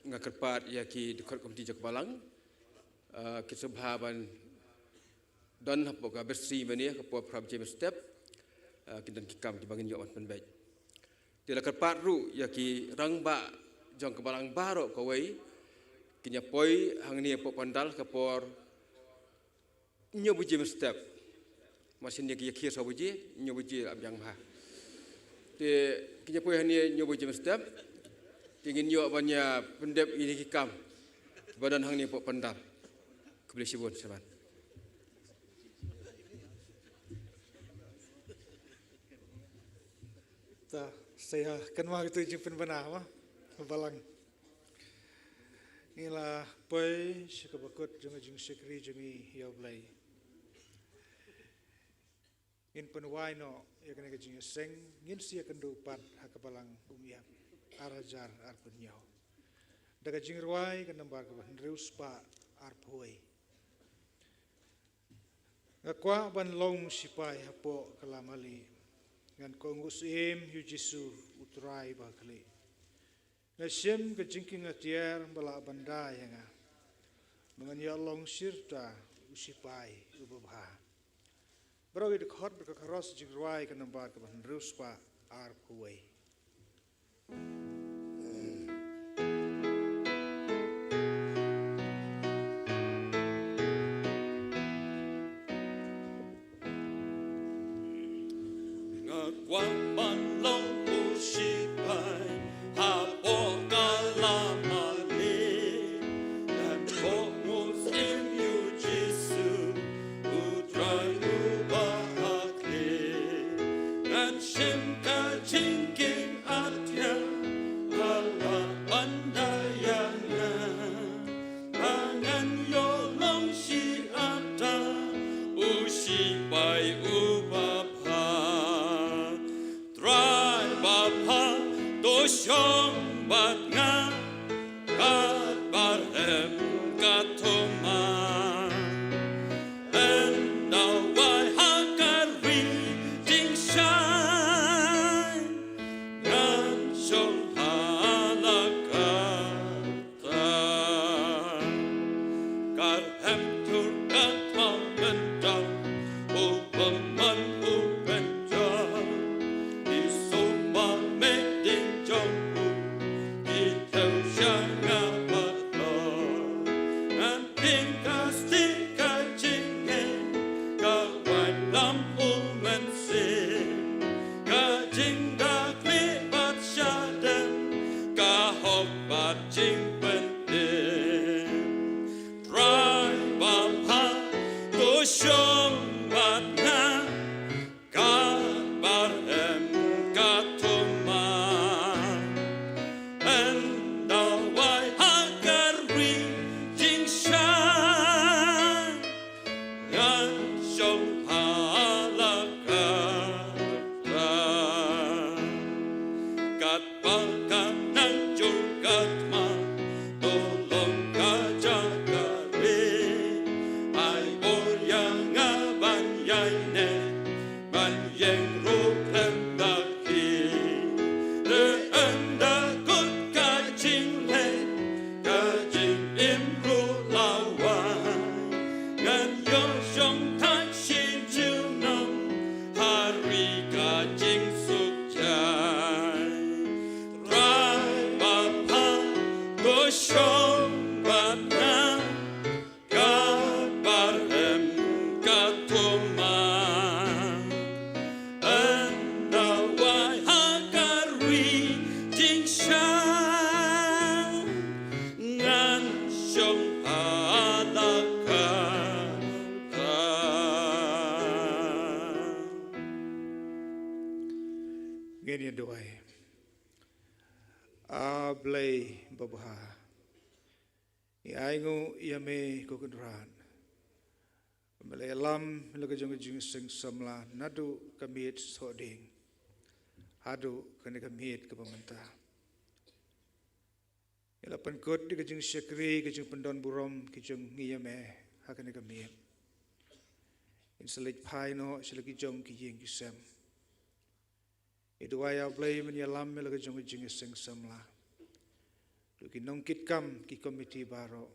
nga kyrpad ïa ki dkhot komiti jong ka balang. Ah, kin sa bha ban don hapoh ka bistri mynne, ka por phra baje mynstep. Ah, kin don ki kam kiba ngin ïoh ban pynbeit. Te la kyrpad ruh ïa ki rangbah jong ka balang baroh kawei, kin ïa poi hangne hapoh pandal ka por hynñiew baje mynstep. Mar shen ïa ki ïakhir saw baje, hynñiew baje la biang bha. Te kin ïa poi hangne hynñiew baje mynstep. Te ngin ïoh ban ïa pyndep ïa ki kam ba don hangne hapoh pandal. Khublei shibun, sha ban. Ta, sa ïa kynmaw ïa uto u jingpynbna mo, balang. Ngi la poi sha kaba kut jong ka jingshakri jong ngi ïa U Blei. Ngin pynwai noh ïa kane ka jingïaseng, ngin sa ïakynduh pat ha ka balang Umïap ar hajar arphew hynñiew. Da ka jingrwai ka nambar kaba hynriew spah arphew wei. Nga kwah ban long sipai hapoh ka lamali. Ngan kohnguh syiem ïa U Jisu U Trai ba ha khlieh. Nga shim ka jingkieng atiar ba lah ban da ïa nga. Ba ngan ïa long shirta u sipai uba bha. Baroh ki dkhot bad ka chorus jingrwai ka nambar kaba hynriew spah arphew wei. Nga kwah ban long u sipai hapoh ka lamali. Ngan kohnguh syiem ïa U Jisu, U Trai uba ha khlieh. Ngan shim ka jingkieng atiar Trai babha, to shong bad nga, katba rhem ka thma. Ynda wai ha ka ri jingshai, ngan shong ha la ka kyrteng. Katba ka nang jong ka thma, to long ka jaka ri. Ai bor ïa nga ban ïaineh, ban ïeng ruh khlem da ki. Te ynda kut ka jingleh, ka jingim ruh la wan, ngan ïoh shong thait shi junom ha ri ka jingsuk jai. Trai babha, to shong bad nga, katba rhem ka thma. Ynda wai ha ka ri jingshai, ngan shong ha la ka kyrteng. Ngin ïa duwai. A Blei babha, ngi ainguh ïa me ko Kynrad, ba me la ïalam la ka jong ka jingïaseng samla naduh ka miet sohdieng haduh kane ka miet kaba mynta. Ngi la pynkut ïa ka jingshakri, ka jingpyndonburom ki jong ngi ïa me ha kane ka miet. Ngin sa leit phai noh sha la ki jong ki ïing ki sem. Ngi duwai, A Blei, men ïalam ïa la ka jong ka jingïaseng samla. Ruh ki nongkitkam, ki komiti baroh,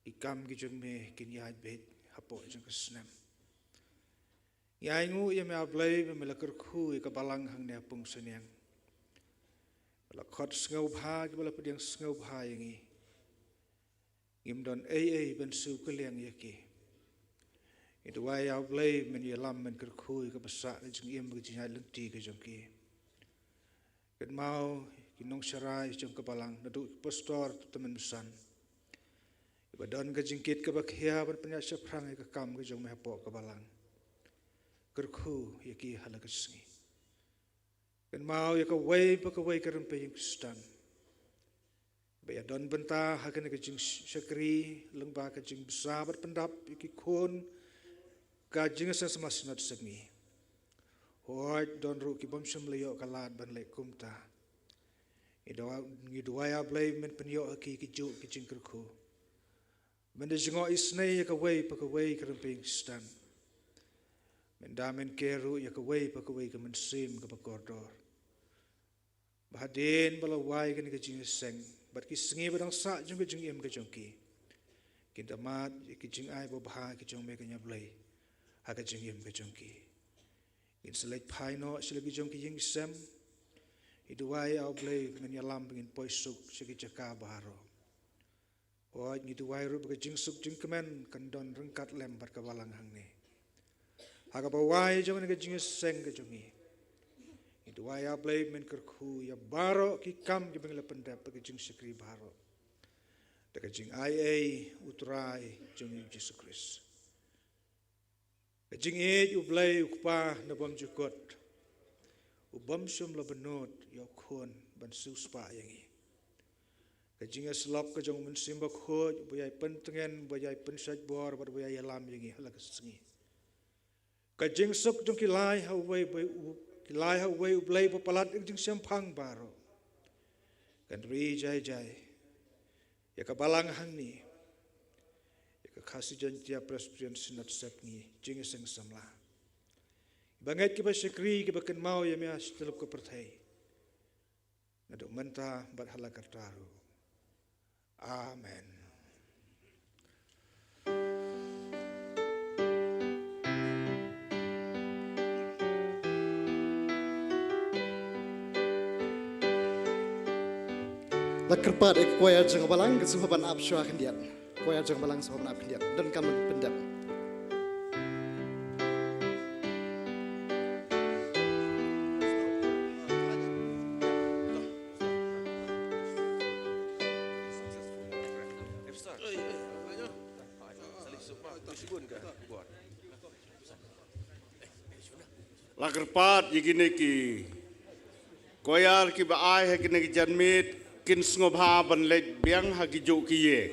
ki kam ki jong me kin ïaid beit hapoh jong ka snem. Ngi ainguh ïa me, A Blei, ba me la kyrkhu ïa ka balang hangne ha Pungseniang. Ba la khot sngewbha kiba la pdiang sngewbha ïa ngi. Ngim don ei ei ban siew kylliang ïa ki. Ngi duwai, A Blei, men ïalam, men kyrkhu ïa kaba sah ka jingim, ka jingïaid lynti ka jong ki. Kynmaw ki nongsharai jong ka balang, naduh ki pastor, tymmen basan, kiba don ka jingkit kaba khia ban pynïaid shaphrang ïa ka kam ka jong me hapoh ka balang. Kyrkhu ïa ki ha la ka sngi. Kynmaw ïa kawei pa kawei ka rympei ïing Khristan ba ïadon bynta ha kane ka jingshakri lyngba ka jingbsa bad pyndap ïa ki khun ka Jingïaseng Samla Synod Sepngi. Hooid, don ruh ki bym shym la ïoh ka lad ban leh kumta. Ngi duwai, ngi duwai, A Blei, men pynïoh ha ki ki juh ki jingkyrkhu. Men da jngoh isynei ïa kawei pa kawei ka rympei ïing Khristan. Men da men ker ruh ïa kawei pa kawei ka mynsiem kaba kordor. Ba hadien ba la wai kane ka jingïaseng bad ki sngi ba dang sah jong ka jingim ka jong ki, kin da mad ïa ki jingai babha ki jong me, ko Blei, ha ka jingim ka jong ki. Ngin sa leit phai noh sha la ki jong ki ïing ki sem. Ngi duwai, A Blei, men ïalam ba ngin poi suk sha ki jaka baroh. Hooid, ngi duwai ruh ba ka jingsuk jingkmen kan don ryngkat lem bad ka balang hangne ha kaba wai jong kane ka jingïaseng ka jong ngi. Ngi duwai, A Blei, men kyrkhu ïa baroh ki kam kiba ngi la pyndep ha ka jingshakri baroh da ka jingaiei U Trai jong ngi U Jisu Khrist. Ka jingïeit U Blei U Kpa na bymjukut, u bym shym la bynnud ïa u Khun ban siewspah ïa ngi. Ka jingïasyllok ka jong U Mynsiem Bakhuid, uba ïai pyntngen, uba ïai pynshait bor bad uba ïai ïalam ïa ngi ha la ka sngi. Ka jingsuk jong ki lai ha uwei, uwei u, ki lai ha uwei U Blei ba palat ïa ka jingshemphang baroh. Kan ri jai jai ïa ka balang hangne, ïa ka Khasi Jaiñtia Presbyterian Synod Sepngi Jingïaseng Samla. Ba ngeit kiba shakri, kiba kynmaw ïa me ha shityllup ka pyrthei, naduh mynta bad ha la karta ruh. Amen. La kyrpad ïa ka choir jong ka balang, ka sngewbha ban ap shuwa khyndiat. Choir jong ka balang sngewbha ban ap khyndiat. Donkam ban pyndep. La kyrpad ïa kine ki koyar kiba ai ha kine ki janmiet kin sngewbha ban leit biang ha ki juh ki ïing.